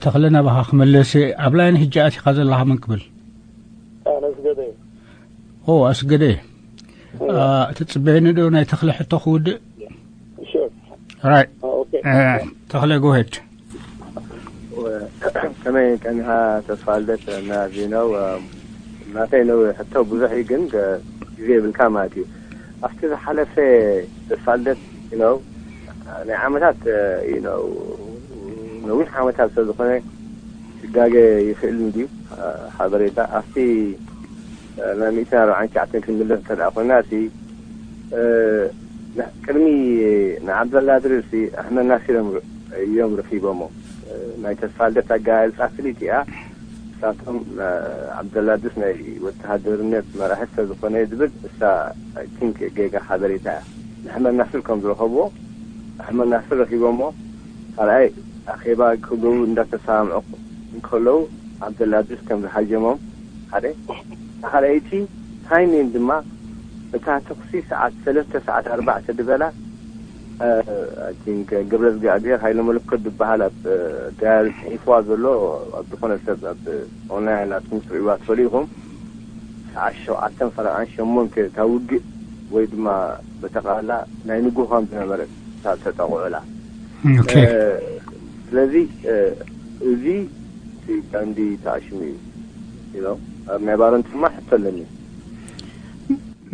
ተኽለ ናባኻ ክመለስ እየ። ኣብ ላይን ሕጂ ኣቲኻ ዘለኻ መን ክብል? ኣስገደ። ኦ ኣስገደ። ትጽበየኒ ዶ ናይ ተኽለ ሕቶ ክውድእ? ራይ። ተኽለ ጎሄድ። ከመይ ቀኒኻ ተስፋ ልደት? ናዚ ነው ናተይ ነው ሕቶ ብዙሕ እዩ፣ ግን ግዜ ይብልካ ማለት እዩ። ኣብቲ ዝሓለፈ ተስፋ ልደት ነው ናይ ዓመታት ነው ነዊሕ ዓመታት ስለ ዝኾነ ክጋገ ይኽእል እንድዩ። ሓበሬታ ኣብቲ ናብ ሚእትን ኣርባዓን ትሽዓተን ክንምለስ እንተ ደኣ ኮይና፣ እቲ ቅድሚ ንዓብደላ ድሪር ሲ ኣሕመድ ናሲር እዮም ርኺቦሞ። ናይ ተስፋ ልደት ኣገላልጻ ፍልይቲ እያ። ንሳቶም ዓብደላ ድሪር ናይ ወተሃደርነት መራሒ ስለ ዝኾነ ዝብል እሳ ቲንክ ጌጋ ሓበሬታ እያ። ንኣሕመድ ናስር ከም ዝረኸብዎ ኣሕመድ ናስር ረኺቦሞ ካልኣይ ኣኼባ ክገብሩ እንዳተሰማምዑ እንከለዉ ዓብደላ ድሪር ከም ዝሃጀሞም ሓደ ካልኣይቲ ታይሚን ድማ እታ ተኹሲ ሰዓት ሰለስተ ሰዓት ኣርባዕተ ዝበላ ግብረ እግዚኣብሔር ሃይለ መለኮት ዝበሃል ኣብ ዳያሪ ፅሒፍዋ ዘሎ ኣብ ዝኾነ ሰብ ኣብ ኦንላይን ናትኩም ክትርእይዋ ትኽእሉ ኢኹም። ሰዓት ሸውዓተን ፈረቓን ሸሞንተ እታ ውግእ ወይ ድማ በጠቕላላ ናይ ንግሆ ከም ዝነበረ ተጠቕዑላ። ስለዚ እዚ ቀንዲ ተኣሽሙ እዩ። ኣብ ናይ ባረንቱ ድማ ሕቶ ኣለኒ።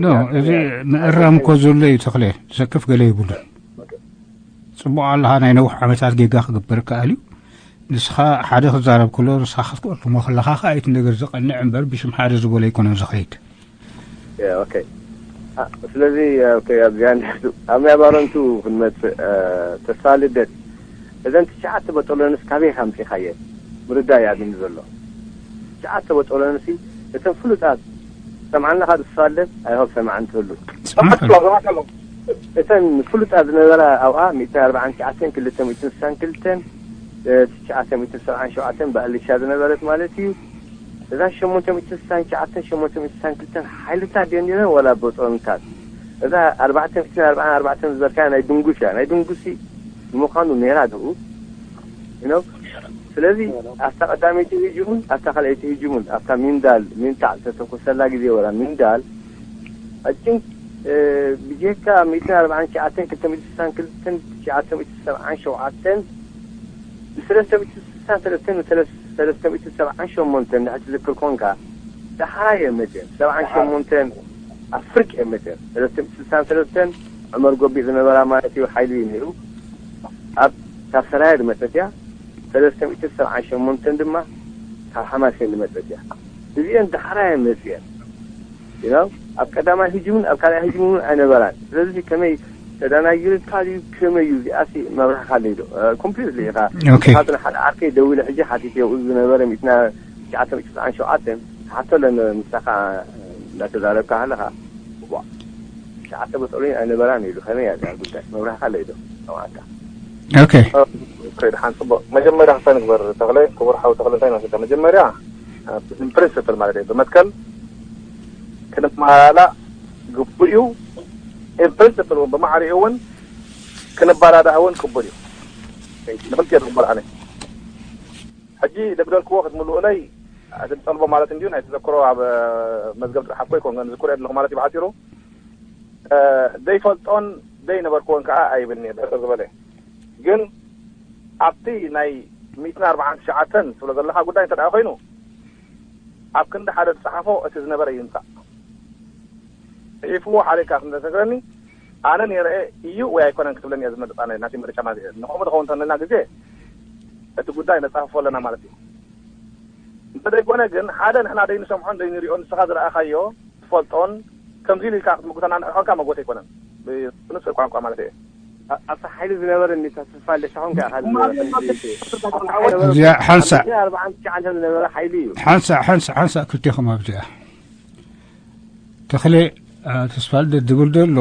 ኖ እዚ ምእራም እኮ ዘሎ እዩ ተኽለ፣ ዘክፍ ገለ ይብሉን። ጽቡቕ ኣለኻ፣ ናይ ነዊሕ ዓመታት ጌጋ ክግበር ከኣል እዩ። ንስኻ ሓደ ክዛረብ ከሎ ንስኻ ክትቀልሞ ከለኻ ከኣ እቲ ነገር ዘቐንዕ እምበር ብሽም ሓደ ዝበሎ ኣይኮነን ዝኸይድ። ኦኬ ስለዚ ኣብዚኣ ኣብ ናይ ባረንቱ ክንመጽእ ተስፋ ልደት እዘን ትሽዓተ በጦሎንስ ካበይ ካምጺኻየን ምርዳእ እዩ ኣብኒ ዘሎ። ትሽዓተ በጦሎንሲ እተን ፍሉጣት ሰምዓና ካብ ዝፋለጥ ኣይሆብ ሰማዕን ትህሉ። እተን ፍሉጣት ዝነበራ ኣብኣ ሚእትን ኣርባዓን ትሽዓተን ክልተ ሚእትን ስሳን ክልተን ትሽዓተ ሚእትን ሰብዓን ሸውዓተን ብኣልሻ ዝነበረት ማለት እዩ። እዛ ሸሞንተ ሚእትን ስሳን ትሽዓተን ሸሞንተ ሚእትን ስሳን ክልተን ሓይልታት ድየን ነይረን ዋላ በጦንታት? እዛ ኣርባዕተ ሚእትን ኣርባዓን ኣርባዕተን ዝበልካያ ናይ ድንጉስ እያ። ናይ ድንጉሲ ንምዃኑ ነይራ ድኡ? You know? ስለዚ ኣብታ ቀዳመይቲ ህጅሙን ኣብታ ካልኣይቲ ህጅሙን ኣብታ ሚንዳል ሚንታዕ ዝተተኮሰላ ግዜ ወላ ሚንዳል I think ብጀካ ሚእትን ኣርባዓን ትሽዓተን ክልተ ሚእትን ስሳን ክልተን ትሽዓተ ሚእትን ሰብዓን ሸውዓተን ብሰለስተ ሚእትን ስሳን ሰለስተን ሰለስተ ሚእትን ሰብዓን ሸሞንተን እንድሕር ትዝክር ኮንካ ዳሕራይ እዮም መፅየን። ሰብዓን ሸሞንተን ኣብ ፍርቂ እዮም መፅየን። ሰለስተ ሚእትን ስሳን ሰለስተን ዑመር ጎቢጥ ዝነበራ ማለት እዩ ሓይሊ እዩ ነይሩ። ኣብ ካብ ሰራየ ዝመፀት እያ። ሰለስተ ሚእትን ሰብዓን ሸሞንተን ድማ ካብ ሓማሴን ዝመፀት እያ። እዚአን ዳሕራይ እዮም መፅየን። You know? ኣብ ቀዳማይ ህጅሙን ኣብ ካልኣይ ህጅሙን ኣይነበራን። ስለዚ ከመይ ተደናጊርካ ድዩ ከመይ እዩ እዚኣሲ መብራህካ ኣለይ ዶ? ኮምፕሊትሊ ኢኻ። Okay። ንኻትን ሓደ ዓርከይ ደዊለ ሕጂ ሓቲትዮ እዚ ዝነበረ ሚእትና ትሽዓተ ሚእቲ ትስዓን ሸውዓተን ሓቶ ኣለኒ ምሳኻ እንዳተዛረብካ ከለኻ ዋ ትሽዓተ በጦሎኒ ኣይነበራን ኢሉ ከመይ እያ እዚኣ ጉዳይ መብራህካ ኣለይ ዶ? ሰማዕካ። Okay። ከይድ ሓን ጽቡቅ መጀመርያ ክሳ ንግበር ተኽለ ክቡር ሓው ተኽለ እንታይ መስለካ መጀመርያ ብፕሪንስፕል ማለት እዩ ብመትከል ክንመሃላላ ግቡእ እዩ። ኢን ፕሪንስፕል እውን ብማዕሪኡ እውን ክንባዳዳእ እውን ቅቡል እዩ። ንክልቲኦ ዝግበር ኣነ ሕጂ ደብደልክዎ ክትምልኡለይ እቲ ዝጠልቦ ማለት እንድዩ ናይ ተዘክሮ ኣብ መዝገብ ዝሓፍኮ ይኮን ግን ዝክሮ የድለኹ ማለት እዩ ብሓፂሩ ዘይፈልጦን ዘይነበርክዎን ከዓ ኣይብልኒ ብሕፅር ዝበለ ግን ኣብቲ ናይ ሚእትን ኣርባዓን ትሽዓተን ትብሎ ዘለኻ ጉዳይ እንተ ኮይኑ ኣብ ክንዲ ሓደ ዝፀሓፎ እቲ ዝነበረ ይምፃእ ፅሒፍዎ ሓሊካ ክንዘተግረኒ ኣነ ነይረ እዩ ወይ ኣይኮነን ክትብለኒ እየ ዝመርፃ ናይ ናተይ ምርጫ ማለት እየ ንኸምኡ ዝኸውን እንተለና ግዜ እቲ ጉዳይ ነፃፍፎ ኣለና ማለት እዩ እንተዘይኮነ ግን ሓደ ንሕና ደይንሰምዖን ደይንሪኦ ንስኻ ዝረኣኻዮ ትፈልጦን ከምዚ ኢሉ ኢልካ ክትምጉተና ንዕኸልካ መጎት ኣይኮነን ብንፅር ቋንቋ ማለት እየ ኣብቲ ሓይሊ ዝነበረ ኒታ ተስፋ ኣለሻኹም ከ እዚኣ ሓንሳእ ኣርባዓን ትሽዓን ዝነበረ ሓይሊ እዩ ሓንሳእ ሓንሳእ ሓንሳእ ክልቴኹም ኣብዚኣ ተኽለ ተስፋልደት ዝብል ዘሎ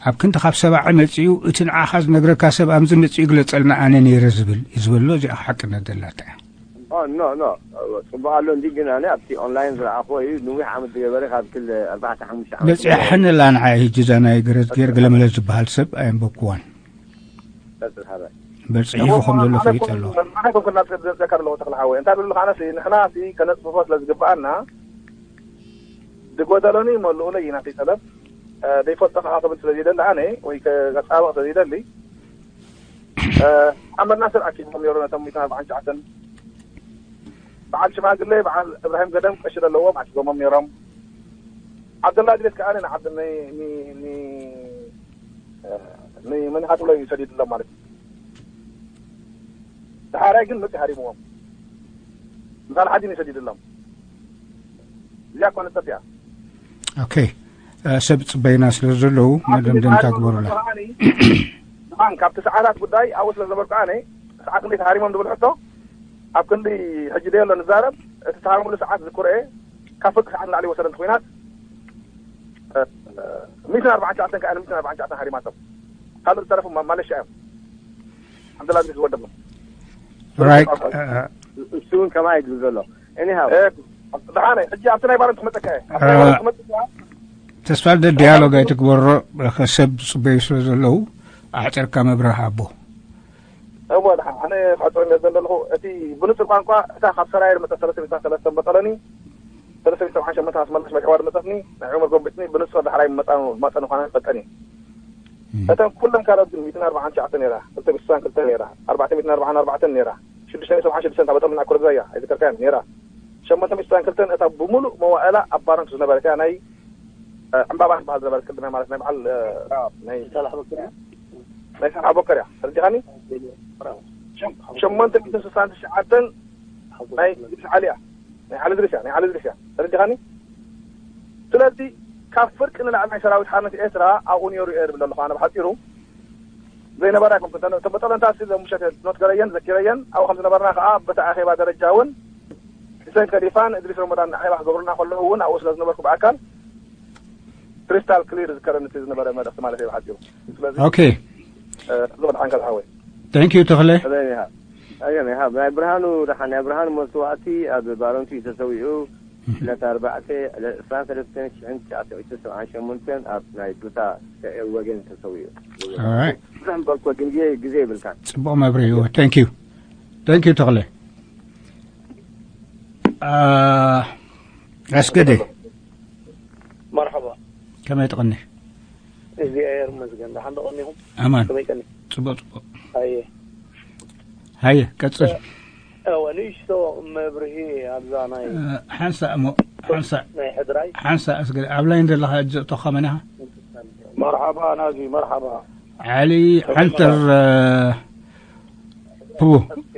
ኣብ ክንዲ ካብ ሰብዓ መጺኡ እቲ ንዓኻ ዝነግረካ ሰብ ኣምዚ መጺኡ ግለጸልና ኣነ ነይረ ዝብል እዩ ዝበሎ እዚኣ ሓቅነት ዘላታ እያ ኖ ኖ ጽቡቅ ኣሎ እንዲ ግን ኣነ ኣብቲ ኦንላይን ዝረኣኽዎ እዩ ንዊሕ ዓመት ዝገበረ ካብ ክል ኣርባዕተ ሓሙሽተ ዓመት በጺሐንላ ንዓይ ህጂ እዛ ናይ ገረዝጌር ገለመለ ዝበሃል ሰብ ኣየንበብክዋን በርፅሒፉ ከም ዘሎ ፈሊጡ ኣሎ። ኣነ ኮንኩና ዘካ ኣለኹ ተክለ ሓወይ እንታይ ብሉ ከዓነሲ ንሕና ሲ ከነፅፍፎ ስለ ዝግብኣና ዝጎደለኒ መልኡለይ ኢና ጠለብ ዘይፈልጦ ከዓ ክብል ስለ ዘይደሊ ኣነ ወይ ከፃበቕ ስለ ዘይደሊ ሓመድ ናስር ኣኪቦም ነሩ ነቶም ሚእትን ኣርባዓን ትሽዓተን በዓል ሽማግለ በዓል እብራሂም ገደም ቀሺ ዘለዎም ኣኪቦሞም ነሮም ዓብደላ ድሬስ ከዓ ንዓብድ ንመንሃትሎ እዩ ሰዲድሎም ማለት እዩ ደሓራይ ግን መፂ ሃሪምዎም ምሳል ሓጂ ንሰዲድሎም እዚኣ ኮነ ፀፊያ ኦኬ ሰብ ፅበይና ስለ ዘለዉ መደምደምታ ግበሩላ ካብቲ ሰዓታት ጉዳይ ኣብኡ ስለ ዝነበርኩ ኣነ ሰዓት ክንደይ ተሃሪሞም ዝብል ሕቶ ኣብ ክንዲ ሕጂ ደየሎ ንዛረብ እቲ ተሃርምሉ ሰዓት ዝኩርኤ ካብ ፍርቂ ሰዓት ንላዕሊ ወሰደ እንተ ኮይናት ሚእትን ኣርባዓን ትሽዓተን ከዓ ሚእትን ኣርባዓን ትሽዓተን ሃሪማቶም ካልእ ዝተረፉ ማለሻ እዮም ዓብደላዚዝ ወደሎ ራይት እሱ እውን ከማይ ይግብ ዘሎ anyhow ደሓነ ሕጂ ኣብቲ ናይ ባረንቱ ክመፀካ እየ ኣብቲ ናይ ባረንቱ ክመፀካ ተስፋ ልደት ዲያሎግ ኣይትግበሮ ሰብ ዝፅበዩ ስለ ዘለዉ ኣሕፀርካ መብርህ ኣቦ እወ ደሓን ኣነ ክሕፅር እንደ ዘለኹ እቲ ብንፁር ቋንቋ እታ ካብ ሰራየ ዝመፀ ሰለስተ ሚእትን ሰለስተን በጠለኒ ሰለስተ ሚእትን ሰብዓን ሸመንተን ኣስመላሽ መርሕዋ ዝመፀትኒ ናይ ዑመር ጎቢፅኒ ብንፁር ዳሕራይ መፃ ዝማፀ ምዃና ይፈልጠኒ እተን ኩለን ካልኦት ግን ሚእትን ኣርባዓን ትሽዓተ ነይራ ክልተ ሚእትን ስሳን ክልተ ነይራ ኣርባዕተ ሚእትን ኣርባዓን ኣርባዕተን ነይራ ሽዱሽተ ሚእትን ሰብዓን ሽዱሽተን ታበጠም ናይ ኮረግዛያ ኣይዝከርካያን ነይራ ሸሞንተ ሚእትን ስሳን ክልተን እታ ብምሉእ መዋእላ ኣብ ባረንቱ ዝነበረት እያ ናይ ዕምባባ ትበሃል ዝነበረት ቅድሚያ ማለት ናይ በዓል ናይ ሳላሕ በከር እያ ናይ ሳላሕ በከር እያ ተረዲኻኒ ሸሞንተ ሚእትን ስሳን ትሽዓተን ናይ ኢድሪስ ዓሊ እያ ናይ ዓሊ ድሪስ እያ ናይ ዓሊ ድሪስ እያ ተረዲኻኒ ስለዚ ካብ ፍርቂ ንላዕሊ ናይ ሰራዊት ሓርነት ኤርትራ ኣብኡ ነይሩ እየ ዝብል ኣለኹ ኣነ ብሓፂሩ ዘይነበራ ኣይኮንኩን ተበጠለንታ ሲ ዘሙሸት ኖት ገረየን ዘኪረየን ኣብኡ ከም ዝነበርና ከዓ በቲ ኣኼባ ደረጃ እውን ሒሰን ከሊፋን እድሪስ ረመዳን ኣኼባ ክገብሩና ከለዉ እውን ኣብኡ ስለ ዝነበርኩ ብኣካል ክሪስታል ክሊር ዝከረኒ እቲ ዝነበረ መልእክቲ ማለት እዩ ብሓፂሩ ስለዚ ኦኬ ዝወድሓን ከልሓወይ thank you ተኽለ ኣየን ይሃብ ናይ ብርሃኑ ደሓ ናይ ብርሃኑ መስዋእቲ ኣብ ባረንቱ እዩ ተሰዊኡ ዕለት ኣርባዕተ ዕለት ዕስራን ሰለስተን ሽሕን ትሽዓተ ሚእትን ሰብዓን ሸሞንተን ኣብ ናይ ዱታ ወገን ተሰዊኡ Alright. ብዙሕ ምበልኮ ግን ግዜ ግዜ ይብልካን ፅቡቕ መብርሂ እዩ thank you thank you ተኽለ ኣስገደ መርሓባ ከመይ ትቕኒ እግዚኣብሔር ይመስገን ደሓን ዶ ቀኒኹም ኣማን ከመይ ቀኒ ፅቡቕ ፅቡቕ ኣየ ሃየ ቀፅል እወ ንእሽቶ መብርሂ ኣብዛ ናይ ሓንሳእ እሞ ሓንሳእ ናይ ሕድራይ ሓንሳእ ኣስገደ ኣብ ላይን ዘለኻ እጅ እቶኻ መን ኢኻ መርሓባ ናዚ መርሓባ ዓሊ ሓንተር ፕቡ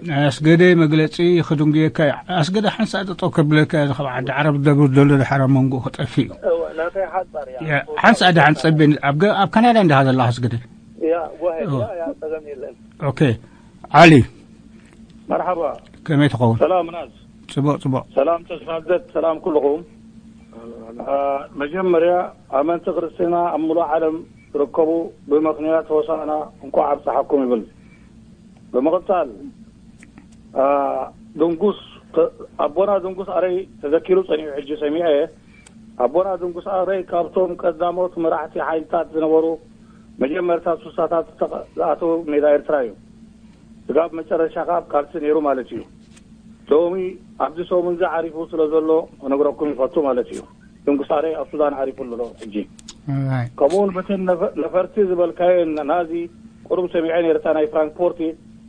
ናይ ኣስገደ መግለፂ ክድንጉየካ እዩ ኣስገደ ሓንሳእ ጠጠው ከብለካ እዚ ካብ ዓዲ ዓረብ ደብር ዘሎ ድሓር ኣብ መንጎ ክጠፊ እዩ እወ ናተይ ሓፃር እያ ያ፣ ሓንሳእ ደሓን ፀበኒ ኣብ ገ- ኣብ ካናዳ እንዲኻ ዘለኻ ኣስገደ ያ ጓሄድ ያ ያ ፀገም የለን ኦኬ ዓሊ መርሓባ ከመይ ትኸውን ሰላም ናዝ ፅቡቅ ፅቡቅ ሰላም ተስፋ ልደት ሰላም ኩልኹም አ፣ መጀመርያ ኣመንቲ ክርስትና ኣብ ሙሉእ ዓለም ትርከቡ ብምኽንያት ሆሳና እንኳዕ ኣብፀሓኩም ይብል ብምቕፃል አ፣ ድንጉስ ተ- ኣቦና ድንጉስ ኣረይ ተዘኪሩ ፀኒዑ ሕጂ ሰሚዐ ኣቦና ድንጉስ ኣረይ ካብቶም ቀዳሞት መራሕቲ ሓይልታት ዝነበሩ መጀመርታ ሱሳታት ዝተኸ- ዝኣተው ሜዳ ኤርትራ እዩ ስጋብ መጨረሻ ከዓ ኣብ ቃልሲ ነይሩ ማለት እዩ ሎሚ ኣብዚ ሰሙን እዚ ዓሪፉ ስለ ዘሎ ክነግረኩም ይፈቱ ማለት እዩ ድንጉስ ኣረይ ኣብ ሱዳን ዓሪፉ ኣሎ ሕጂ Alright. ከምኡውን በተን ነፈ- ነፈርቲ ዝበልካየን ናዚ ቁሩብ ሰሚዐ ነይርታ ናይ ፍራንክፎርቲ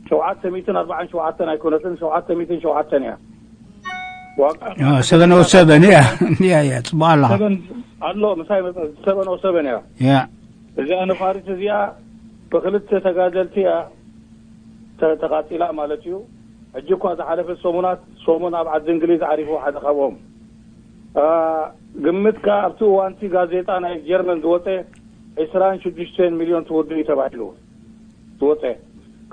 ሸውዓተ ሚእትን ኣርባዓን ሸውዓተን ኣይኮነትን ሸውዓተ ሚእትን ሸውዓተን እያ ዋቃ ሰበን ኦ ሰበን እያ እያ እያ ፅቡቅ ኣለኻ ሰበን ኣሎ ምሳይ መፀ ሰበን ኦ ሰበን እያ ያ እዚኣ ነፋሪት እዚኣ ብክልተ ተጋደልቲ እያ ተ- ተቃፂላ ማለት እዩ ሕጂ እኳ ዝሓለፈ ሰሙናት ሰሙን ኣብ ዓዲ እንግሊዝ ዓሪፉ ሓደ ካብኦም አ፣ ግምትካ ኣብቲ እዋንቲ ጋዜጣ ናይ ጀርመን ዝወፀ ዕስራን ሽዱሽተን ሚልዮን ትውድእ እዩ ተባሂሉ ዝወፀ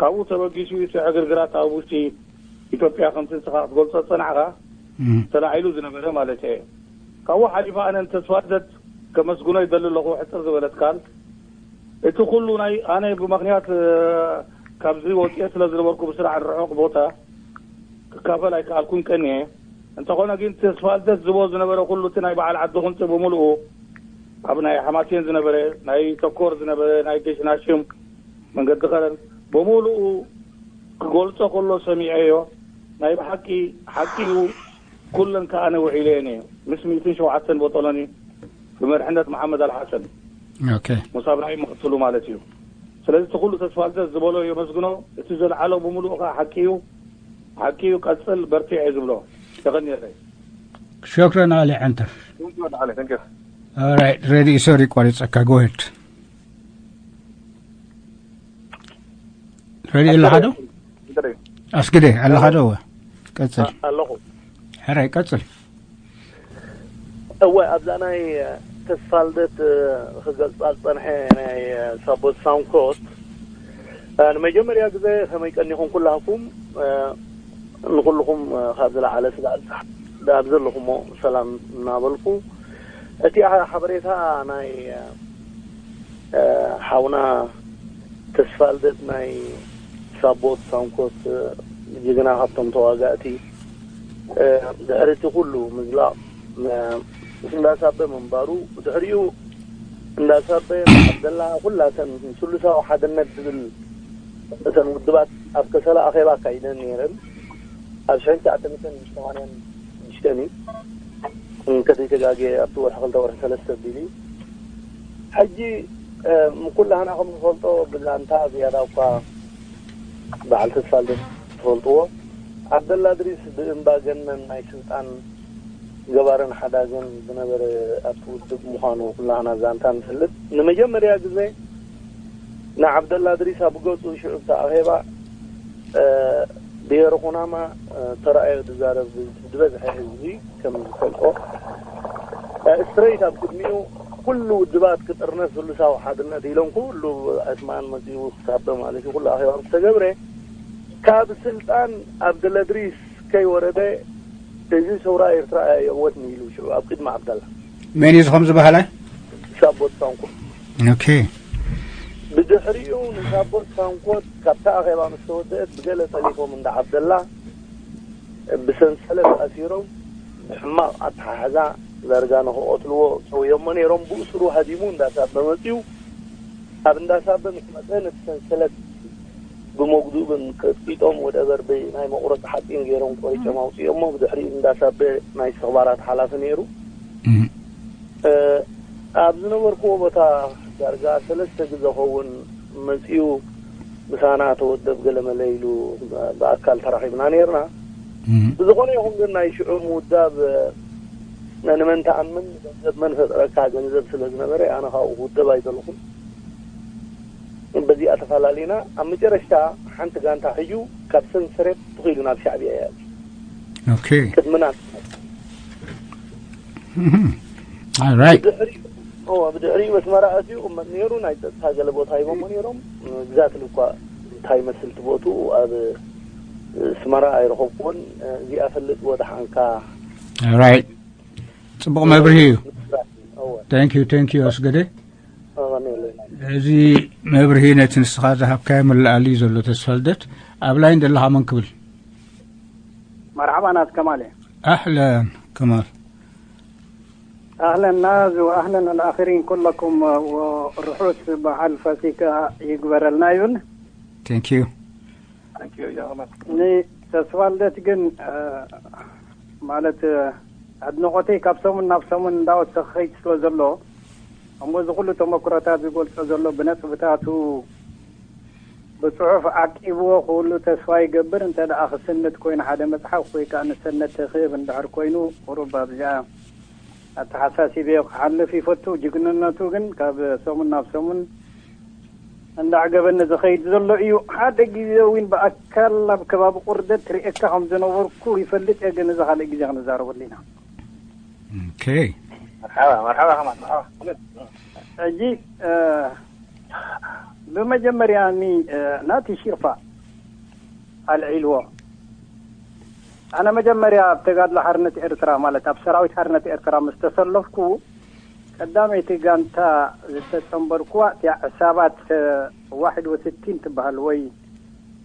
ካብኡ ተበጊሱ እዩ እቲ ዕግርግራት ኣብ ውሽጢ ኢትዮጵያ ከምቲ ንስኻ ክትገልፆ ዝፀናዕካ እም፣ ተላዒሉ ዝነበረ ማለት እየ ካብኡ ሓሊፋ ኣነ ንተስፋ ልደት ከመስግኖ ይደሊ ኣለኹ ሕፅር ዝበለት ቃል እቲ ኩሉ ናይ ኣነ ብምኽንያት እ፣ ካብዚ ወፅኤ ስለ ዝነበርኩ ብስራሕ ርሑቕ ቦታ ክካፈል ኣይከኣልኩን ቀንየ እንተኾነ ግን ተስፋ ልደት ዝቦ ዝነበረ ኩሉ እቲ ናይ በዓል ዓዲ ኹንፂ ብምልኡ ኣብ ናይ ሓማሴን ዝነበረ ናይ ተኮር ዝነበረ ናይ ገሽናሽም መንገዲ ኸረን ብምልኡ ክገልጾ ከሎ ሰሚዐዮ። ናይ ብሓቂ ሓቂ እዩ። ኩለን ከኣ ኣነ ውዒለየን እየ። ምስ ሚእትን ሸውዓተን ቦጦሎኒ ብመርሕነት መሓመድ ኣልሓሰን ኦኬ። ሙሳ እብራሂም መቕትሉ ማለት እዩ። ስለዚ እቲ ኩሉ ተስፋ ልደት ዝበሎ የመስግኖ። እቲ ዘልዓሎ ብምሉእ ከኣ ሓቂ እዩ። ሓቂ እዩ። ቀጽል፣ በርቲዕ እየ ዝብሎ። የቐንየለይ። ሸክረን ኣሊ ዓንተር። Thank you. ኦራይት፣ ሬዲ፣ ሶሪ፣ ቋሪጸካ። ጎሄድ። ሬዲ፣ ኣለኻ ዶ? ኣስግደ፣ ኣለኻ ዶ? እወ። ቀጽል። ኣለኹ። ሕራይ፣ ቀጽል። እወ፣ ኣብዛ ናይ ተስፋ ልደት ክገልጻ ዝጸንሐ ናይ ሳቦት ሳውንኮት፣ ንመጀመርያ ግዜ ከመይ ቀኒኹም ኩላኩም፣ ንኩልኹም ካብ ዝለዓለ ስጋዕ ኣብ ዘለኹሞ ሰላም እናበልኩ፣ እቲ ሓበሬታ ናይ ሓውና ተስፋ ልደት ናይ ሳቦት ሳንኮት ጅግና ካብቶም ተዋጋእቲ፣ ድሕሪ እቲ ኩሉ ምዝላቕ እንዳሳበ ምንባሩ፣ ድሕሪኡ እንዳሳበ ዓብደላ ኩላተን ስሉሳዊ ሓድነት ዝብል እተን ውድባት ኣብ ከሰላ ኣኼባ ኣካይደን ነይረን። ኣብ ሽሕን ትሽዓተ ሚእትን ሰማንያን ሽዱሽተን እዩ። እንተዘይተጋግየ ኣብቲ ወርሒ ክልተ ወርሒ ሰለስተ ኣቢሉ እዩ። ሕጂ፣ እ፣ ኩላህና ከም ንፈልጦ ብዛንታ ዝያዳ እኳ በዓል ተስፋልደት ትፈልጥዎ፣ ዓብደላ እድሪስ ብእምባ ገነን ናይ ስልጣን ገባርን ሓዳግን ዝነበረ ኣብቲ ውድብ ምዃኑ ኩላህና ዛንታ ንፈልጥ። ንመጀመርያ ግዜ ንዓብደላ እድሪስ ኣብ ገጹ ሽዑ ኣብቲ ኣኼባ፣ እ፣ ብሄረ ኩናማ፣ እ፣ ተራእዮ ዝዛረብ ዝበዝሐ ህዝቢ ከም ዝፈልጦ፣ እ፣ ስትሬት ኣብ ቅድሚኡ ኩሉ ውድባት ክጥርነፍ ስሉሳዊ ሓድነት ኢሎም ኩሉ ዕስማን መጺኡ ክሳበ ማለት እዩ። ኩሉ ኣኼባ ምስ ተገብረ ካብ ስልጣን ዓብደላ እድሪስ ከይወረደ እዚ ሰውራ ኤርትራ የእወትኒ ኢሉ ሽዑ ኣብ ቅድሚ ዓብደላ። መን እዩ እዚ ከም ዝበሃለ? ሳቦት ሳንኮት። ኦኬ። ብድሕሪኡ ንሳቦት ሳንኮት ካብታ ኣኼባ ምስ ተወደአት ብገለ ጠሊፎም እንዳ ዓብደላ ብሰንሰለት ኣሲሮም ብሕማቕ ኣተሓሕዛ ዳርጋ ንኽቐትልዎ ጨውዮሞ ነይሮም። ብእስሩ ሃዲሙ እንዳሳበ መጺኡ። ኣብ እንዳሳበ ምስ መጸ ነቲ ሰንሰለት ብመጉድኡ ግን ቀጥቂጦም ወደበር ብናይ መቑረጺ ሓጺን ገይሮም ቆሪጾም ኣውጺኦሞ። ብድሕሪኡ እንዳሳበ ናይ ተኽባራት ሓላፊ ነይሩ። እም። እ፣ ኣብ ዝነበርኩዎ ቦታ ዳርጋ ሰለስተ ግዘ ኸውን መጺኡ ምሳና ተወደብ ገለመለ ኢሉ ብኣካል ተራኺብና ነይርና። እም። ብዝኾነ ይኹን ግን ናይ ሽዑ ምውዳብ ንመን ተኣምን፣ ገንዘብ መን ፈጥረካ ገንዘብ ስለ ዝነበረ ኣነ ካብኡ ክውደብ ኣይደለኹን። በዚኣ ተፈላለና። ኣብ መጨረሽታ ሓንቲ ጋንታ ሒዙ ካብ ሰንሰረት ትኺሉ ናብ ሻዕብያ እያ። ኦኬ። ቅድምና እም። ኦራይት። ብድሕሪ ኦ ብድሕሪ መስመራ ኣትዩ ቅመጥ ነይሩ። ናይ ጸጥታ ገለ ቦታ ሂቦሞ ነይሮም። ግዛት ልኳ እንታይ ይመስል ትቦቱ ኣብ ስመራ ኣይረኸብኩዎን። እዚኣ ፈልጥ ወደ ሓንካ ኦራይት። ጽቡቕ መብርሂ እዩ። እወ። ታንክ ዩ፣ ታንክ ዩ ኣስገደ። ኣቐንየለይ። እዚ መብርሂ ነቲ ንስኻ ዝሃብካዮ ምልኣሉ እዩ ዘሎ። ተስፋ ልደት ኣብ ላይን ዘለኻ መን ክብል? መርሓባ ናት ከማል እየ። ኣህለን ከማል። ኣህለን ናዝ ወኣህለን ኣልኣኽሪን ኩለኩም፣ ወርሑስ በዓል ፋሲካ ይግበረልና ይብል። ታንክ ዩ። ንተስፋ ልደት ግን፣ እ፣ ማለት፣ እ፣ ኣድንቖተይ ካብ ሰሙን ናብ ሰሙን እንዳወሰኸ ይኸይድ ስለ ዘሎ፣ እሞ እዚ ኩሉ ተመክሮታት ዝገልጾ ዘሎ ብነጥብታቱ ብጽሑፍ ዓቂብዎ ክህሉ ተስፋ ይገብር። እንተ ደኣ ክስንድ ኮይኑ ሓደ መጽሓፍ ወይ ከኣ ንሰነድ ተክህብ እንድሕር ኮይኑ ቁሩብ ኣብዚኣ ኣተሓሳሲበዮ ክሓልፍ ይፈቱ። ጅግንነቱ ግን ካብ ሰሙን ናብ ሰሙን እንዳዕገበኒ ዝኸይድ ዘሎ እዩ። ሓደ ግዜ እውን ብኣካል ኣብ ከባቢ ቁርደት ርእየካ ከም ዝነበርኩ ይፈልጥ እየ፣ ግን እዚ ካልእ ግዜ ክንዛረበሉ ኢና። ኦኬ። መርሓባ መርሓባ ከማን መርሓባ። ሕጂ፣ እ፣ ብመጀመርያ ኒ፣ እ፣ ናቲ ሺርፋ ኣልዒልዎ። ኣነ መጀመርያ ኣብ ተጋድሎ ሓርነት ኤርትራ፣ ማለት ኣብ ሰራዊት ሓርነት ኤርትራ ምስ ተሰለፍኩ፣ ቀዳመይቲ ጋንታ ዝተጸንበርኩዋ እቲያ ዕሳባት፣ እ፣ ዋሕድ ወስቲን ትበሃል ወይ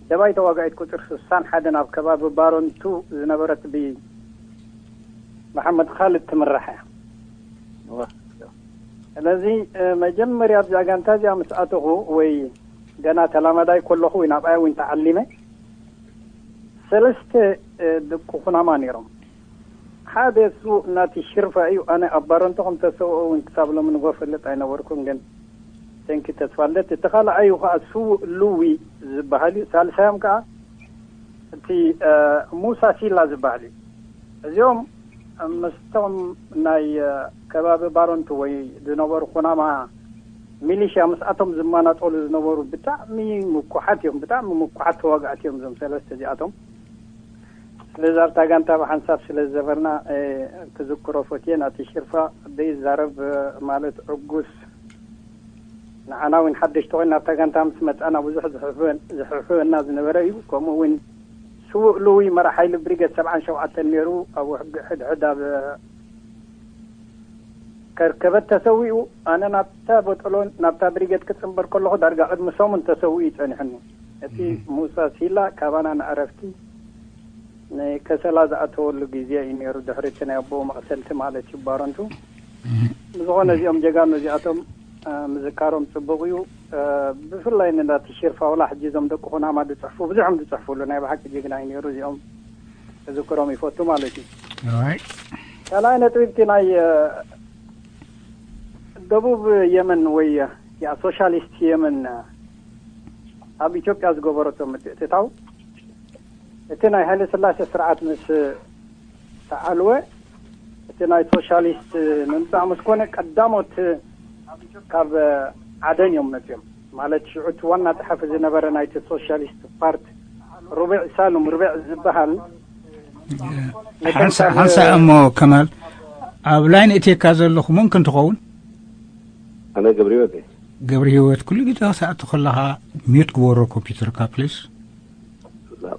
ደባይ ተዋጋኢት ቁጽሪ ስሳን ሓደን ኣብ ከባቢ ባረንቱ ዝነበረት ብመሓመድ ካልድ ትምራሕ እያ። ስለዚ፣ እ፣ መጀመርያ ኣብዛ ጋንታ እዚኣ ምስ ኣተኹ ወይ ገና ተላማዳይ ከለኹ ወይ ናብኣያ እውን ተዓሊመ፣ ሰለስተ ደቂ ኩናማ ነይሮም። ሓደ እሱ ናቲ ሽርፋ እዩ። ኣነ ኣብ ባረንቶ ከም ተሰውኦ እውን ክሳብ ሎሚ ንጎ ፈልጥ ኣይነበርኩን፣ ግን ሰንኪ ተስፋ ልደት። እቲ ካልኣዩ ከዓ ስውእ ልዊ ዝበሃል እዩ። ሳልሳዮም ከዓ እቲ ሙሳ ሲላ ዝበሃል እዩ። እዚኦም ምስቶም ናይ ከባቢ ባረንቱ ወይ ዝነበሩ ኩናማ ሚሊሽያ ምስኣቶም ዝመናጠሉ ዝነበሩ ብጣዕሚ ምኩሓት እዮም። ብጣዕሚ ምኩሓት ተዋጋእቲ እዮም እዞም ሰለስተ እዚኣቶም። ስለዚ ኣብታ ጋንታ ብሓንሳብ ስለ ዝዘበርና ክዝክሮ ፈትየ። ናቲ ሽርፋ ዘይዛረብ ማለት ዕጉስ፣ ንዓና እውን ሓደሽቲ ኮይና ኣብታ ጋንታ ምስ መጻና ብዙሕ ዝሕፍወን- ዝሕፍወና ዝነበረ እዩ። ከምኡ እውን ስዉእ ልዊ መራሕ ሓይሊ ብሪገድ ሰብዓን ሸውዓተን ነይሩ። ኣብ ውሕግ- ሕድሕድ ኣብ ከርከበት ተሰዊኡ። ኣነ ናብታ ቦጠሎን ናብታ ብሪገድ ክጽንበር ከለኹ ዳርጋ ቅድሚ ሰሙን ተሰዊኡ ይጸኒሕኒ። እቲ ሙሳ ሲላ ካባና ንዕረፍቲ ንከሰላ ዝኣተወሉ ግዜ እዩ ነይሩ፣ ድሕሪ እቲ ናይ ኣቦኡ መቕሰልቲ ማለት እዩ ባረንቱ። ብዝኾነ እዚኦም ጀጋኑ እዚኣቶም ምዝካሮም ጽቡቕ እዩ። ብፍላይ ንናቲ ሽርፋ ወላ ሕጂ እዞም ደቂ ኩናማ ዝጽሕፉ ብዙሖም ዝጽሕፉሉ ናይ ብሓቂ ጀግና እዩ ነይሩ። እዚኦም ክዝክሮም ይፈቱ ማለት እዩ። ካልኣይ ነጥቢ እቲ ናይ ደቡብ የመን ወይ ያ ሶሻሊስት የመን ኣብ ኢትዮጵያ ዝገበረቶ ምትእትታው እቲ ናይ ሃይለ ስላሴ ስርዓት ምስ ተዓልወ እቲ ናይ ሶሻሊስት ምምፃእ ምስ ኮነ ቀዳሞት ካብ ዓደን እዮም መፅኦም። ማለት ሽዑ እቲ ዋና ፀሓፊ ዝነበረ ናይቲ ሶሻሊስት ፓርቲ ሩቤዕ ሳሉም ሩቤዕ ዝበሃል ሓንሳ ሓንሳ እሞ ከማል ኣብ ላይን እቴካ ዘለኹ መን ክንትኸውን ኣነ ገብረ ህይወት እየ። ገብረ ህይወት ኩሉ ግዜ ክሰኣቲ ከለኻ ሚዩት ግበሮ ኮምፒውተርካ ፕሊስ።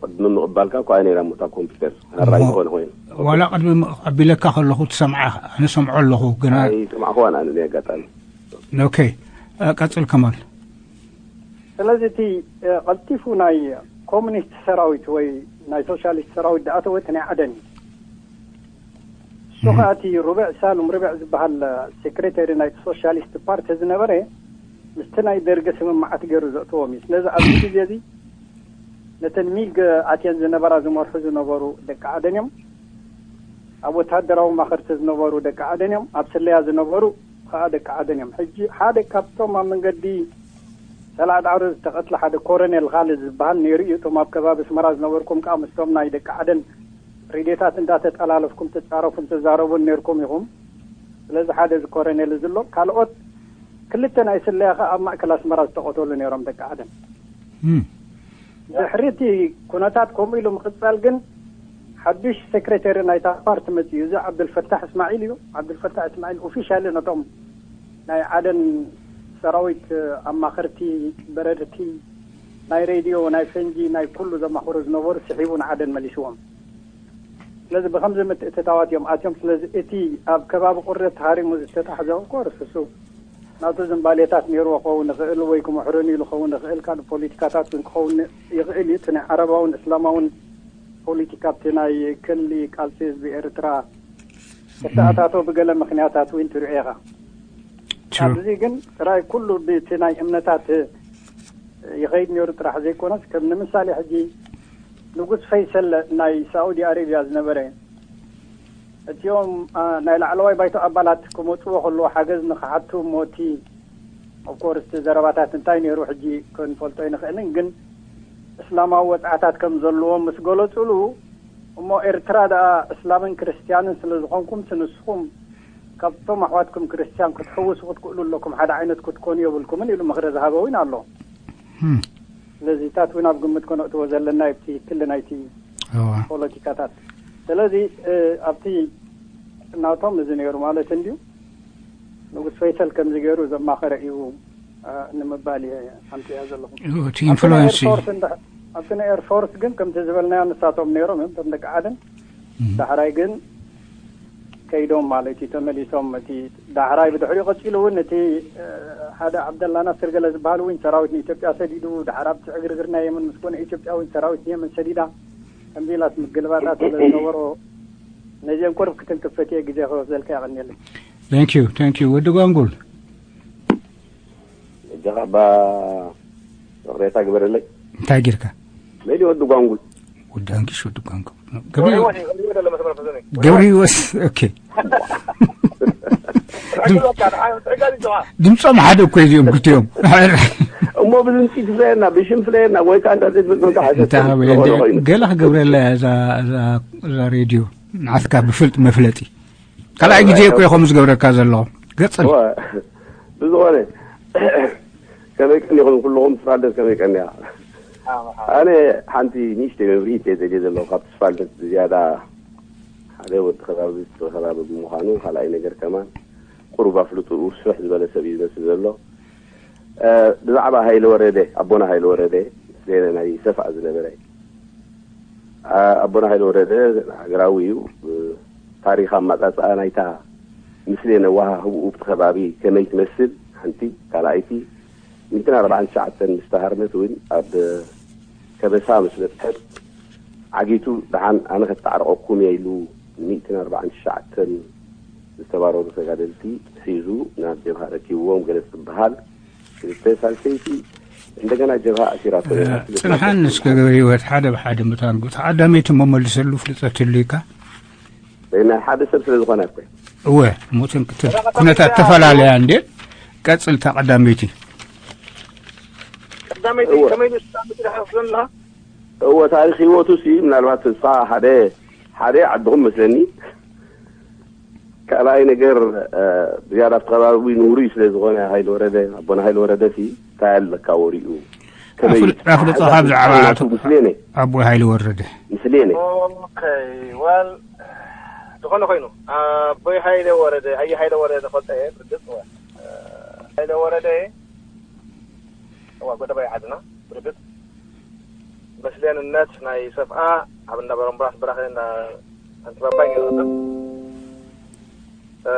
ቅድሚ ምቕባልካ እኳ ነይራ እታ ኮምፒውተር ኣራይ ዝኾነ ኮይኑ ዋላ ቅድሚ ኣቢለካ ከለኹ ትሰምዓ ኣነ ሰምዖ ኣለኹ ግና ኣይሰማዕኹዋን ኣነ ናይ ኣጋጣሚ ኦኬ ቀጽል ከማል ስለዚ እቲ ቀልጢፉ ናይ ኮሚኒስት ሰራዊት ወይ ናይ ሶሻሊስት ሰራዊት ዝኣተወ እቲ ናይ ዓደን እዩ። እሱ ከዓ እቲ ሩብዕ ሳሉም ሩብዕ ዝበሃል ሴክሬተሪ ናይ ሶሻሊስት ፓርቲ ዝነበረ ምስቲ ናይ ደርጊ ስምምዓት ገይሩ ዘእተዎም እዩ። ስለዚ ኣብዚ ግዜ እዚ ነተን ሚግ ኣትየን ዝነበራ ዝመርሑ ዝነበሩ ደቂ ዓደን እዮም። ኣብ ወታደራዊ ማኸርቲ ዝነበሩ ደቂ ዓደን እዮም። ኣብ ስለያ ዝነበሩ ከዓ ደቂ ዓደን እዮም። ሕጂ ሓደ ካብቶም ኣብ መንገዲ ሰላዕ ዳዕሮ ዝተቐትለ ሓደ ኮረኔል ኻልድ ዝበሃል ነይሩ እዩ። እቶም ኣብ ከባቢ ኣስመራ ዝነበርኩም ከዓ ምስቶም ናይ ደቂ ዓደን ሬድዮታት እንዳተጠላለፍኩም ትጻረፉን ትዛረቡን ነይርኩም ኢኹም። ስለዚ ሓደ እዚ ኮረኔል እዚ ኣሎ። ካልኦት ክልተ ናይ ስለያ ከዓ ኣብ ማእከል ኣስመራ ዝተቐተሉ ነይሮም ደቂ ዓደን። ድሕሪ እቲ ኩነታት ከምኡ ኢሉ ምቕጻል ግን ሓዱሽ ሴክሬተሪ ናይታ ፓርቲ መጽኡ እዩ። እዚ ዓብዱልፈታሕ እስማዒል እዩ። ዓብዱልፈታሕ እስማዒል ኦፊሻሊ ነቶም ናይ ዓደን ሰራዊት ኣማኸርቲ፣ በረድቲ፣ ናይ ሬድዮ፣ ናይ ፈንጂ፣ ናይ ኩሉ ዘማኽሩ ዝነበሩ ስሒቡ ንዓደን መሊስዎም። ስለዚ ብከምዚ ምትእትታዋት እዮም ኣትዮም። ስለዚ እቲ ኣብ ከባቢ ቁርደት ተሃሪሙ ዝተታሕዘ ኦፍኮርስ እሱ ናቱ ዝንባሌታት ነይርዎ ክኸውን ይኽእል ወይ ክምሕረን ኢሉ ክኸውን ይኽእል። ካልእ ፖለቲካታት እውን ክኸውን ይኽእል እዩ። እቲ ናይ ዓረባውን እስላማውን ፖለቲካ ኣብቲ ናይ ክሊ ቃልሲ ህዝቢ ኤርትራ ክተኣታቶ ብገለ ምኽንያታት እውን ትሪኦ ኢኻ። ኣብዚ ግን ጥራይ ኩሉ ብቲ ናይ እምነታት ይኸይድ ነይሩ ጥራሕ ዘይኮነስ ከም ንምሳሌ ሕጂ ንጉስ ፈይሰል ናይ ሳኡዲ ኣረቢያ ዝነበረ እቲኦም ናይ ላዕለዋይ ባይቶ ኣባላት ክመፅዎ ከለዎ ሓገዝ ንክሓቱ እሞ እቲ ኦፍኮርስ እቲ ዘረባታት እንታይ ነይሩ ሕጂ ክንፈልጦ ኣይንኽእልን፣ ግን እስላማዊ ወፅዓታት ከም ዘለዎም ምስ ገለፁሉ እሞ ኤርትራ ደኣ እስላምን ክርስትያንን ስለ ዝኾንኩም ንስኹም ካብቶም ኣሕዋትኩም ክርስትያን ክትሕውሱ ክትክእሉ ኣለኩም፣ ሓደ ዓይነት ክትኮኑ የብልኩምን ኢሉ ምኽሪ ዝሃበ እውን ኣሎ። ስለዚታት እውን ኣብ ግምት ከነእትዎ ዘለና ኣብቲ ክሊ ናይቲ ፖለቲካታት። ስለዚ ኣብቲ ናቶም እዚ ነይሩ ማለት እንድዩ። ንጉስ ፈይሰል ከምዚ ገይሩ ዘማኸረ እዩ ንምባል እየ ኣምፅያ ዘለኹ። እቲ ኢንፍሉዌንስ እዩ። ኣብቲ ናይ ኤርፎርስ ግን ከምቲ ዝበልናዮ ንሳቶም ነይሮም እዮም እቶም ደቂ ዓደን። ዳሕራይ ግን ከይዶም ማለት እዩ ተመሊሶም። እቲ ዳሕራይ ብድሕሪኡ ቀፂሉ እውን እቲ ሓደ ዓብደላ ናስር ገለ ዝበሃል እውን ሰራዊት ንኢትዮጵያ ሰዲዱ፣ ዳሕር ኣብቲ ዕግርግር ናይ የመን ምስ ኮነ ኢትዮጵያ እውን ሰራዊት ንየመን ሰዲዳ ከምዚ ኢላት ምግልባጣት ስለ ዝነበሮ ነዚኦም ቁርብ ክትንክፍ ፈትየ ግዜ ክወስደልካ የቐንየለይ። Thank you thank you ወዲ ጓንጉል እጃኻ ባ ይቕሬታ ግበረለይ። እንታይ ጌርካ? መዲ ወዲ ጓንጉል ወዲ ሃንኪሽ ወዲ ጓንኮ። ገብረ ህይወት እዩ፣ ገብረ ህይወት ዘሎ መስመር ፈዘነ። ገብረ ህይወት፣ ኦኬ። ሕጂ በቃ፣ ንዓ፣ ሕጂ ኣሊቶ፣ ዓ። ድምፆም ሓደ እኮ እዚኦም ክልቲኦም። እሞ ብድምፂ ትፍለየና፣ ብሽም ፍለየና፣ ወይ ከዓ እንዳ ዘይትብል ኮንካ ሓይሰ እንታይ ትብል ሃበለ፣ ትኾኖ እንደ-፣ ኮይኑ። ገለ ክገብረላ እያ እዛ፣ እዛ፣ እዛ ሬድዮ። ንዓትካ ብፍልጥ መፍለጢ። ካልኣይ ግዜ እኮ እዩ ከምኡ ዝገብረካ ዘሎ። ገጽል። እወ፣ ብዝኾነ፣ ከመይ ቀኒኹም ኩልኹም? ትፋልደት ከመይ ቀኒያ? ኣነ ሓንቲ ንእሽተይ መብርሂት እየ ዘድልየ ዘለኹ። ካብ ትፋልደት ብዝያዳ ሓደ ወዲ ከባቢ፣ ከባቢ ብምዃኑ፣ ካልኣይ ነገር ከማን ቁሩብ ኣፍልጥኡ ስፍሕ ዝበለ ሰብ እዩ ዝመስል ዘሎ። እ፣ ብዛዕባ ሃይለ ወረደ፣ ኣቦና ሃይለ ወረደ፣ ምስሌነ ናይ ሰፍኣ ዝነበረ፣ ኣ-፣ ኣቦና ሃይለ ወረደ ሃገራዊ እዩ። እ፣ ታሪኽ ኣመጻጽኣ ናይታ ምስሌነ ወሃህብኡ ብቲ ከባቢ ከመይ ትመስል፣ ሓንቲ። ካልኣይቲ፣ ሚእትን ኣርባዓን ትሽዓተን ምስ ተሃርመት እውን ኣብ ከበሳ ምስ በጽሐት፣ ዓጊቱ፣ ደሓን ኣነ ከተዓርቐኩም እየ ኢሉ፣ ሚእትን ኣርባዓን ትሽዓተን ዝተባረሩ ተጋደልቲ ሒዙ ናብ ጀብሃ ረኪብዎም ገለ ዝበሃል። ክልተ ሳልሰይቲ እንደገና ጀብሃ ኣሲራቶ ነይራ። ጽንሓን እስከ ገብረ ህይወት ሓደ ብሓደ ምታን ጉ-፣ ተዓዳመይቲ መመልሰሉ ፍልጠት ህልዩካ? ናይ ሓደ ሰብ ስለ ዝኾነ እኮ። እወ፣ ሞትን ክት-፣ ኩነታት ተፈላለያ እንዴ? ቀጽል ተቐዳመይቲ። ቀዳመይቲ እወ። ከመይ ኢሉ ስልጣን ምድሪ ሓፍዞ ኣለኻ? እወ፣ ታሪኽ ህይወቱ ሲ ምናልባት ንስኻ ሓደ፣ ሓደ ዓድኹም መስለኒ። ካልኣይ ነገር፣ እ፣ ብዝያዳ ኣብቲ ከባቢ ንውሩይ ስለ ዝኾነ ሃይለ ወረደ፣ ኣቦና ሃይለ ወረደ ሲ እንታይ ኣለካ ወሪኡ? ከመይ ኣፍል-፣ ኣፍልጦ ካብ ዝዓባ ናቱ ኣቶ ምስሌነ። ኣቦ ሃይለ ወረደ። ምስሌነ። ኦኬ፣ ዋል፣ ዝኾነ ኮይኑ፣ ኣቦይ ሃይለ ወረደ፣ ኣየ ሃይለ ወረደ ፈልጠ እየ፣ ብርግጽ፣ እወ። እ፣ ሃይለ ወረደ፣ እዋ፣ ጎደባይ ዓድና፣ ብርግጽ። መስሌንነት ናይ ሰፍኣ ኣብ እንዳ በረምብራስ በራኸ እንዳ ኣንትባባይ ነይሩ። እ፣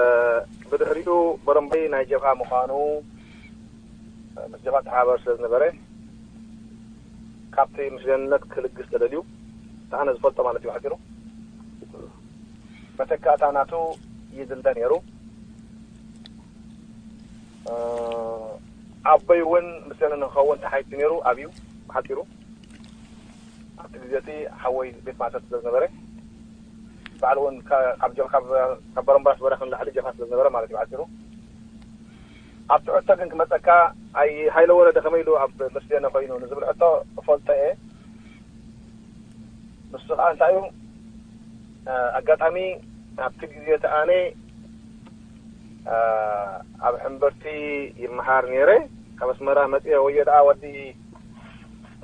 ብድሕሪኡ በረምባይ ናይ ጀብሃ ምዃኑ፣ እ፣ ምስ ጀብሃ ተሓባበር ስለ ዝነበረ፣ ካብቲ ምስሌንነት ክልግስ ተደልዩ፣ እቲ ኣነ ዝፈልጦ ማለት እዩ፣ ሓፂሩ። መተካእታ ናቱ ይድለ ነይሩ። እ፣ ኣቦይ እውን ምስሌነ ንክኸውን ተሓይቱ ነይሩ፣ ኣብዩ፣ ሓፂሩ። ኣብቲ ግዜ እቲ ሓወይ ቤት ማእሰርቲ ስለ ዝነበረ፣ ባዕሉ እውን ካ-፣ ካብ ጀ-፣ ካብ፣ ካብ በረምባስ በረኽ ንላዕሊ ጀብሃ ስለ ዝነበረ ማለት እዩ፣ ብሓጺሩ። ኣብቲ ሕቶ ግን ክመጸካ፣ ኣይ ሃይለ ወረደ ከመይ ኢሉ ኣብ መስሌነ ኮይኑ ንዝብል ሕቶ እፈልጦ እየ። ንሱ ከኣ እንታይ እዩ፣ እ፣ ኣጋጣሚ ኣብቲ ግዜ እቲ ኣነ፣ እ፣ ኣብ ሕምብርቲ ይመሃር ነይረ። ካብ ኣስመራ መጽየ፣ ወዮ ደኣ ወዲ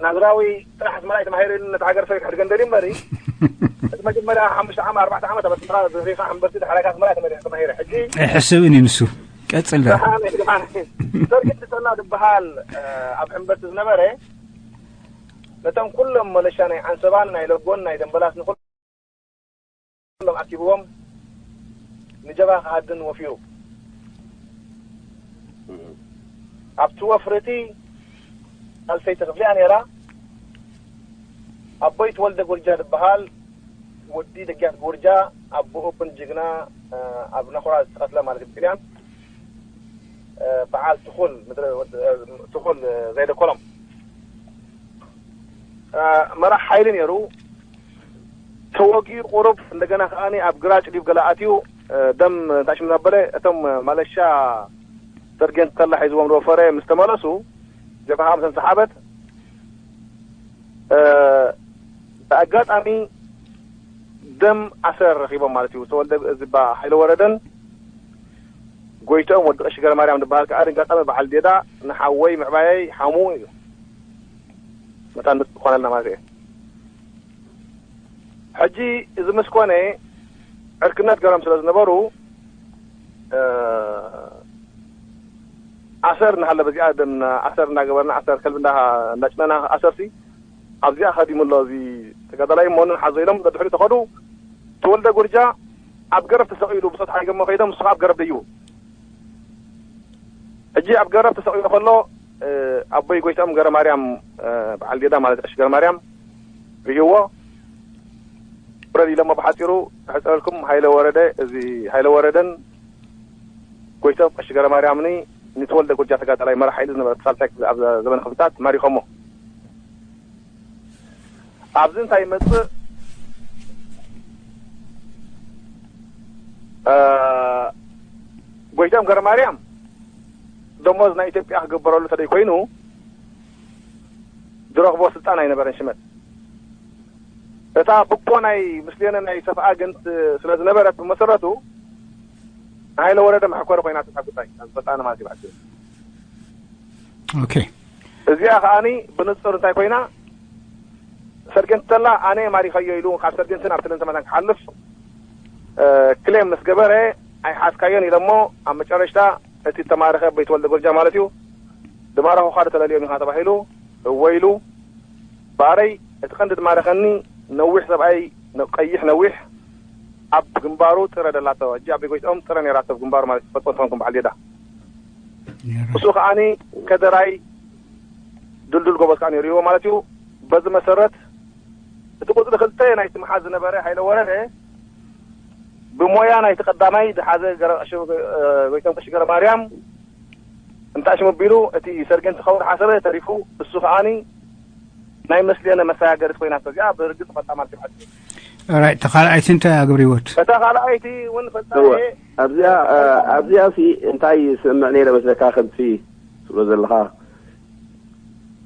ናዝራዊ ጥራሕ ኣስመራ እዩ ተማሂሩ ኢሉ ነቲ ሃገር ሰሪሑ ክሕድገን ደልዩ እምበሪ፣ እቲ መጀመርያ ሓሙሽተ ዓመት፣ ኣርባዕተ ዓመት ኣብ ኣስመራ ዝሪኻ ሕምብርቲ፣ ድሓር ከኣ ኣስመራ እዩ ተመሪሑ ተማሂረ። ሕጂ ኣይሕስብን እዩ ንሱ። ቀጽል ደኣ። ደሓን፣ ደሓን። ሰርጊ ትሰና ዝበሃል፣ እ፣ ኣብ ሕምብርቲ ዝነበረ፣ ነቶም ኩሎም መለሻ ናይ ዓንሰባን ናይ ለጎን ናይ ደምበላስ ንኹሎም ኣኪብዎም ንጀብሃ ክሃድን ወፊሩ። ኣብቲ ወፍሪ እቲ ሳልሰይቲ ክፍሊ እያ ነይራ። ኣቦይ ተወልደ ጎርጃ ዝበሃል ወዲ ደግያት ጎርጃ፣ ኣቦኡ እውን ጅግና፣ እ፣ ኣብ ነኹራ ዝተቐትለ ማለት እዩ ብጥልያን፣ እ፣ በዓል ትኹል ምድረ-፣ እ፣ ትኹል፣ እ፣ ዘይደኮሎም፣ እ፣ መራሕ ሓይሊ ነይሩ። ተወጊኡ ቁሩብ እንደገና ከኣ ኣብ ግራጭ ድዩ ገለ ኣትዩ፣ እ፣ ደም እንታይ ሽም እናበለ እቶም ማለሻ ሰርጌንት ተላ ሒዝዎም ዝወፈረ ምስ ተመለሱ፣ ጀብሃ ምስ ሰሓበት፣ እ፣ ብኣጋጣሚ ደም ኣሰር ረኺቦም ማለት እዩ። ተወልደ፣ እዚ ባ-፣ ሃይለ ወረደን ጎይትኦም ወዲ ቀሺ ገረማርያም ዝበሃል ከኣ ኣጋጣሚ በዓል ዴዳ ንሓወይ ምዕባየይ ሓሙ እዩ። መታን ምስ ዝኾነልና ማለት እየ። ሕጂ እዚ ምስ ኮነ ዕርክነት ገሮም ስለ ዝነበሩ፣ እ፣ ኣሰር እናሃለ በዚኣ ደም ኣሰር እናገበርና፣ ኣሰር ከልቢ እንዳ-፣ እንዳጭነና ኣሰርሲ ኣብዚኣ ከዲሙ ኣሎ። እዚ ተጋዳላይ እሞ ንሓዞ ኢሎም ደድሕሪኡ ተኸዱ። ተወልደ ጎርጃ ኣብ ገረብ ተሰቒሉ ብሶት ሓይገሞ ከይዶም፣ ንሱ ኣብ ገረብ ደይቡ። ሕጂ ኣብ ገረብ ተሰቒሉ ከሎ፣ እ፣ ኣቦይ ጎይትኦም ገረ ማርያም፣ እ፣ በዓል ጌዳ ማለት ቀሺ ገረ ማርያም ርእይዎ። ውረድ ኢሎሞ ብሓጺሩ፣ ክሕጽረልኩም፣ ሃይለ ወረደ፣ እዚ ሃይለ ወረደን ጎይትኦም ቀሺ ገረ ማርያምኒ ንተወልደ ጎርጃ ተጋዳላይ መራሕ ሓይሊ ዝነበረ ሳልሳይ ክፍሊ ኣብ ዘመነ ክፍልታት ማሪኾሞ። ኣብዚ እንታይ ይመጽእ? እ፣ ጎይቶም ገረማርያም ደሞዝ ናይ ኢትዮጵያ ክግበረሉ ተደይ ኮይኑ ዝረኽቦ ስልጣን ኣይነበረን ሽመት። እታ ብኮ ናይ ምስሌነ ናይ ሰፍኣ ግንት ስለ ዝነበረት ብመሰረቱ ንሃይለ ወረደ መሐኮሪ ኮይና እታ ጉዳይ፣ ፈጣነ ማለት ይባል። ኦኬ። እዚኣ ከኣኒ ብንጹር እንታይ ኮይና፣ ሰርጌንት ተላ ኣነ ማሪኸዮ ኢሉ ካብ ሰርጌንትን ኣብ ትልን ተመታን ክሓልፍ፣ እ፣ ክሌም ምስ ገበረ ኣይሓዝካዮን ኢሎሞ፣ ኣብ መጨረሽታ እቲ ተማረኸ በይተወልደ ጎርጃ ማለት እዩ፣ ድማረኹኻ ዶ ተለልዮም ኢኻ ተባሂሉ፣ እወ ኢሉ። ባረይ እቲ ቀንዲ ድማረኸኒ ነዊሕ ሰብኣይ፣ ነ-፣ ቀይሕ ነዊሕ ኣብ ግንባሩ ጥረ ደላቶ፣ ሕጂ ኣቢ ጎይትኦም ጥረ ነይራቶ ኣብ ግንባሩ ማለት እዩ፣ ትፈልጦ እንተኾንኩም በዓል ዴዳ። እሱ ከኣኒ ከደራይ ድልዱል ጎበዝ ከኣ ነይሩ ማለት እዩ። በዚ መሰረት እቲ ቁጽሪ ክልተ ናይቲ መሓዝ ዝነበረ ሃይለ ወረደ ብሞያ ናይቲ ቀዳማይ ዝሓዘ ገረ-፣ ሽ-፣ እ፣ ጎይቶም ቀሺ ገረ ማርያም እንታይ ሽሙ ቢሉ እቲ ሰርጌንት ክኸውን ሓሰበ ተሪፉ። እሱ ከኣኒ ናይ መስልየነ መሰጋገሪት ኮይና እዚኣ ብርግጽ ፈጣ ማለት እዩ። ራይት፣ እታ ካልኣይቲ እንታይ ኣግብርዎት? እታ ካልኣይቲ እውን ፈጣ እወ። ኣብዚኣ ኣብዚኣ ሲ እንታይ ይስምዕ ነይረ መስለካ? ከምቲ ትብሎ ዘለኻ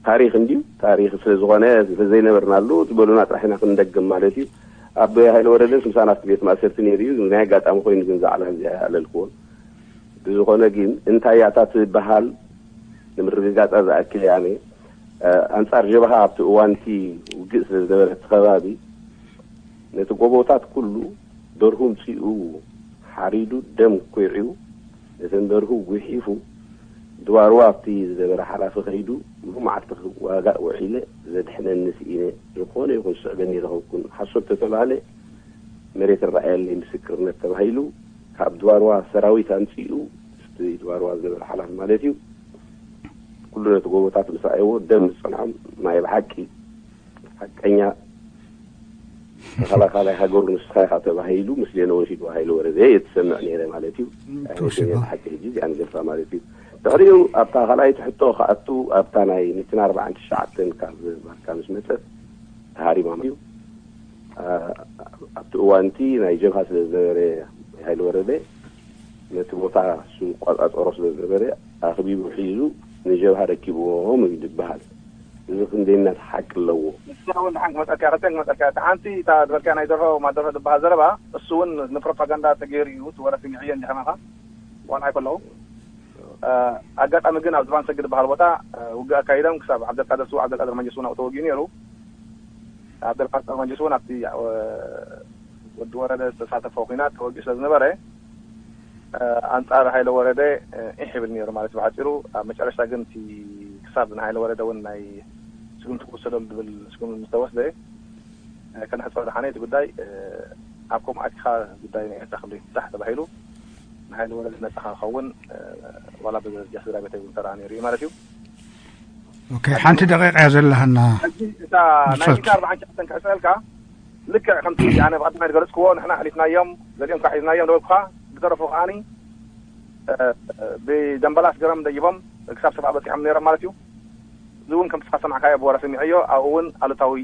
ታሪኽ እንድዩ። ታሪኽ ስለ ዝኾነ ዘይነበርናሉ ዝበሉና ጥራሕ ኢና ክንደግም ማለት እዩ። ኣቦይ ሃይለ ወረደስ ምሳና ኣብቲ ቤት ማእሰርቲ ነይሩ እዩ። ናይ ኣጋጣሚ ኮይኑ ግን ዛዕላ እዚኣ ኣለልክዎ። ብዝኾነ ግን እንታይ እያ እታ ትበሃል ንምርግጋጻ ዝኣክል እያ። ኣነ ኣንጻር ጀብሃ ኣብቲ እዋንቲ ውግእ ስለ ዝነበረ እቲ ከባቢ ነቲ ጎቦታት ኩሉ ደርሁ ምጺኡ ሓሪዱ ደም ኮይዕዩ ነተን ደርሁ ጉሒፉ ድዋርዋ ኣብቲ ዝነበረ ሓላፊ ከይዱ ሙሉእ መዓልቲ ክዋጋእ ውዒለ ዘድሕነኒ ስኢነ ዝኾነ ይኹን ዝስዕበኒ ኣይረኸብኩን። ሓሶት ተተባህለ መሬት ይረኣየለይ ምስክርነት ተባሂሉ ካብ ድዋርዋ ሰራዊት ኣምጺኡ ምስቲ ድዋርዋ ዝነበረ ሓላፊ ማለት እዩ ኩሉ ነቲ ጎቦታት ምስ ረኣይዎ ደም ዝጸንሖም ናይ ብሓቂ ሓቀኛ ተኸላኻላይ ሃገሩ ንስኻ ኢኻ ተባሂሉ ምስሌነ ወሲድዎ ሃይለ ወረደ እየ ዝሰምዕ ነይረ ማለት እዩ። ተወሲዱ። ሓቂ ሕጂ እዚኣ ንገልጻ ማለት እዩ። ድሕሪኡ ኣብታ ካልኣይቲ ሕቶ ክኣቱ ኣብታ ናይ ሚእትን ኣርባዓን ትሽዓተን ካብ ባርካ ምስ መጸት ተሃሪማ እዩ። ኣብቲ እዋንቲ ናይ ጀብሃ ስለ ዝነበረ ሃይለ ወረደ ነቲ ቦታ እሱ ቆጻጸሮ ስለ ዝነበረ ኣኽቢቡ ሒዙ ንጀብሃ ረኪብዎም እዩ ዝበሃል። እዚ ክንደይነት ሓቂ ኣለዎ? ንስኻ እውን ደሓን ክመፀልካ እያ፣ ክልተን ክመፀልካ እያ። እታ ሓንቲ እታ ዝበልካያ ናይ ደርሆ ማደርሆ ዝበሃል ዘረባ እሱ እውን ንፕሮፓጋንዳ ተገይሩ እዩ፣ እቲ ወረ ስሚዐዮ እንዲሕማኻ ዋላ ኣይኮለኹ። ኣጋጣሚ ግን ኣብ ዝባን ሰግድ ዝበሃል ቦታ ውግእ ኣካይዶም ክሳብ ዓብደልቃደር ስዉእ ዓብደልቃደር መንጀስ እውን ኣብኡ ተወጊኡ ነይሩ። ዓብደልቃደር መንጀስ እውን ኣብቲ ወዲ ወረደ ዝተሳተፎ ኩናት ተወጊኡ ስለ ዝነበረ ኣንጻር ሃይለ ወረደ ኢሕ ይብል ነይሩ ማለት ብሓፂሩ። ኣብ መጨረሽታ ግን እቲ ክሳብ ንሃይለ ወረደ እውን ናይ ስጉምቲ ክወሰደሉ ዝብል ስጉምቲ ምስ ተወስደ ከነሕፅሮ ደሓነ እቲ ጉዳይ ኣብ ከምኡ ኣቲኻ ጉዳይ ናይ ኤርትራ ክንደይ ፍታሕ ተባሂሉ ንሃይለ ወረደ ነፃ ክኸውን ዋላ ብደረጃ ስድራ ቤተይ እውን ተረኣ ነይሩ እዩ ማለት እዩ። ኦኬ፣ ሓንቲ ደቂቃ እያ ዘለሃና። ሕጂ እታ ናይ ሚእትን ኣርባዓን ትሽዓተን ክሕፀልካ ልክዕ ከምቲ ኣነ ብቐዳማይ ዝገለፅክዎ ንሕና ኣሕሊፍናዮም ገሊኦም ከዓ ሒዝናዮም ነበርኩኻ ብተረፉ ከዓኒ ብደምበላስ ገረም ደይቦም ክሳብ ሰብኣ በፂሖም ነይሮም ማለት እዩ። እዚ እውን ከምቲ ዝሰማዕካዮ ብወረ ሰሚዐዮ ኣብኡ እውን ኣሉታዊ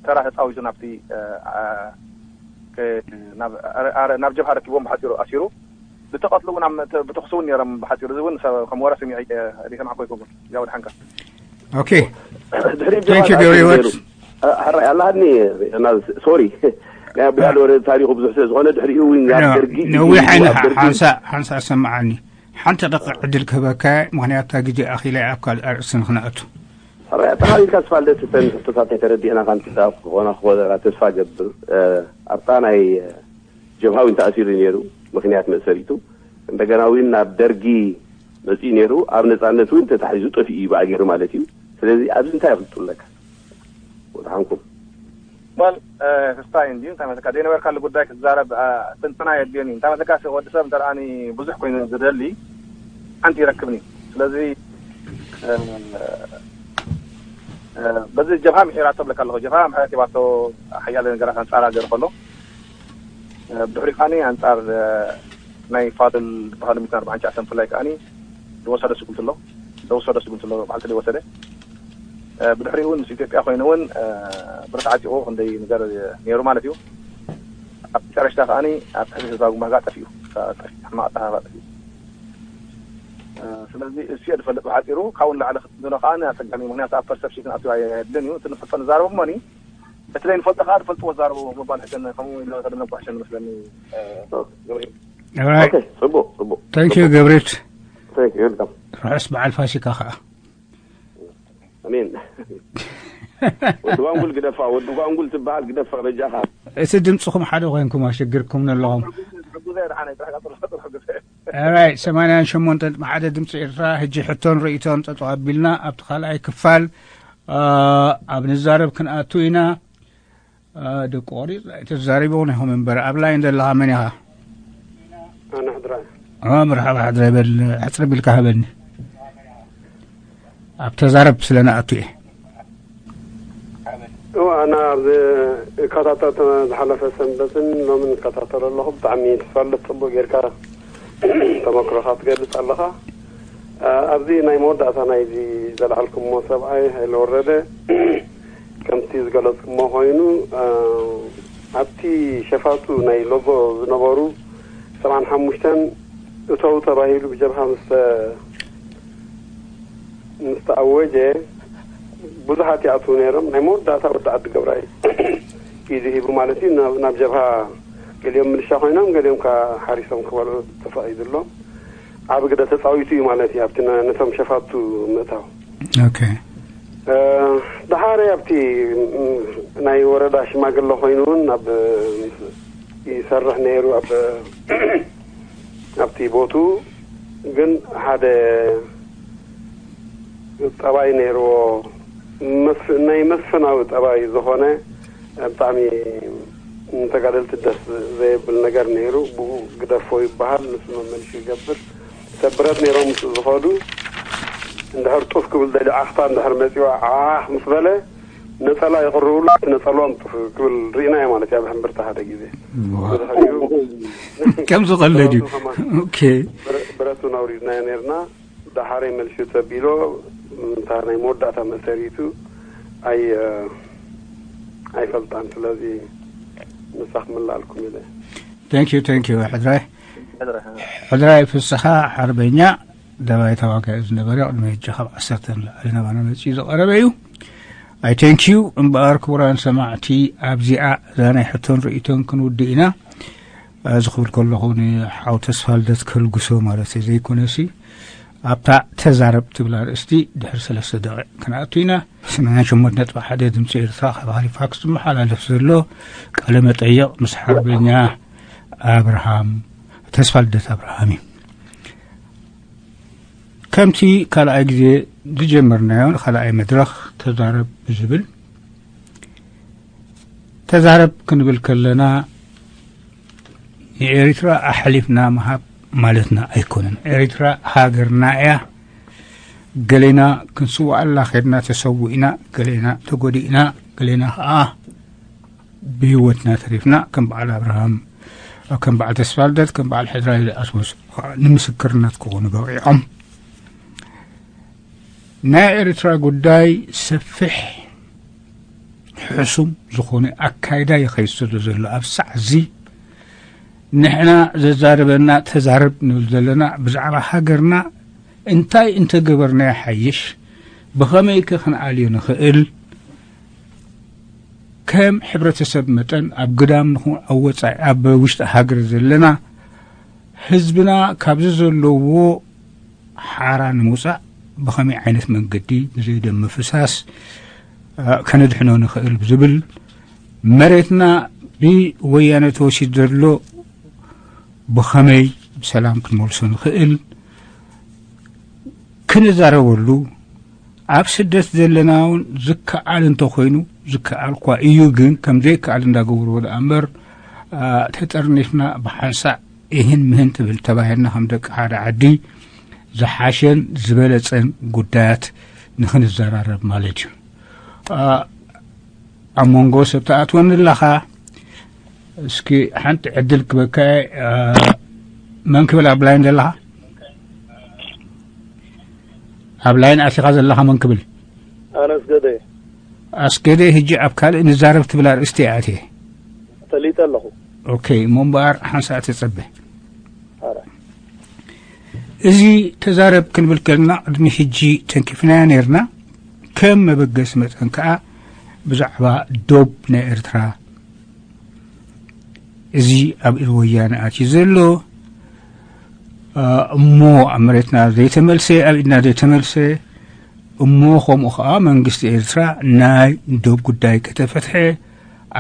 ተራ ተፃዊቱ ናብቲ ናብ ጀብሃ ረኪብዎም ብሓፂሩ ኣሲሩ ዝተቐትሉ እውን ብተኽሲ እውን ነይሮም ብሓፂሩ። እዚ እውን ከም ወረ ሰሚዐ ዘይሰማዕኮ ይከውን ያው ድሓንካ ኦኬ ድሕሪ ገብረ ህይወት ሕራይ ኣለሃኒ ሶሪ ናይ ኣቡያል ወረ ታሪኹ ብዙሕ ስለ ዝኾነ ድሕሪኡ እውን ኣብ ደርጊ ነዊሕ ዓይኒ ሓንሳ ሓንሳ ኣሰማዓኒ ሓንቲ ደቂ ዕድል ክህበካ ምክንያቱ እታ ግዜ ኣኺለ ኣብ ካልእ ኣርእስቲ ንክነእቱ ሕራይ ኣጠቓሊልካ ስፋልደት እተን ሕቶታት ኣይተረዲእና ካንቲ ክኾና ክኾና ተስፋ ገብር ኣብታ ናይ ጀብሃዊ እንተኣሲሩ ነይሩ ምክንያት መእሰሪቱ እንደገና እውን ናብ ደርጊ መፅኡ ነይሩ ኣብ ነፃነት እውን ተታሒዙ ጠፊኡ እዩ ብኣገሩ ማለት እዩ ስለዚ ኣብዚ እንታይ ይፍልጡ ኣለካ ወድሓንኩም ወል ክስታይ እንድዩ እንታይ መስለካ ዘይነበርካሉ ጉዳይ ክትዛረብ ትንትና የድልዮን እዩ እንታይ መስለካ ወዲ ሰብ እንተደኣኒ ብዙሕ ኮይኑ ዝደሊ ሓንቲ ይረክብኒ ስለዚ በዚ ጀብሃ ምሒራቶ ብለካ ኣለኹ ጀብሃ ምሕረት ሂባቶ ሓያለ ነገራት ኣንፃራ ገይሩ ከሎ ብድሕሪ ከዓኒ ኣንፃር ናይ ፋድል ዝበሃሉ ሚእትን ኣርባዓን ትሽዓተን ብፍላይ ከዓኒ ዝወሰደ ስጉምቲ ኣሎ ዝወሰደ ስጉምቲ ኣሎ ባዕልቲ ዘይወሰደ ብድሕሪኡ እውን ምስ ኢትዮጵያ ኮይኑ እውን ብረት ዓጢቑ ክንደይ ነገር ነይሩ ማለት እዩ። ኣብ መጨረሽታ ከዓኒ ኣብ ትሕቲ ህዝባዊ ግንባር ጋር ጠፊኡ። ጠፊኡ፣ ሕማቕ ኣጠፋፍኣ ጠፊኡ። ስለዚ እሱ እየ ዝፈልጥ ብሓፂሩ። ካብኡ ንላዕሊ ክትንትኖ ከዓኒ ኣፀጋሚ፣ ምክንያቱ ኣብ ፐርሰፕሽን ኣትዩ ኣየድልን እዩ። እቲ ንፈልጦ ንዛረቦ እሞኒ እቲ ዘይንፈልጦ ከዓ ትፈልጥዎ ዛረቡ ምባል ሕጂ ከምኡ ኢለ ተደነጓሕሸ መስለኒ። ኦራይ። ጽቡቅ ጽቡቅ። Thank you ገብሬት። Thank you። ርሑስ በዓል ፋሲካ ከዓ። ኣሜን። ወዲ ጓንጉል ግደፋ፣ ወዲ ጓንጉል ትበሃል ግደፋ በጃኻ። እቲ ድምፅኹም ሓደ ኮይንኩም ኣሸግርኩም ኣለኹም። ራይ ሰማንያን ሸሞንተ ነጥቢ ሓደ ድምፂ ኤርትራ። ሕጂ ሕቶን ርእይቶን ጠጠው ኣቢልና ኣብቲ ካልኣይ ክፋል ኣብ ንዛረብ ክንኣቱ ኢና። ደቂ ቆሪፅ ኣይተዛሪበውን ኢኹም እምበር ኣብ ላይን ዘለኻ መን ኢኻ? ኣነ ሕድራ። መርሓባ ሕድራ ይበል። ሕፅር ቢልካ ሃበኒ። ኣብ ተዛረብ ስለ ንኣቱ እየ። እዋ ኣነ ኣብዚ እከታተል ዝሓለፈ ሰንበትን ሎምን እከታተሎ ኣለኹ። ብጣዕሚ ተፋልጥ ጽቡቅ ጌርካ ተመክሮኻ ትገልጽ ኣለኻ። ኣብዚ ናይ መወዳእታ ናይዚ ዘልዓልኩሞ ሰብኣይ ሃይለ ወረደ ከምቲ ዝገለጽኩሞ ኮይኑ ኣብቲ ሸፋቱ ናይ ሎጎ ዝነበሩ ሰብዓን ሓሙሽተን እተው ተባሂሉ ብጀብሃ ምስ ምስ ተኣወጀ ብዙሓት ይኣትዉ ነይሮም። ናይ መወዳእታ ወዲ ዓዲ ገብራይ ኢዱ ሂቡ ማለት እዩ ናብ ጀብሃ ገሊኦም ምልሻ ኮይኖም ገሊኦም ከዓ ሓሪሶም ክበልዑ ተፈቒዱሎም። ዓቢ ግደ ተጻዊቱ እዩ ማለት እዩ ኣብቲ ነቶም ሸፋቱ ምእታው። ኦኬ። ደሓረ ኣብቲ ናይ ወረዳ ሽማግለ ኮይኑ እውን ኣብ ይሰርሕ ነይሩ ኣብ ኣብቲ ቦቱ ግን ሓደ ጠባይ ነይርዎ ናይ መስፍናዊ ጠባይ ዝኾነ ብጣዕሚ ንተጋደልቲ ደስ ዘየብል ነገር ነይሩ። ብኡ ግደፎ ይበሃል፣ ንሱ መመልሹ ይገብር። ሰብ ብረት ነይሮም ምስ ዝኸዱ እንድሕር ጡፍ ክብል ደልዩ ዓኽታ እንድሕር መፂዋ ዓኽ ምስ በለ ነፀላ ይቕርብሉ፣ እቲ ነፀልኦም ጡፍ ክብል ርኢናዮ ማለት እዩ ኣብ ሕምብርቲ ሓደ ግዜ። ከም ዝቐለድ እዩ። ኦኬ። ብረቱን ኣውሪድናዮ ነርና። ዳሓረይ መልሹ ተቢሎ እታ ናይ መወዳእታ መእሰሪቱ ኣይ ኣይፈልጣን። ስለዚ ንሳ ክምልኣልኩም ኢለ። Thank you, thank you ሕድራይ። ሕድራይ ፍስሓ ሓርበኛ ደባይ ተዋጋኢ ዝነበረ ቅድሚ ሕጂ ካብ ዓሰርተ ንላዕሊ ናባና መፂኡ ዝቐረበ እዩ። ኣይ thank you። እምበኣር ክቡራን ሰማዕቲ ኣብዚኣ እዛ ናይ ሕቶን ርእይቶን ክንውድእ ኢና። እዚ ክብል ከለኹ ንሓው ተስፋልደት ከልግሶ ማለት ዘይኮነሲ ኣብታ ተዛረብ ትብል ኣርእስቲ ድሕሪ ሰለስተ ደቂቕ ክንኣቱ ኢና። ሰማንያን ሸሞንተ ነጥቢ ሓደ ድምፂ ኤርትራ ካብ ሃሊፋክስ ዝመሓላለፍ ዘሎ ቃለ መጠይቕ ምስ ሓርበኛ ኣብርሃም ተስፋልደት ኣብርሃም እዩ። ከምቲ ካልኣይ ግዜ ዝጀመርናዮ ንካልኣይ መድረኽ ተዛረብ ብዝብል ተዛረብ ክንብል ከለና ንኤሪትራ ኣሕሊፍና ምሃብ ማለትና ኣይኮነን። ኤሪትራ ሃገርና እያ። ገሌና ክንስዋኣላ ኸድና ተሰዊእና፣ ገሌና ተጎዲእና፣ ገሌና ኸዓ ብህይወትና ተሪፍና ከም በዓል ኣብርሃም ከም በዓል ተስፋልደት ከም በዓል ሕድራይ ዝኣስመሱ ንምስክርነት ክኾኑ በቂዖም። ናይ ኤርትራ ጉዳይ ሰፊሕ ሕሱም ዝኾነ ኣካይዳ ይኸይድ ስለ ዘሎ ኣብ ሳዕ እዚ ንሕና ዘዛርበና ተዛረብ ንብል ዘለና ብዛዕባ ሃገርና እንታይ እንተገበርና ይሓይሽ፣ ብኸመይ ከ ክንኣልዮ ንኽእል፣ ከም ሕብረተሰብ መጠን ኣብ ግዳም ንኹን ኣብ ወጻኢ ኣብ ውሽጢ ሃገር ዘለና ህዝብና ካብዚ ዘለዎ ሓራ ንምውፃእ ብኸመይ ዓይነት መንገዲ ብዘይ ደም ምፍሳስ ከነድሕኖ ንኽእል ብዝብል መሬትና ብወያነ ተወሲዱ ዘሎ ብኸመይ ብሰላም ክንመልሶ ንኽእል ክንዛረበሉ ኣብ ስደት ዘለና እውን ዝከኣል እንተኾይኑ ዝከኣል እኳ እዩ፣ ግን ከም ዘይከኣል እንዳገበርዎ ደኣ እምበር ተጠርኒፍና ብሓንሳእ ይህን ምህን ትብል ተባሂልና ከም ደቂ ሓደ ዓዲ ዝሓሸን ዝበለፀን ጉዳያት ንክንዘራረብ ማለት እዩ። ኣብ መንጎ ሰብ ትኣትወኒ ኣለኻ። እስኪ ሓንቲ ዕድል ክበካ መን ክብል ኣብ ላይን ዘለኻ? ኣብ ላይን ኣቲኻ ዘለኻ መን ክብል? ኣነስ ገደ ኣስገደ፣ ሕጂ ኣብ ካልእ ንዛረብ ትብል ኣርእስቲ እያ ኣትየ። ፈሊጠ ኣለኹ። ኦኬ፣ እሞ እምበኣር ሓንሳእ ተጸበ። ኣረ እዚ ተዛረብ ክንብል ከለና፣ ቅድሚ ሕጂ ተንኪፍናያ ነይርና። ከም መበገሲ መጠን ከኣ ብዛዕባ ዶብ ናይ ኤርትራ፣ እዚ ኣብ ኢድ ወያነ ኣትዩ ዘሎ፣ እ፣ እሞ ኣብ መሬትና ዘይተመልሰ፣ ኣብ ኢድና ዘይተመልሰ፣ እሞ ከምኡ ከኣ መንግስቲ ኤርትራ ናይ ዶብ ጉዳይ ከተፈትሐ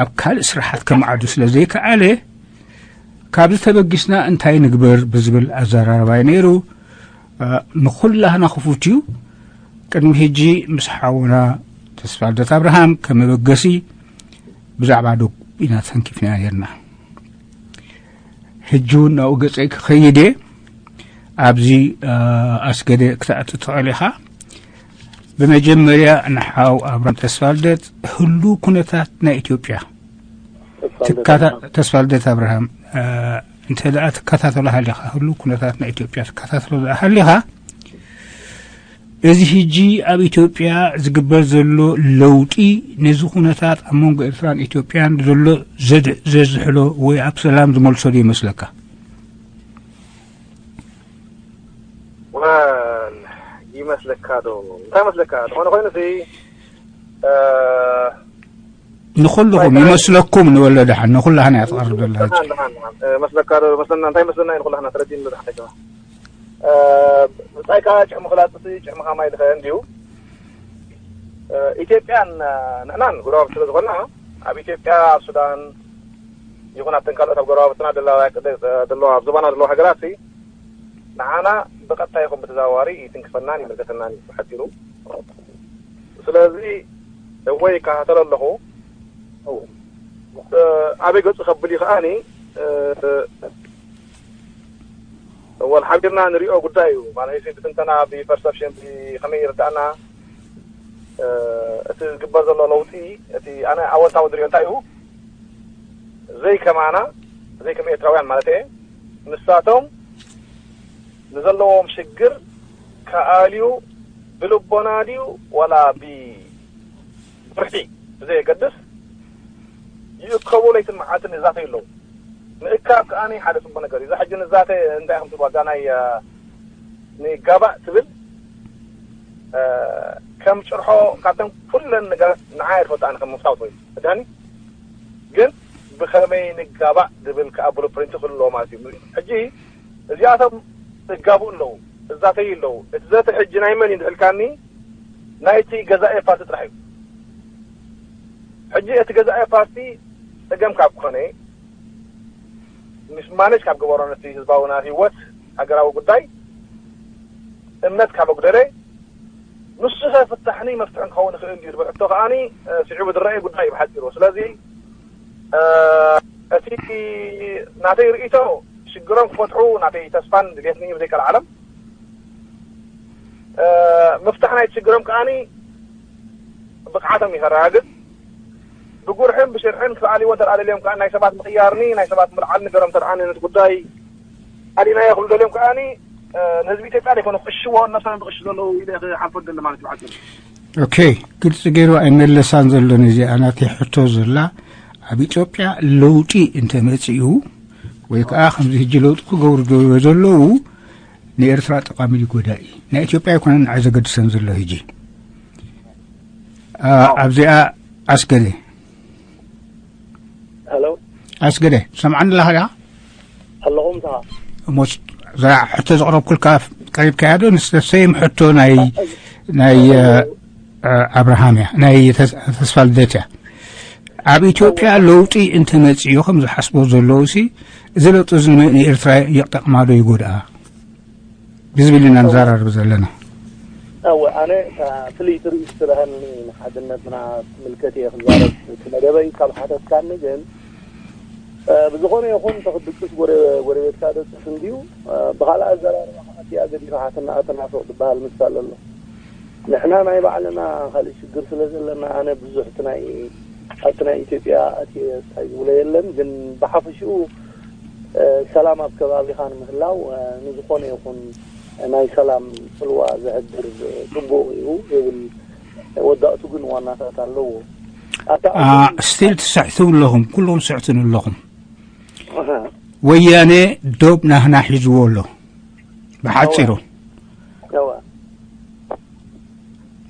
ኣብ ካልእ ስራሓት ከመዓዱ ስለ ዘይከኣለ፣ ካብዚ ተበጊስና እንታይ ንግበር ብዝብል ኣዘራረባይ ነይሩ። እ፣ ንኹላህና ክፉት እዩ። ቅድሚ ሕጂ ምስ ሓውና ተስፋልደት ኣብርሃም ከም መበገሲ ብዛዕባ ዶብ ኢና ተንኪፍና ነይርና። ሕጂ እውን ናብኡ ገጸይ ክኸይድ እየ። ኣብዚ፣ እ፣ ኣስገደ ክትኣቱ ትኽእል ኢኻ። ብመጀመርያ ንሓው ኣብርሃም ተስፋልደት ህሉው ኩነታት ናይ ኢትዮጵያ ትካታ-፣ ተስፋልደት ኣብርሃም፣ እ፣ እንተ ደኣ ትከታተሎ ሃሊኻ፣ ህሉው ኩነታት ናይ ኢትዮጵያ ትከታተሎ ደኣ ሃሊኻ፣ እዚ ሕጂ ኣብ ኢትዮጵያ ዝግበር ዘሎ ለውጢ ነዚ ኩነታት ኣብ መንጎ ኤርትራን ኢትዮጵያን ዘሎ ዘድ-፣ ዘዝሕሎ ወይ ኣብ ሰላም ዝመልሶ ዶ ይመስለካ? ወል ይመስለካ ዶ? እንታይ መስለካ? ዝኾነ ኮይኑ ሲ፣ እ፣ ንኹልኹም ይመስለኩም ንበሎ ደሓን፣ ንኹላህና እያ ትቐርብ ዘላ ሕጂ። ደሓን፣ ደሓን፣ ደሓን። እ፣ መስለካ ዶ? መስለና፣ እንታይ መስለና እዩ ንኹላህና? ተረዲእኒ ዶ ደሓን? እ፣ ብጻይ ከኣ ጭሕሚ ክላጽ ሲ፣ ጭሕሚ ከማይ ልኸ እንድዩ። እ፣ ኢትዮጵያን፣ እ፣ ንሕናን ጎረባብቲ ስለ ዝኾና፣ ኣብ ኢትዮጵያ፣ ኣብ ሱዳን ይኹን ኣብተን ካልኦት ኣብ ጎረባብትና ዘለዋ፣ ዘለዋ፣ ኣብ ዞባና ዘለዋ ሃገራት ሲ፣ ንዓና ብቐጥታ ይኹን ብተዘዋዋሪ ይትንክፈናን ይምልከተናን እዩ ብሓጺሩ። ስለዚ እወ ይከታተሎ ኣለኹ። እ፣ ኣበይ ገጹ ከብል እዩ ከኣኒ፣ እ፣ ወል ሓቢርና ንሪኦ ጉዳይ እዩ። ማለት ብትንተና፣ ብፐርሰፕሽን፣ ብኸመይ ይርዳእና፣ እ፣ እቲ ዝግበር ዘሎ ለውጢ፣ እቲ ኣነ ኣወንታዊ ዝሪኦ እንታይ እዩ? ዘይከማና፣ ዘይከም ኤርትራውያን ማለት እየ፣ ንሳቶም ንዘለዎም ሽግር ከኣልዩ ብልቦና ድዩ ዋላ ብፍርሒ ብዘየገድስ ይእከቡ፣ ለይትን መዓልትን ይዛተዩ ኣለዉ። ምእካብ ከኣ ሓደ ጽቡቕ ነገር እዩ። እዛ ሕጂ ንዛተ እንታይ ከም ትብሎ፣ እዛ ናይ፣ እ፣ ንጋባእ ትብል፣ እ፣ ከም ጭርሖ ካብተን ኩለን ነገራት ንዓይ እየ ዝፈልጣ ኣነ ከም ምፍታው ኮይኑ። እዳኒ ግን ብኸመይ ንጋባእ ዝብል ከኣ ብሉፕሪንት ክህልዎ ማለት እዩ። ሕጂ እዚኣቶም እጋብኡ ኣለዉ፣ እዛተዩ ኣለዉ። እቲ ዘተ ሕጂ ናይ መን እዩ እንድሕልካኒ፣ ናይቲ ገዛኢ ፓርቲ ጥራሕ እዩ። ሕጂ እቲ ገዛኢ ፓርቲ ጸገም ካብ ኮነ፣ ምስ ማኔጅ ካብ ገበሮ፣ ነቲ ህዝባውና ህይወት፣ ሃገራዊ ጉዳይ እምነት ካብ ኣጉደለ፣ ንሱ ከ ፍታሕኒ መፍትሕን ክኸውን ይኽእል ድዩ ዝብል ሕቶ ከኣኒ፣ እ፣ ስዒቡ ዝረኣይ ጉዳይ እዩ ብሓጺሩ። ስለዚ፣ እ፣ እቲ ናተይ ርእይቶ፣ ሽግሮም ክፈትሑ ናተይ ተስፋን ድሌትን እዩ ብዘይቀልዓለም። እ፣ ምፍታሕ ናይቲ ሽግሮም ከኣኒ ብቕዓቶም እዩ ከረጋግጽ። ብጉርሕን ብሽርሕን ክኣልይዎ እንተ ደኣ ደልዮም ከኣ ናይ ሰባት ምቕያርኒ፣ ናይ ሰባት ምልዓልኒ ገሮም እንተ ደኣ ነቲ ጉዳይ ኣሊናዮ ክብሉ ደልዮም ከኣኒ፣ እ፣ ንህዝቢ ኢትዮጵያ ዘይኮነ ክቕሽዎ፣ ነብሶም እዮም ዝቕሹ ዘለዉ ኢለ ክሓልፎ ደሊ ማለት እዩ ብሓጺሩ። ኦኬ፣ ግልጺ ገይሩ ኣይመለሳን ዘሎ ነዚኣ ናተይ ሕቶ ዘላ። ኣብ ኢትዮጵያ ለውጢ እንተመጺኡ ወይ ከኣ ከምዚ ሕጂ ለውጢ ክገብሩ ዶ-፣ ዘለዉ ንኤርትራ ጠቓሚ ድዩ ጎዳኢ? ናይ ኢትዮጵያ ኣይኮነን ንዓይ ዘገድሰን ዘሎ ሕጂ። ኣ-፣ ኣብዚኣ ኣስገደ። ሄሎ፣ ኣስገደ፣ ትሰምዓኒ ኣለኻ ዲኻ? ኣለኹ ምሳኻ። እሞ እዛ ሕቶ ዘቕረብኩልካ ቀሪብካያ ዶ? ንስ ሰይም ሕቶ ናይ፣ ናይ፣ እ፣ ኣብርሃም እያ፣ ናይ ተስ-፣ ተስፋ ልደት እያ። ኣብ ኢትዮጵያ ለውጢ እንተመጺኡ ከም ዝሓስቦ ዘለዉ ሲ፣ እዚ ለውጢ እዚ ንመ-፣ ንኤርትራ ይጠቕማ ዶ ይጎድኣ? ብዝብል ኢና ንዘራረብ ዘለና። እወ፣ ኣነ እታ ፍልይቲ ርእይቶ ስለሃኒ ንሓድነትና ትምልከት እየ ክዛረብ እቲ መደበይ ካብ ሓተትካኒ። ግን፣ እ፣ ብዝኾነ ይኹን ተኽድቅስ ጎረ-፣ ጎረቤትካ ደቅስ እንድዩ። እ፣ ብኻልእ ኣዘራርባ ከዓ እቲኣ ገዲፋ ተና-፣ ተናፍቕ ዝበሃል ምሳሌ ኣሎ። ንሕና ናይ ባዕልና ካልእ ሽግር ስለ ዘለና፣ ኣነ ብዙሕ እቲ ናይ፣ ኣብቲ ናይ ኢትዮጵያ ኣትየ እንታይ ዝብሎ የለን። ግን ብሓፈሽኡ፣ እ፣ ሰላም ኣብ ከባቢኻ ንምህላው፣ እ፣ ንዝኾነ ይኹን ናይ ሰላም ጽልዋ ዘሕድር ጽቡቕ እዩ ዝብል ወዳእቱ ግን ዋናታት ኣለዎ። ኣታ ስቲል ትስሕቱ ኣለኹም፣ ኩልኹም ትስሕቱን ኣለኹም። ወያነ ዶብ ናህና ሒዝዎ ኣሎ። ብሓፂሩ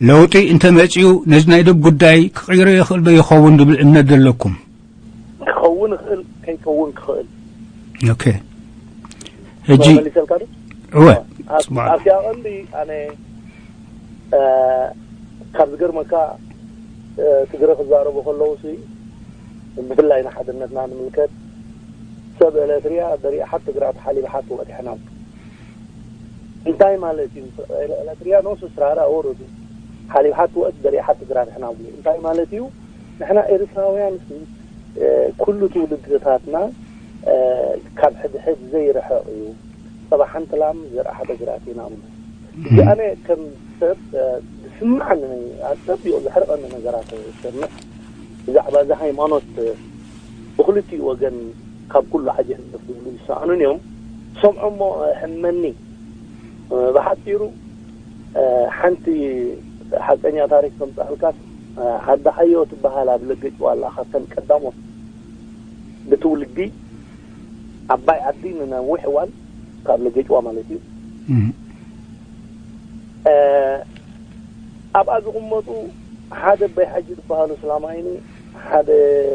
ለውጢ እንተመፂኡ ነዚ ናይ ዶብ ጉዳይ ክቕይሮ ይኽእል ዶ ይኸውን ዝብል እምነት ዘለኩም? ክኸውን ይኽእል፣ ከይከውን ክኽእል። ኦኬ። ሕጂ መሊሰልካ ዶ? እወ ኣብ- ኣብዚኣ ቀንዲ ኣነ እ፣ ካብ ዝገርመካ፣ እ፣ ትግረ ክዛረቡ ከለዉ ሲ ብፍላይ ንሓድነትና ንምልከት ሰብ ኤለትርያ ደሪኣ ሓቲ ግራት ሓሊብ ሓቲ ወዲሕና። እንታይ ማለት እዩ? ኤለትርያ ኖ ስስራራ ወረዱ ሓሊብ ሓቲ ወድ ደሪኣ ሓቲ ግራት ሕና ብሉ እንታይ ማለት እዩ? ንሕና ኤርትራውያን ሲ፣ እ፣ ኩሉ ትውልድታትና፣ እ፣ ካብ ሕድሕድ ዘይርሕቕ እዩ። ሰባ ሓንቲ ላም ዘርኣ ሓደ ግራት ኢና። እዚ ኣነ ከም ሰብ፣ እ፣ ዝስምዓኒ፣ ኣጸቢቑ ዘሕርቐኒ ነገራት እሰምዕ። ብዛዕባ እዚ ሃይማኖት፣ እ፣ ብኽልቲኡ ወገን ካብ ኩሉ ዓጀ ህዝብ ዝብሉ ይሰኣኑን እዮም። ሰምዖ እሞ፣ እ፣ ሕመኒ። እ፣ ብሓጺሩ፣ እ፣ ሓንቲ ሓቀኛ ታሪክ ከምጽኣልካስ፣ እ፣ ዓዲ ሓዮ ትበሃል ኣብ ለገጭ ዋላ ካብተን ቀዳሞት ብትውልዲ ዓባይ ዓዲ ንነዊሕ እዋን ካብ ለገጭዋ ማለት እዩ። እም። እ፣ ኣብኣ ዝቕመጡ ሓደ ኣባይ ሓጂ ዝበሃሉ ስላማይኒ ሓደ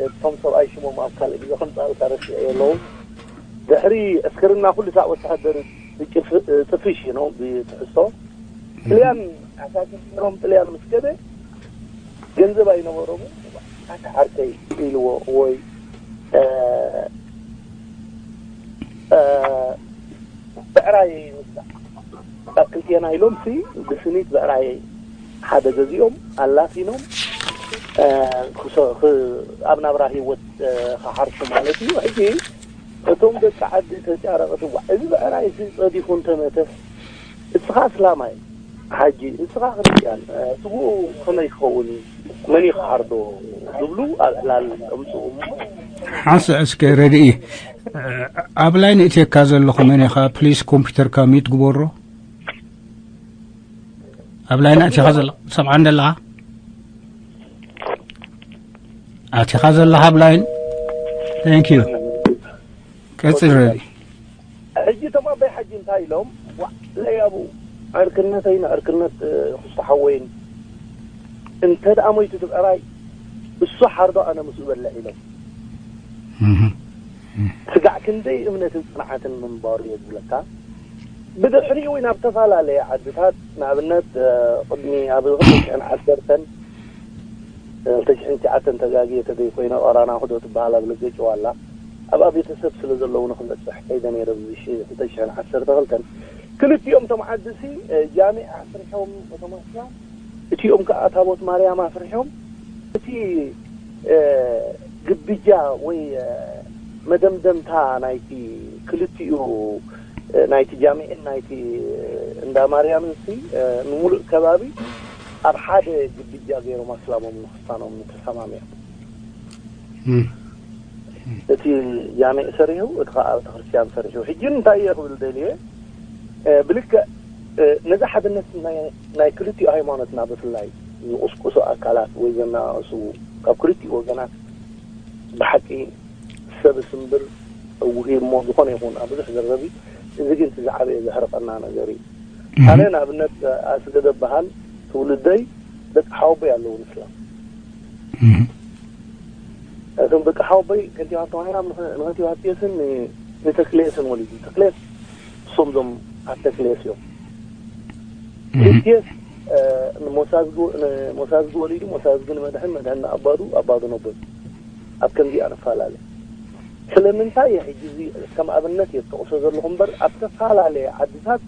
እቶም ሰብኣይ ሽሞም ኣብ ካልእ ግዜ ከምፅኣልካ ረሲዐ የለዉ። ድሕሪ ዕስክርና ኩሉ ሳዕ ወተሃደር ብጭፍ- ጥፍሽ ነው ብትሕዝቶ ጥልያን ኣሳሲሮም ጥልያን ምስ ከደ ገንዘብ ኣይነበሮም። ኣታ ዓርከይ ኢልዎ ወይ እ፣ እ፣ ብዕራይ ይምጻእ ኣብ ክልቴና ኢሎም ሲ ብስኒት ብዕራይ ሓደ ገዚኦም ኣላፊኖም፣ እ፣ ክሶ- ክ- ኣብ ናብራ ህይወት፣ እ፣ ክሓርሱ ማለት እዩ። ሕጂ እቶም ደቂ ዓዲ ተጫረቕቲ ዋ እዚ ብዕራይ ሲ ጸዲፉ እንተመተስ እስኻ ኣስላማይ ሓጂ እስኻ ክርስትያን፣ እ፣ ስግኡ ከመይ ክኸውን እዩ? መን እዩ ክሓርዶ? ዝብሉ ኣብ ዕላል ኣምጽኡ እሞ ሓንሳ እስከ ረድኢ፣ ኣብ ላይን እትየካ ዘለኹ መን ኢኻ? ፕሊስ ኮምፒውተርካ ሚት ግበሮ። ኣብ ላይን ኣቲኻ ዘለኻ ትሰምዓኒ ዘለኻ? ኣቲኻ ዘለኻ ኣብ ላይን። Thank you። ቀጽል ረድኢ። ሕጂ እቶም ኣባይ ሓጂ እንታይ ኢሎም? ዋዕለይ ኣብኡ ዕርክነተይ ንዕርክነት፣ እ፣ ክስቶ ሓወይን እንተ ደኣ ሞይቱ እቲ ብዕራይ እሱ ሓርዶ ኣነ ምስኡ በልዕ ኢሎም። እህ። ስጋዕ ክንደይ እምነትን ጽንዓትን ምንባሩ እየ ዝብለካ። ብድሕሪኡ እውን ኣብ ተፈላለየ ዓድታት ንኣብነት፣ እ፣ ቅድሚ ኣብ ክልተ ሽሕን ዓሰርተን፣ እ፣ ክልተ ሽሕን ትሽዓተን ተጋግየ ተዘይኮይነ ኦራና ክዶ ትበሃል ኣብ ለገጭ ዋላ ኣብኣ ቤተሰብ ስለ ዘለዉ ንክበፅሕ ከይደ ነይረ። ብሽሕን ዓሰርተ ክልተን ክልቲኦም እቶም ዓድሲ፣ እ፣ ጃሚዕ ኣስርሖም እቶም ኣስላም እቲኦም ከዓ ታቦት ማርያም ኣፍሪሖም እቲ፣ እ፣ ግብጃ ወይ፣ እ፣ መደምደምታ ናይቲ ክልቲኡ፣ እ፣ ናይቲ ጃሚዕን ናይቲ፣ እ፣ እንዳ ማርያምን ሲ፣ እ፣ ንሙሉእ ከባቢ ኣብ ሓደ ግብጃ ገይሮም ኣስላሞም ንክስታኖም ተሰማሚዖም። እም። እቲ ጃሚዕ ሰሪሑ፣ እቲ ከዓ ቤተክርስትያን ሰሪሑ። ሕጂ እንታይ እየ ክብል ደልየ፣ እ፣ ብልክዕ፣ እ፣ ነዚ ሓድነት ናይ፣ ናይ ክልቲኡ ሃይማኖትና ብፍላይ ዝቕስቅሱ ኣካላት ወይ ዘናእሱ ካብ ክልቲኡ ወገናት ብሓቂ ሰብ ስምብር እውሂ እሞ ዝኾነ ይኹን ኣብ ብዙሕ ዘረቢ፣ እዚ ግን እቲ ዝዓበየ ዘሕርቐና ነገር እዩ። ኣነ ንኣብነት ኣስገደ በሃል ትውልደይ ደቂ ሓወቦይ ኣለዉ ንስላም። እም። እቶም ደቂ ሓወቦይ ከንቲባ ተማሂራም ንኸንቲባ ፒየስን ንተክሌስን ወሊዱ። ተክሌስ እሶም ዞም ኣብ ተክሌስ እዮም። እም። ፒየስ፣ እ፣ ንሞሳዝጊ፣ ንሞሳዝጊ ወሊዱ፣ ሞሳዝጊ ንመድሕን፣ መድሕን ንኣባዱ፣ ኣባዱ ነቦይ። ኣብ ከምዚኣ ንፈላለ። ስለምንታይ እየ ሕጂ እዚ ከም ኣብነት እየ ዝጠቕሶ ዘለኹ እምበር፣ ኣብ ዝተፈላለየ ዓድታት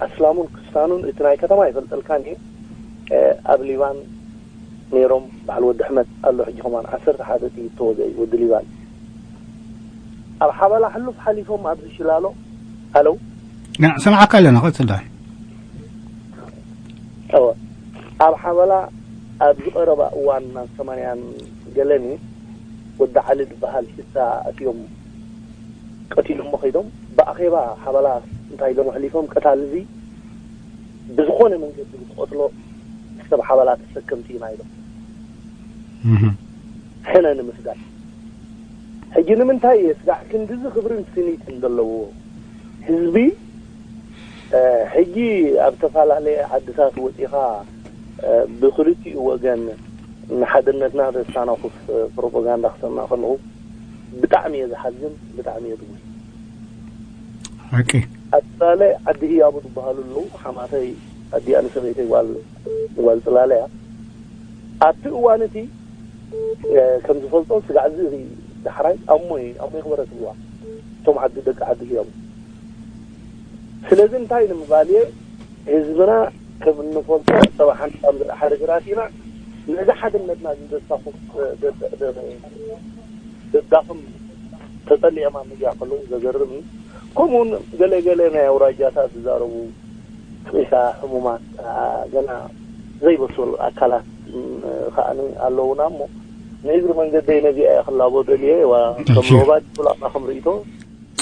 ኣስላሙን ክስታኑን እቲ ናይ ከተማ ይፈልጠልካን እየ፣ እ፣ ኣብ ሊባን ነይሮም፣ በዓል ወዲ ኣሕመድ ኣሎ ሕጂ ከማን ዓሰርተ ሓደ ጥይት ተወግአ እዩ ወዲ ሊባን። ኣብ ሓበላ ሕሉፍ ሓሊፎም ኣብዚ ሽላሎ ኣለዉ። ና፣ ሰምዓካ ኣለና፣ ቀጽል ዳን። እወ። ኣብ ሓበላ ኣብ ዝቐረባ እዋን ናብ ሰማንያን ገለን እዩ ወዲ ዓሊ ዝበሃል ሽፍታ ኣትዮም ቀቲሎሞ ከይዶም። ብኣኼባ ሓበላ እንታይ ኢሎም ኣሕሊፎም? ቀታሊ እዚ ብዝኾነ መንገዲ ክትቐትሎ ሰብ ሓባላ ተሰከምቲ ኢና ኢሎም ሕነ ንምስጋድ። ሕጂ ንምንታይ እየ ስጋዕ ክንድዚ ክብርን ስኒትን ዘለዎ ህዝቢ ሕጂ ኣብ ዝተፈላለየ ዓድታት ወፂኻ ብክልቲኡ ወገን ንሓድነትና ዘስተናኽፍ ፕሮፓጋንዳ ክሰምዕ ከለኹ ብጣዕሚ እየ ዝሓዝን፣ ብጣዕሚ እየ ድጉስ። ሓቂ ኣብ ትግራይ ዓዲ ህያቡ ዝበሃሉ ኣለዉ። ሓማተይ ኣዲኣ ንሰበይተይ ጓል ጓል ፅላለ እያ። ኣብቲ እዋን እቲ ከም ዝፈልጦ ስጋዕ እዚ ዳሕራይ ኣሞ ኣሞ ይኽበረ ትብልዋ እቶም ዓዲ ደቂ ዓዲ ህያቡ። ስለዚ እንታይ ንምባል እየ ህዝብና ከም እንፈልጦ ሰብዓ ሓንቲ ካብ ሓደ ግራት ኢና። ነዚ ሓድነትና ዝደሳኹ ደዳኽም ተጸሊዖም ኣብ ሚድያ ከለዉ ዘገርም እዩ። ከምኡውን ገለ ገለ ናይ ኣውራጃታት ዝዛረቡ ሬሳ ሕሙማት ገና ዘይበሰሉ ኣካላት ከኣ ኣለዉና እሞ ንእግሪ መንገደይ ነዚኣ እየ ክላቦ ደልየ ዋ ከም ሮባ ዲፕሎማ ከም ርእይቶ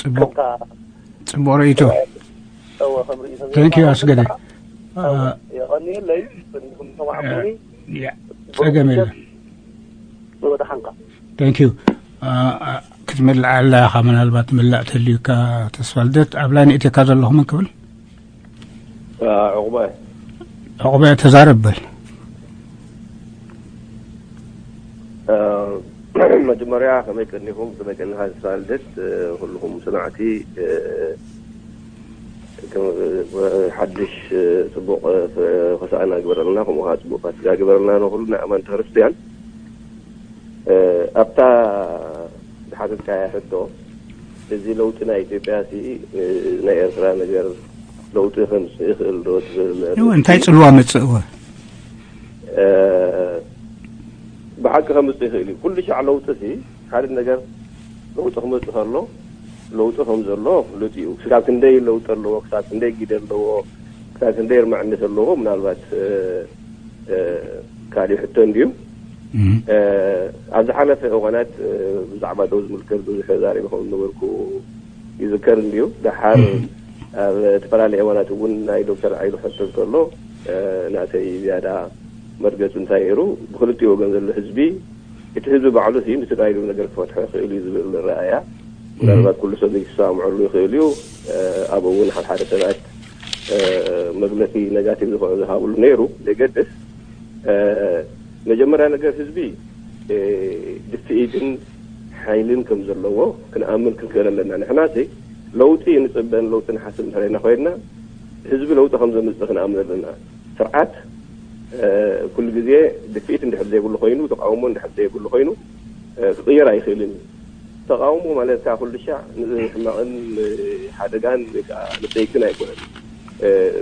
ጽቡቅ ጽቡቅ ርእይቶ። እወ ከም ርእይቶ Thank you ኣስገደ። የቐንየለይ ንኹም ሰማዕኩኒ ያ ጸገም የለን። ንወድሓንካ Thank you። ክትምልዓ ኣለኻ ምናልባት ምላእ ተልዩካ ተስፋ ልደት ኣብ ላይን እትካ ዘለኹ መን ክብል ዕቑበ ዕቑበ ተዛረብ በል። መጀመርያ ከመይ ቀኒኹም ከመይ ቀኒኻ ተስፋ ልደት ኩልኹም ሰማዕቲ ሓድሽ ፅቡቕ ሆሳእና ግበረልና ከምኡ ከዓ ፅቡቕ ፋሲካ ግበረልና ንኩሉ ናይ ኣማንቲ ክርስትያን ኣብታ ዝሓተትካያ ሕቶ እዚ ለውጢ ናይ ኢትዮጵያ ሲ ናይ ኤርትራ ነገር ለውጢ ከምፅእ ይኽእል ዶ ትብል እንታይ ፅልዋ መፅእወ ብሓቂ ከምፅእ ይኽእል እዩ ኩሉ ሻዕ ለውጢ ሲ ሓደ ነገር ለውጢ ክመፅእ ከሎ ለውጢ ከም ዘሎ ፍሉጥ እዩ ክሳብ ክንደይ ለውጢ ኣለዎ ክሳብ ክንደይ ግደ ኣለዎ ክሳብ ክንደይ ርማዕነት ኣለዎ ምናልባት ካሊእ ሕቶ እንድዩ ኣብ ዝሓለፈ እዋናት ብዛዕባ ደው ዝምልከት ብዙሕ ተዛሪበ ከም ነበርኩ ይዝከር እንድዩ ደሓር ኣብ ዝተፈላለዩ እዋናት እውን ናይ ዶክተር ዓይሉ ሕቶ እንከሎ ናተይ ዝያዳ መርገፂ እንታይ ነይሩ ብክልቲኡ ወገን ዘሎ ህዝቢ እቲ ህዝቢ ባዕሉ ሲ ንትግራይ ነገር ክፈትሖ ይኽእል እዩ ዝብል ረኣያ ምናልባት ኩሉ ሰብ ዘይተሰማምዐሉ ይኽእል እዩ ኣብኡ እውን ሓደ ሓደ ሰባት መግለፂ ነጋቲቭ ዝኾነ ዝሃብሉ ነይሩ ዘይገድስ መጀመርያ ነገር ህዝቢ ድፍኢትን ሓይልን ከም ዘለዎ ክንኣምን ክንክእል ኣለና ንሕና ሲ ለውጢ ንፅበን ለውጢ ንሓስብ እንተለና ኮይንና ህዝቢ ለውጢ ከም ዘምፅእ ክንኣምን ኣለና ስርዓት ኩሉ ግዜ ድፍኢት እንድሕር ዘይብሉ ኮይኑ ተቃውሞ እንድሕር ዘይብሉ ኮይኑ ክቅየር ኣይኽእልን እዩ ተቃውሞ ማለት ከዓ ኩሉ ሻዕ ንሕማቅን ሓደጋን ወይ ከዓ ንፀይቅን ኣይኮነን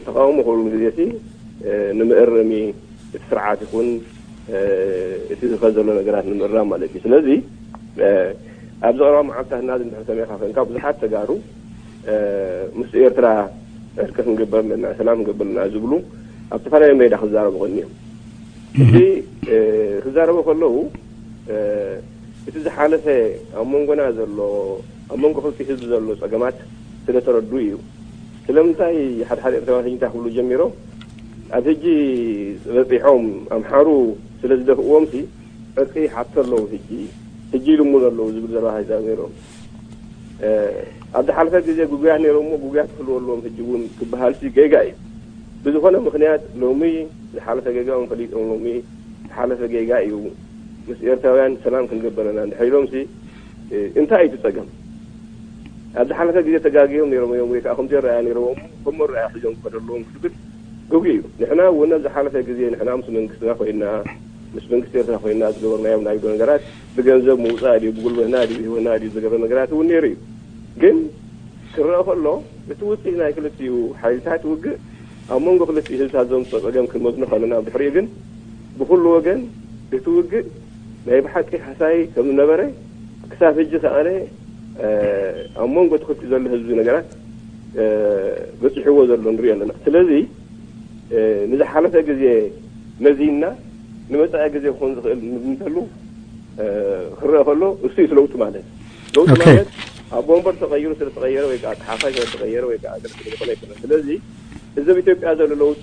ተቃውሞ ኩሉ ግዜ ሲ ንምእረሚ እቲ ስርዓት ይኹን እቲ ዝኸ ዘሎ ነገራት ንምእራም ማለት እዩ ስለዚ ኣብዚ ቀረባ መዓልታት ናዚ እንድሕር ሰሚዕካ ኮይንካ ብዙሓት ተጋሩ ምስ ኤርትራ ዕርቂ ክንግበር ኣለና ሰላም ክንግበር ኣለና ዝብሉ ኣብ ዝተፈላለዩ ሜዳ ክዛረቡ ቀኒዮም እዚ ክዛረቡ ከለዉ እቲ ዝሓለፈ ኣብ መንጎና ዘሎ ኣብ መንጎ ክልቲ ህዝቢ ዘሎ ፀገማት ስለ ተረዱ እዩ ስለምንታይ ሓደ ሓደ ኤርትራውያን ሕጂ እንታይ ክብሉ ጀሚሮም ኣብ ሕጂ በፂሖም ኣምሓሩ ስለ ዝደፍእዎም ሲ ዕርቂ ይሓቱ ኣለዉ ሕጂ ሕጂ ይልምኑ ኣለዉ ዝብል ዘረባ ይዛረቡ ነይሮም ኣብ ዝሓለፈ ግዜ ጉጉያት ነይሮም እሞ ጉጉያት ክህልዎ ኣለዎም ሕጂ እውን ክበሃል ሲ ጌጋ እዩ ብዝኾነ ምኽንያት ሎሚ ዝሓለፈ ጌጋኦም ፈሊጦም ሎሚ ዝሓለፈ ጌጋ እዩ ምስ ኤርትራውያን ሰላም ክንገብር ኣለና እንድሕር ኢሎም ሲ እንታይ እዩ እቲ ፀገም ኣብ ዝሓለፈ ግዜ ተጋግዮም ነይሮም እዮም ወይ ከዓ ከምዚ ረኣያ ነይሮም ከም መረኣያ ሒዞም ክኸደለዎም ክትብል ግጉ እዩ ንሕና እውን ኣብ ዝሓለፈ ግዜ ንሕና ምስ መንግስትና ኮይና ምስ መንግስቲ ኤርትራ ኮይና ዝገበርናዮም ናይ ነገራት ብገንዘብ ምውፃእ ድዩ ብጉልበትና ድዩ ብህይወትና ድዩ ዝገበር ነገራት እውን ነይሩ እዩ ግን ክረአ ከሎ እቲ ውፅኢት ናይ ክልቲኡ ሓይልታት ውግእ ኣብ መንጎ ክልቲኡ ህዝብታት ዘምፅኦ ፀገም ክንመዝኖ ከለና ኣብ ድሕሪኡ ግን ብኩሉ ወገን እቲ ውግእ ናይ ብሓቂ ሃሳይ ከም ዝነበረ ክሳብ ሕጂ ከኣነ ኣብ መንጎ እቲ ክልቲኡ ዘሎ ህዝቢ ነገራት በፂሕዎ ዘሎ ንሪኦ ኣለና ስለዚ ንዝሓለፈ ግዜ መዚንና ንመፃኢ ግዜ ክኾን ዝኽእል ንብንተሉ ክረአ ከሎ እሱ እዩ ለውጢ ማለት ለውጢ ማለት ኣብ ወንበር ተቐይሩ ስለ ተቐየረ ወይ ከዓ ተሓፋይ ስለ ተቐየረ ወይ ከዓ ዝኾነ ኣይኮነ ስለዚ እዚ ኣብ ኢትዮጵያ ዘሎ ለውጢ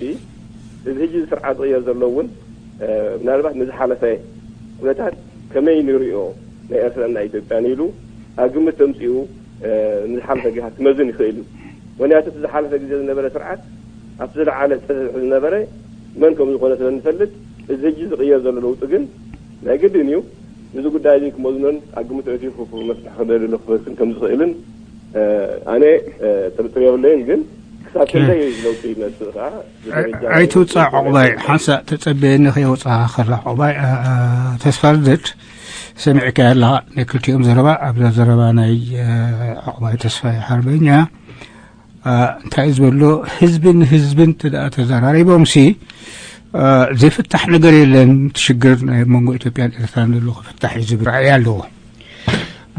እዚ ሕጂ ስርዓት ዝቕየር ዘሎ እውን ምናልባት ንዝሓለፈ ኩነታት ከመይ ንሪኦ ናይ ኤርትራን ናይ ኢትዮጵያን ኢሉ ኣብ ግምት ተምፅኡ ንዝሓለፈ ግሃ ክመዝን ይኽእል እዩ። ምክንያቱ እቲ ዝሓለፈ ግዜ ዝነበረ ስርዓት ኣብቲ ዝለዓለ ዝፀንሕ ዝነበረ መን ከም ዝኾነ ስለ ንፈልጥ፣ እዚ ሕጂ ዝቕየር ዘሎ ለውጢ ግን ናይ ግድን እዩ። እዚ ጉዳይ እዚ ክመዝኖን ኣብ ግምት ኣእትዩ ክፍትሕ ክደሊ ክፈትን ከም ዝኽእልን ኣነ ጥርጥር የብለይን። ግን ክሳብ ክንደይ ለውጢ ይመፅእ ከዓ ኣይትውፃእ ዕቑባይ ሓንሳእ ተፀበየኒ ከየውፃኻ ከላ ዕቑባይ ተስፋ ልደት ሰሚዕካያ ኣለኻ ናይ ክልቲኦም ዘረባ ኣብዛ ዘረባ ናይ ዕቑባይ ተስፋይ ሓርበኛ እንታይ ዝበሎ ህዝብን ህዝብን ተዘራሪቦም ሲ ዘይፍታሕ ነገር የለን። ሽግር ናይ መንጎ ኢትዮጵያን ኤርትራን ዘሎ ክፍታሕ እዩ ዝብል ራእይ ኣለዎ።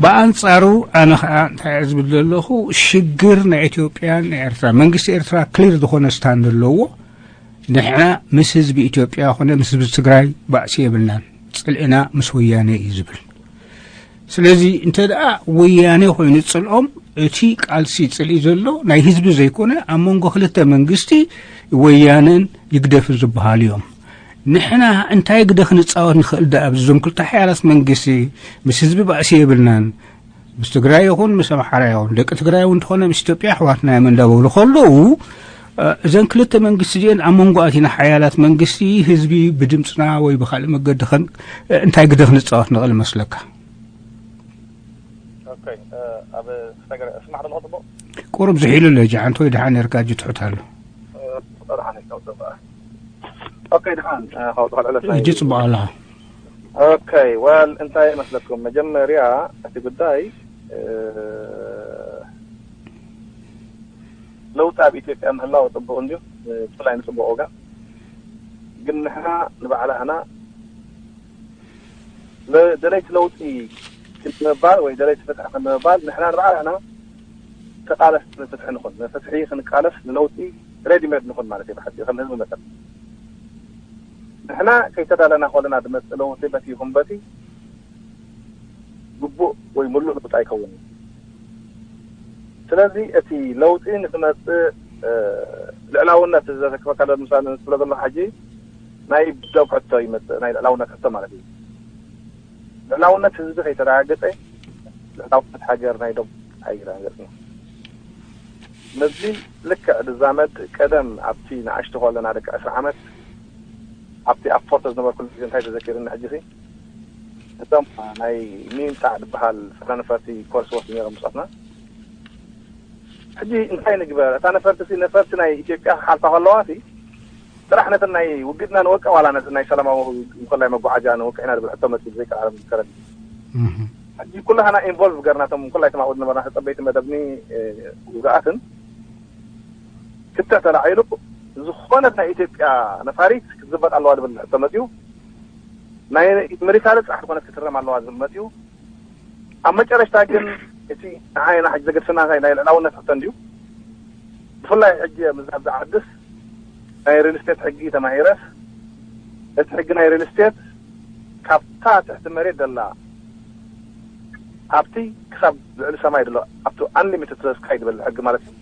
ብኣንጻሩ ኣነ ከዓ እንታይ ዝብል ዘለኹ ሽግር ናይ ኢትዮጵያን ናይ ኤርትራ መንግስቲ ኤርትራ ክሊር ዝኾነ ስታንድ ኣለዎ። ንሕና ምስ ህዝቢ ኢትዮጵያ ኮነ ምስ ህዝቢ ትግራይ ባእሲ የብልናን፣ ፅልእና ምስ ወያነ እዩ ዝብል። ስለዚ እንተ ደኣ ወያነ ኮይኑ ፅልኦም እቲ ቃልሲ ፅልኢ ዘሎ ናይ ህዝቢ ዘይኮነ ኣብ መንጎ ክልተ መንግስቲ ወያነን ይግደፍን ዝበሃሉ እዮም። ንሕና እንታይ ግደ ክንፃወት ንኽእል ደኣ ኣብዚ ዞም ክልተ ሓያላት መንግስቲ ምስ ህዝቢ ባእሲ የብልናን ምስ ትግራይ ይኹን ምስ ኣምሓራ ይኹን ደቂ ትግራይ እውን እንተኾነ ምስ ኢትዮጵያ ኣሕዋትና እዮም እንዳበሉ ከለዉ እዘን ክልተ መንግስቲ እዚአን ኣብ መንጎ ኣቲና ሓያላት መንግስቲ ህዝቢ ብድምፅና ወይ ብካልእ መገዲ እንታይ ግደ ክንፃወት ንኽእል መስለካ? ኣብ ስማዕ ዘለኹ ፅቡቅ ቁሩብ ዝሒሉ ኣሎ ጃዓንቶ ወይ ድሓን ነርካ እጅ ትሑት ኣሎ። ኦኬ ድሓን ካብኡ ትኸልዕለስ ናይ እጅ ፅቡቅ ኣለኻ። ኦኬ ዋል እንታይ ይመስለኩም መጀመርያ እቲ ጉዳይ ለውጢ ኣብ ኢትዮጵያ ምህላው ፅቡቅ እንድዩ ብፍላይ ንፅቡቅ ወገን ግን ንሕና ንባዕላህና ደለይቲ ለውጢ ክንምባል ወይ ደለይቲ ፍትሒ ክንምባል ንሕና ንባዕላህና ተቃለስቲ ንፍትሒ ንኹን ንፍትሒ ክንቃለስ ንለውጢ ሬዲ ሜድ ንኹን ማለት እዩ ብሓፂሩ ከም ህዝቢ መጠን ንሕና ከይተዳለና ከለና ዝመፅእ ለውጢ በቲ ይኹን በቲ ግቡእ ወይ ምሉእ ለውጢ ኣይከውንን ስለዚ እቲ ለውጢ ንክመፅእ ልዕላውነት ዘተክበካ ምሳሌ ንስለ ዘሎ ሓጂ ናይ ደብ ሕቶ ይመፅእ ናይ ልዕላውነት ሕቶ ማለት እዩ ልዕላውነት ህዝቢ ከይተረጋገፀ ልዕላውነት ሃገር ናይ ደብ ኣይረጋገፅን ነዚ ልክዕ ዝዛመድ ቀደም ኣብቲ ንኣሽቱ ከለና ደቂ ዕስራ ዓመት ኣብቲ ኣብ ፎርቶ ዝነበርኩሉ ግዜ እንታይ ተዘኪርኒ ሕጂ እቶም ናይ ሚንጣዕ ዝበሃል ፍረ ነፈርቲ ኮርስ ወስዱ ነይሮም ብፆትና ሕጂ እንታይ ንግበር እታ ነፈርቲ ነፈርቲ ናይ ኢትዮጵያ ክሓልፋ ከለዋ ጥራሕ ነተን ናይ ውግእና ንወቅዕ ዋላ ነተን ናይ ሰላማዊ እንኮላይ መጓዓዝያ ንወቅዕ ኢና ዝብል ሕቶ መፂኡ ብዘይካ ዓለም ዝከረኒ ሕጂ ኩላህና ኢንቮልቭ ገርናቶም ኩላይቶም ኣብኡ ዝነበርና ተፀበይቲ መደብኒ ውግኣትን ክትዕ ተላዒሉ ዝኾነት ናይ ኢትዮጵያ ነፋሪት ክትዝበጥ ኣለዋ ዝብል ሕቶ መፂኡ ናይ ሚሊታሪ ጥራሕ ዝኾነት ክትረም ኣለዋ ዝብል መፂኡ ኣብ መጨረሽታ ግን እቲ ንዓይና ሕጂ ዘገድሰና ናይ ልዕላውነት ሕቶ እንድዩ ብፍላይ ሕጂ ምዛብ ዝዓድስ ናይ ሪል ስቴት ሕጊ ተማሂረስ እቲ ሕጊ ናይ ሪል ስቴት ካብታ ትሕቲ መሬት ዘላ ኣብቲ ክሳብ ልዕሊ ሰማይ ዘሎ ኣብቲ ኣንሊሚትድ ስካይ ዝበል ሕጊ ማለት እዩ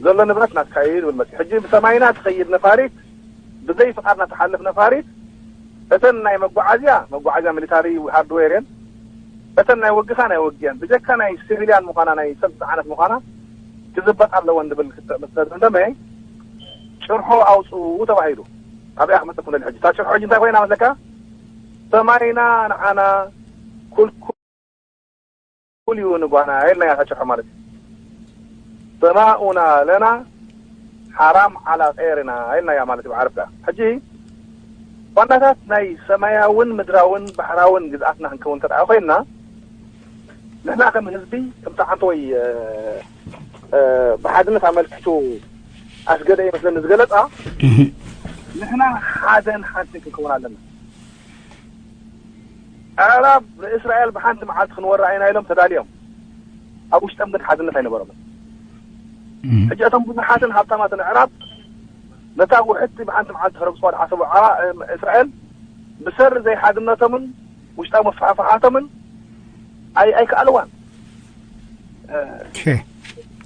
ዘሎ ንብረት ናትካ እዩ ዝብል መፅእ ሕጂ ብሰማይና ትኸይድ ነፋሪት ብዘይ ፍቓድና ትሓልፍ ነፋሪት እተን ናይ መጓዓዝያ መጓዓዝያ ሚሊታሪ ሃርድዌር እየን እተን ናይ ውግኻ ናይ ውግየን ብጀካ ናይ ሲቪልያን ምዃና ናይ ሰብ ዝፀዓነት ምዃና ክዝበጥ ኣለወን ዝብል ክትዕ ምስ ተደምደመ ጭርሖ ኣውፅኡ ተባሂሉ ኣብኣ ክመፀኩም ደሊ ሕጂ እታ ጭርሖ ሕጂ እንታይ ኮይና መስለካ ሰማይና ንዓና ኩልኩል እዩ ንጓና ኢልናያ እታ ጭርሖ ማለት እዩ ሰማኡና ለና ሓራም ዓላ ጠይርና ኢልናያ ማለት እዩ ብዓረብ ከኣ ሕጂ ዋናታት ናይ ሰማያውን ምድራውን ባሕራውን ግዝኣትና ክንከውን እንተ ኮይንና ንሕና ከም ህዝቢ ከምቲ ዓንተ ወይ ብሓድነት ኣመልኪቱ ኣስገደ ይመስለኒ ዝገለፃ ንሕና ሓደን ሓንትን ክንከውን ኣለና ኣዕራብ ንእስራኤል ብሓንቲ መዓልቲ ክንወራ ኢና ኢሎም ተዳልዮም ኣብ ውሽጦም ግን ሓድነት ኣይነበሮምን ሕጂ እቶም ብዙሓትን ሃብታማትን ኣዕራብ ነታ ውሕድቲ ብሓንቲ መዓልቲ ክረግፅዋ ዝሓሰቡ እስራኤል ብሰሪ ዘይሓድነቶምን ውሽጣዊ መፋሕፍሓቶምን ኣይከኣልዋን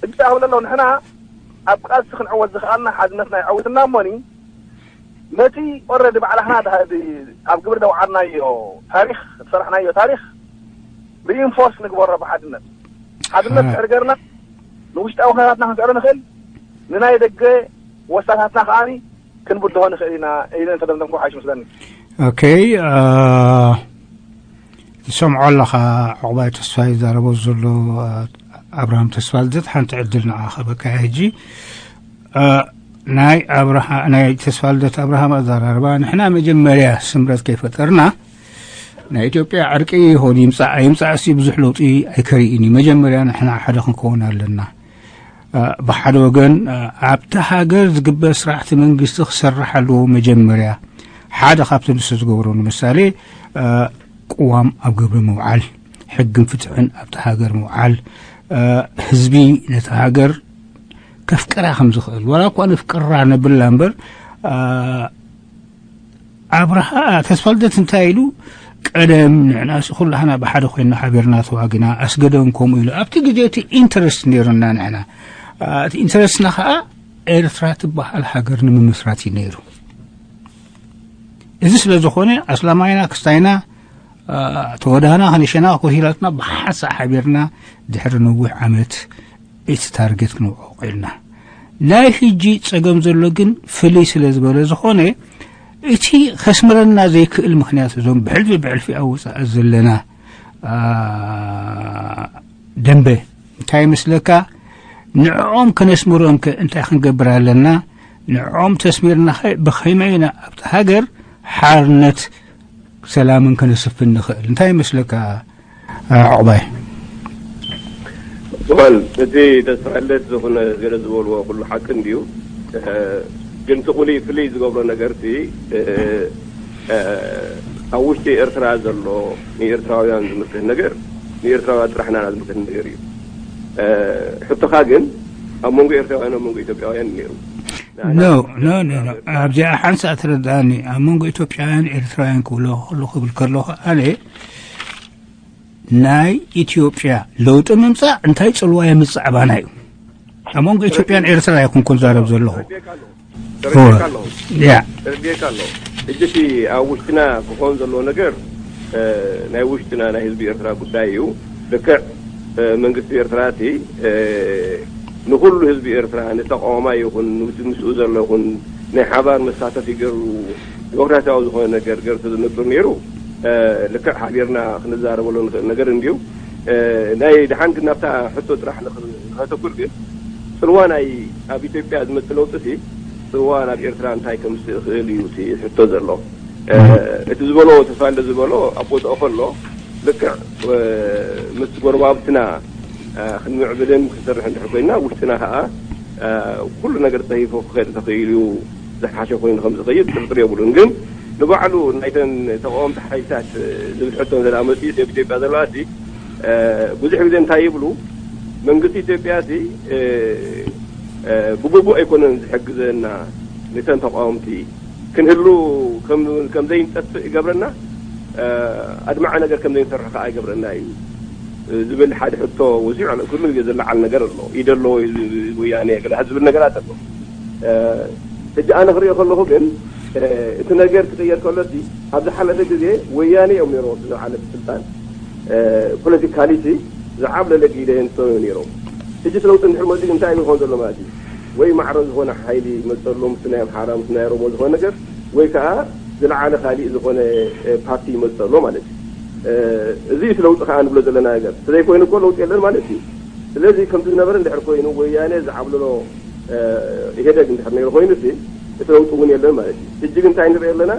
እንታይ ክብል ኣለዉ ንሕና ኣብ ቃልሲ ክንዕወት ዝኽኣልና ሓድነትና ይዓውትና እሞኒ ነቲ ኦረዲ ባዕላህና ድሃ- ድ- ኣብ ግብሪ ደውዓልናዮ ታሪኽ ዝሰራሕናዮ ታሪኽ ሪኢንፎርስ ንግበሮ ብሓድነት ሓድነት ክዕርገርና ንውሽጣዊ ኩነታትና ክንስዕሮ ንኽእል ንናይ ደገ ወሳታትና ከዓኒ ክንብድሆ ንኽእል ኢና ኢለ እንተደምደምኩ ሓይሽ መስለኒ። ኦኬ። ትሰምዖ ኣለኻ ዕቑባይ ተስፋ ይዛረቦ ዘሎ ኣብርሃም ተስፋ ልደት ሓንቲ ዕድል ንዓ ከበካ ሕጂ ናይ ኣብርሃ ናይ ተስፋ ልደት ኣብርሃም ኣዘራርባ ንሕና መጀመርያ ስምረት ከይፈጠርና ናይ ኢትዮጵያ ዕርቂ ይኾን ይምፃእ ኣይምፃእ ሲ ብዙሕ ለውጢ ኣይከርእን እዩ። መጀመርያ ንሕና ሓደ ክንከውን ኣለና። ብሓደ ወገን ኣብቲ ሃገር ዝግበር ስራሕቲ መንግስቲ ክሰርሕ ኣለዎ። መጀመርያ ሓደ ካብቲ ንሱ ዝገብሮ ንምሳሌ ቅዋም ኣብ ግብሪ ምውዓል፣ ሕግን ፍትሕን ኣብቲ ሃገር ምውዓል፣ ህዝቢ ነቲ ሃገር ከፍቅራ ከም ዝኽእል ዋላ እኳ ነፍቅራ ነብላ እምበር ኣብርሃ ተስፋልደት እንታይ ኢሉ ቀደም ንሕና ኩላህና ብሓደ ኮይና ሓቢርና ተዋጊና ኣስገደም ከምኡ ኢሉ ኣብቲ ግዜ እቲ ኢንተረስት ነይሩና ንሕና እቲ ኢንተረስትና ከዓ ኤርትራ ትበሃል ሃገር ንምምስራት እዩ ነይሩ። እዚ ስለ ዝኾነ ኣስላማይና ክስታይና ተወዳና ከነሸና ኮሂላትና ብሓንሳእ ሓቢርና ድሕሪ ነዊሕ ዓመት እቲ ታርጌት ክንውዕቕ ኢልና። ናይ ሕጂ ጸገም ዘሎ ግን ፍልይ ስለ ዝበለ ዝኾነ እቲ ከስምረና ዘይክእል ምኽንያት እዞም ብሕልፊ ብሕልፊ ኣብ ወፃኢ ዘለና ደንበ እንታይ ይመስለካ? ንዕኦም ከነስምሮም ከ እንታይ ክንገብር ኣለና? ንዕኦም ተስሚርና ኸ ብኸመይ ኢና ኣብቲ ሃገር ሓርነት ሰላምን ከነስፍን ንኽእል? እንታይ ይመስለካ ዕቑባይ? ወል እቲ ተስፋለት ዝኾነ ገለ ዝበልዎ ኩሉ ሓቂ እንድዩ። ግን እቲ ቁሊ ፍልይ ዝገብሮ ነገር እቲ ኣብ ውሽጢ ኤርትራ ዘሎ ንኤርትራውያን ዝምልከት ነገር ንኤርትራውያን ጥራሕ ናና ዝምልከት ነገር እዩ። ሕቶኻ ግን ኣብ መንጎ ኤርትራውያን ኣብ መንጎ ኢትዮጵያውያን ነይሩ። ኖ ኖ ኖ ኖ ኣብዚኣ ሓንሳእ ትረዳእኒ ኣብ መንጎ ኢትዮጵያውያን ኤርትራውያን ክብሎ ክብሎ ከለኹ ኣነ ናይ ኢትዮጵያ ለውጢ ምምፃእ እንታይ ፅልዋ የምፅእ ኣባና እዩ። ኣብ መንጎ ኢትዮጵያን ኤርትራ ኣይኮንኩን ዛረብ ዘለኹ። ተረዲእካ ኣለኹ። ያ ተረዲእካ ኣለኹ። ሕጂ እቲ ኣብ ውሽጥና ክኾን ዘለዎ ነገር ናይ ውሽጥና ናይ ህዝቢ ኤርትራ ጉዳይ እዩ። ልክዕ መንግስቲ ኤርትራ እቲ ንኩሉ ህዝቢ ኤርትራ ንተቃዋማይ ይኹን ምስኡ ዘሎ ይኹን ናይ ሓባር መሳተፊ ገሩ ዲሞክራሲያዊ ዝኾነ ነገር ገርተ ዝነብር ነይሩ። ልክዕ ሓቢርና ክንዛረበሉ ንኽእል ነገር እንድዩ። ናይ ድሓን ግን ናብታ ሕቶ ጥራሕ ንኸተኩር ግን ፅልዋ ናይ ኣብ ኢትዮጵያ ዝመፅእ ለውጢ ሲ ፅልዋ ናብ ኤርትራ እንታይ ከምስ ይኽእል እዩ እቲ ሕቶ ዘሎ። እቲ ዝበሎ ተፋለ ዝበሎ ኣብ ቦታኡ ከሎ ልክዕ ምስ ጎረባብትና ክንምዕብልን ክንሰርሕ እንድሕር ኮይና ውሽጥና ከዓ ኩሉ ነገር ፀሂፉ ክኸድ ተኽኢሉ ዝሓሸ ኮይኑ ከም ዝኸይድ ጥርጥር የብሉን። ግን ንባዕሉ ናይተን ተቃወምቲ ሓይልታት ዝብል ሕቶ እንተ መፅኡ ኣብ ኢትዮጵያ ዘለዋ ሲ ብዙሕ ግዜ እንታይ ይብሉ መንግስቲ ኢትዮጵያ ሲ ብግቡእ ኣይኮነን ዝሕግዘና ነተን ተቃወምቲ ክንህሉ ከም ዘይንጠፍእ ይገብረና ኣድማዒ ነገር ከም ዘይንሰርሕ ከዓ ይገብረና እዩ ዝብል ሓደ ሕቶ ወሲዑ ኣሎ። ኩሉ ግዜ ዝለዓል ነገር ኣሎ። ኢደ ኣለዎ ወያኔ ገለ ዝብል ነገራት ኣሎ። ሕጂ ኣነ ክሪኦ ከለኹ ግን እቲ ነገር ክቅየር ከሎ ሲ ኣብ ዝሓለፈ ግዜ ወያኔ እዮም ነይሮም ዝለዓለ ስልጣን ፖለቲካሊቲ ዝዓብለለ ግደ ንሰው ነይሮም። ሕጂ ለውጢ እንድሕር መፂኡ እንታይ ይኾን ዘሎ ማለት እዩ? ወይ ማዕረ ዝኾነ ሓይሊ መፀሎም ምስ ናይ ኣምሓራ ምስ ናይ ኦሮሞ ዝኾነ ነገር ወይ ከዓ ዝለዓለ ካሊእ ዝኾነ ፓርቲ ይመፀሎ ማለት እዩ። እዚ እቲ ለውጢ ከዓ ንብሎ ዘለና ነገር ተዘይኮይኑ እኮ ለውጢ የለን ማለት እዩ። ስለዚ ከምቲ ዝነበረ እንድሕር ኮይኑ ወያኔ ዝዓብለሎ ኢህደግ እንድሕር ነይሩ ኮይኑ እቲ ለውጢ እውን የለን ማለት እዩ። ሕጂ ግን እንታይ ንርኢ ኣለና?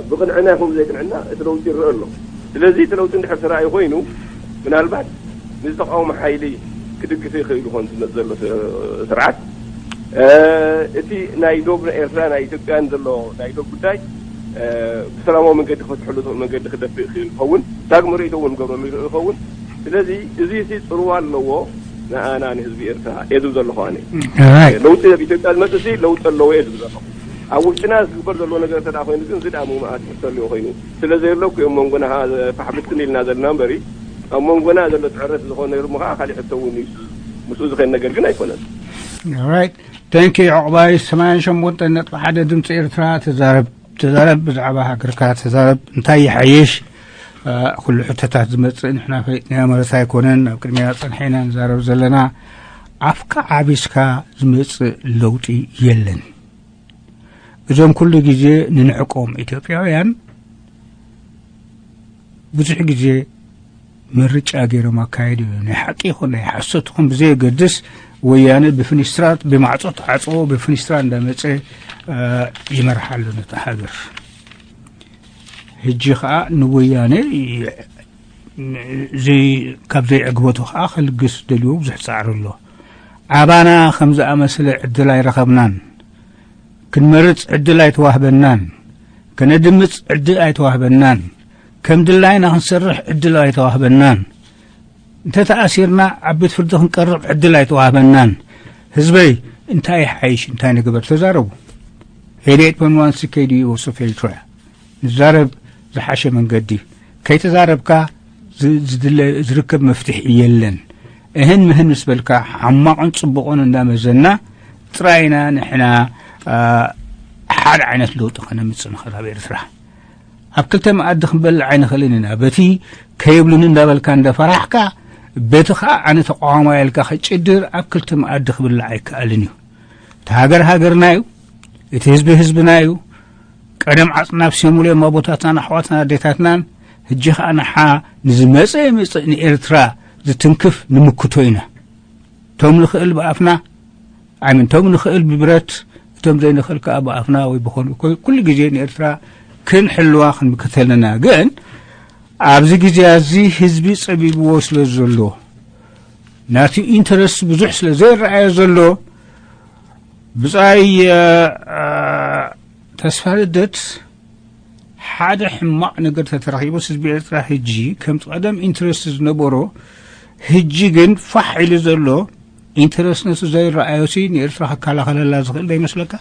ብቅንዕና ይኹን ዘይቅንዕና እቲ ለውጢ ይረአ ኣሎ። ስለዚ እቲ ለውጢ እንድሕር ተራእዩ ኮይኑ ምናልባት ንዝተቃወመ ሓይሊ ክድግፍ ይኽእል ይኾን ዝመፅ ዘሎ ስርዓት እቲ ናይ ዶብ ኤርትራ ናይ ኢትዮጵያን ዘሎ ናይ ዶብ ጉዳይ ብሰላማዊ መንገዲ ክፈትሐሉ ዝኽእል መንገዲ ክደፍእ ይኽእል ይኸውን። ዳግመ ርእይቶ እውን ገብረሉ ይኽእል ይኸውን። ስለዚ እዚ ሲ ፅልዋ ኣለዎ ንኣና ንህዝቢ ኤርትራ እየ ዝብል ዘለኹ ኣነ። ለውጢ ኣብ ኢትዮጵያ ዝመፅእ ሲ ለውጢ ኣለዎ እየ ዝብል ዘለኹ። ኣብ ውሽጥና ዝግበር ዘሎ ነገር እንተ ኮይኑ ግን እዚ ደኣ ምማኣት ክተልዮ ኮይኑ ስለ ዘየለኩ እዮም መንጎና ፋሕብትን ኢልና ዘለና እምበሪ ኣብ መንጎና ዘሎ ትዕረት ዝኾነ ርሞ ከዓ ካሊእ ሕቶ እውን እዩ። ምስኡ ዝኸድ ነገር ግን ኣይኮነን። ራይት Thank you። ዕቑባይ ሰማንያን ሸሞንተ ነጥቢ ሓደ ድምፂ ኤርትራ። ተዛረብ፣ ተዛረብ፣ ብዛዕባ ሃገርካ ተዛረብ። እንታይ ይሓይሽ? ኩሉ ሕቶታት ዝመፅእ ንሕና ፈሊጥናዮ ማለት ኣይኮነን። ኣብ ቅድሚያ ፀንሐ ኢና ንዛረብ ዘለና። ኣፍካ ዓቢስካ ዝመፅእ ለውጢ የለን። እዞም ኩሉ ግዜ ንንዕቆም ኢትዮጵያውያን ብዙሕ ግዜ ምርጫ ገይሮም ኣካየዱ እዩ። ናይ ሓቂ ይኹን ናይ ሓሶት ይኹን ብዘየገድስ፣ ወያነ ብፍኒስትራት ብማዕጾ ተዓጽዎ ብፍኒስትራ እንዳመጸ ይመርሓሉ ነታ ሃገር። ሕጂ ኸኣ ንወያነ ካብ ዘይዕግበቱ ኸኣ ከልግስ ደልዩ ብዙሕ ጻዕሪ ኣሎ። ኣባና ከም ዝኣመሰለ ዕድል ኣይረኸብናን። ክንመርጽ ዕድል ኣይተዋህበናን። ከነድምጽ ዕድል ኣይተዋህበናን። ከም ድላይና ክንሰርሕ ዕድል ኣይተዋህበናን። እንተ ተኣሲርና ኣብ ቤት ፍርዲ ክንቀርብ ዕድል ኣይተዋህበናን። ህዝበይ እንታይ ይሓይሽ እንታይ ንግበር ተዛረቡ። ኤልየት ፖንዋንስ ከይዲ ወሶፌልትራ ንዛረብ ዝሓሸ መንገዲ። ከይተዛረብካ ዝድለ ዝርከብ መፍትሒ የለን። እህን ምህን ምስ በልካ ሓማቕን ጽቡቕን እንዳመዘና ጥራይና ንሕና ሓደ ዓይነት ለውጢ ከነምጽእ ንኽእል ኣብ ኤርትራ። ኣብ ክልተ መኣዲ ክንበልዕ ኣይንኽእልን ኢና። በቲ ከይብሉኒ እንዳበልካ እንዳፈራሕካ፣ በቲ ኸኣ ኣነ ተቃዋማይ ኢልካ ክጭድር ኣብ ክልተ መኣዲ ክብላዕ ኣይከኣልን እዩ። እቲ ሃገር ሃገርና እዩ። እቲ ህዝቢ ህዝብና እዩ። ቀደም ዓጽና ኣብሲሞምሉ እዮም ኣቦታትናን ኣሕዋትናን ኣዴታትናን። ሕጂ ኸኣ ንሓ ንዝመጸ ይመጽእ ንኤርትራ ዝትንክፍ ንምክቶ ኢና። እቶም ንኽእል ብኣፍና ኣይምን እቶም ንኽእል ብብረት እቶም ዘይንኽእል ከኣ ብኣፍና ወይ ብኾኑ ኩሉ ግዜ ንኤርትራ ክንሕልዋ ክንምክተልና። ግን ኣብዚ ግዜ እዚ ህዝቢ ጸቢብዎ ስለ ዘሎ ናቲ ኢንተረስት ብዙሕ ስለ ዘይረኣዮ ዘሎ ብጻይ ተስፋ ልደት ሓደ ሕማቕ ነገር ተተረኺቡ ህዝቢ ኤርትራ ህጂ ከምቲ ቀደም ኢንትረስት ዝነበሮ ህጂ ግን ፋሕ ኢሉ ዘሎ ኢንትረስት ነሱ ዘይረኣዮሲ ንኤርትራ ክከላኸለላ ዝኽእል ዶ ይመስለካ?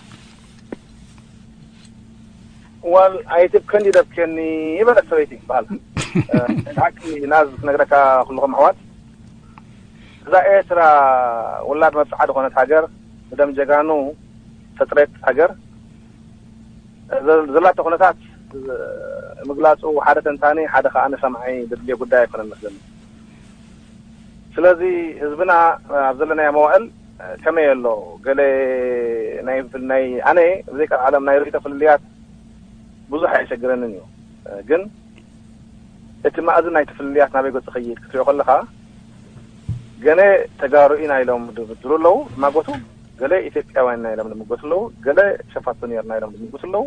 ዋል ኣይትብከኒ ደብከኒ ይበለት ሰበይቲ ይበሃል። ሓቂ ናዝ ክነግረካ ኩልኹም ኣሕዋት እዛ ኤርትራ ውላድ መብፅዓ ዝኾነት ሃገር ብደም ጀጋኑ ተፅሬት ሃገር ዘላቶ ኩነታት ምግላፁ ሓደ ተንታኒ ሓደ ከዓ ንሰምዓይ ዘድልዮ ጉዳይ ኣይኮነን መስለኒ። ስለዚ ህዝብና ኣብ ዘለናዮ መዋእል ከመይ ኣሎ ገለ ናይ ናይ ኣነ ብዘይካ ዓለም ናይ ርእይቶ ፍልልያት ብዙሕ ኣይሸግረንን እዩ። ግን እቲ ማእዝን ናይቲ ፍልልያት ናበይ ገፁ ኸይድ ክትሪኦ ከለኻ ገለ ተጋሩ ኢና ኢሎም ዝብድሩ ኣለዉ ማጎቱ፣ ገለ ኢትዮጵያውያን ኢና ኢሎም ዝምጎቱ ኣለዉ፣ ገለ ሸፋቱ ነርና ኢሎም ዝምጎቱ ኣለዉ።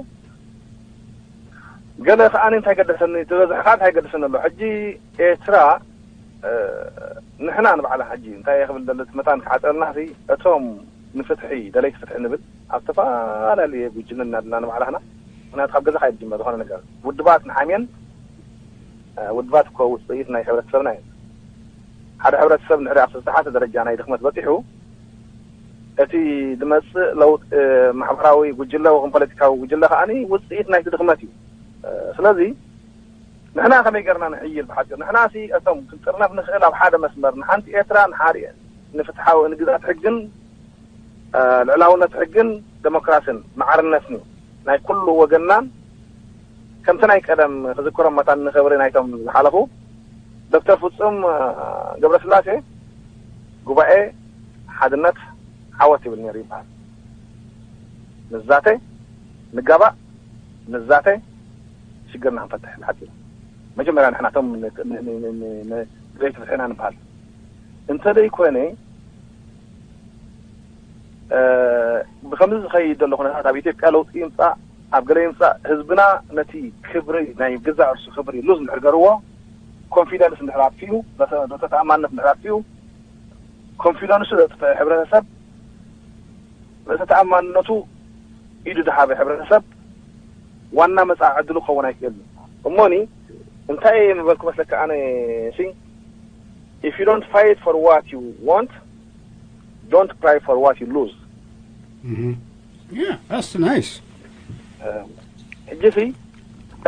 ገለ ከዓ እንታይ ገደሰኒ ዝበዝሕ ከዓ እንታይ ገደሰኒ ኣሎ ሕጂ ኤርትራ ንሕና ንባዕላ ሕጂ እንታይ ክብል ደለ እቲ መታን ክዓፀልና ሲ እቶም ንፍትሒ ደለይቲ ፍትሒ ንብል ኣብ ዝተፈላለየ ጉጅለ እናድና ንባዕላህና ምክንያቱ ካብ ገዛ ካይድ ጅመር ዝኾነ ነገር ውድባት ንሓምየን ውድባት እኮ ውፅኢት ናይ ሕብረተሰብና እዩ። ሓደ ሕብረተሰብ ንሕሪ ኣብ ዝተሓተ ደረጃ ናይ ድኽመት በፂሑ እቲ ዝመፅእ ለውጥ ማሕበራዊ ጉጅለ ወይም ፖለቲካዊ ጉጅለ ከዓ ውፅኢት ናይቲ ድኽመት እዩ። ስለዚ ንሕና ከመይ ገርና ንሕይል ብሓፂር ንሕና ሲ እቶም ክንጥርነፍ ንኽእል ኣብ ሓደ መስመር ንሓንቲ ኤርትራ ንሓደ ንፍትሓዊ ንግዛት ሕግን ልዕላውነት ሕግን ደሞክራስን ማዕርነትን እዩ ናይ ኩሉ ወገንናን ከምቲ ናይ ቀደም ክዝክሮም መታን ንኽብሪ ናይቶም ዝሓለፉ ዶክተር ፍጹም ገብረስላሴ ጉባኤ ሓድነት ዓወት ይብል ነይሩ ይበሃል። ንዛተ ንጋባእ ንዛተ ሽግርና ክንፈትሕ ብሓፂሩ መጀመርያ ንሕና ቶም ንዘይቲ ፍትሕና ንበሃል እንተደይኮነ ብከምዚ ዝኸይድ ዘሎ ኩነታት ኣብ ኢትዮጵያ ለውጢ ይምፃእ ኣብ ገለ ይምፃእ ህዝብና ነቲ ክብሪ ናይ ገዛእ ርእሱ ክብሪ ሉዝ እንድሕር ገርዎ ኮንፊደንስ እንድሕር ኣጥፊኡ ተኣማንነት እንድሕር ኣጥፊኡ ኮንፊደንሱ ዘጥፍእ ሕብረተሰብ ርእሰ ተኣማንነቱ ኢዱ ድሃበ ሕብረተሰብ ዋና መፃ ዕድሉ ክኸውን ኣይክእል እሞኒ እንታይ ምበልኩ መስለካ ኣነ ሲ if you don't fight for what you want don't cry for what you lose Yeah, that's nice. ሕጂ ሲ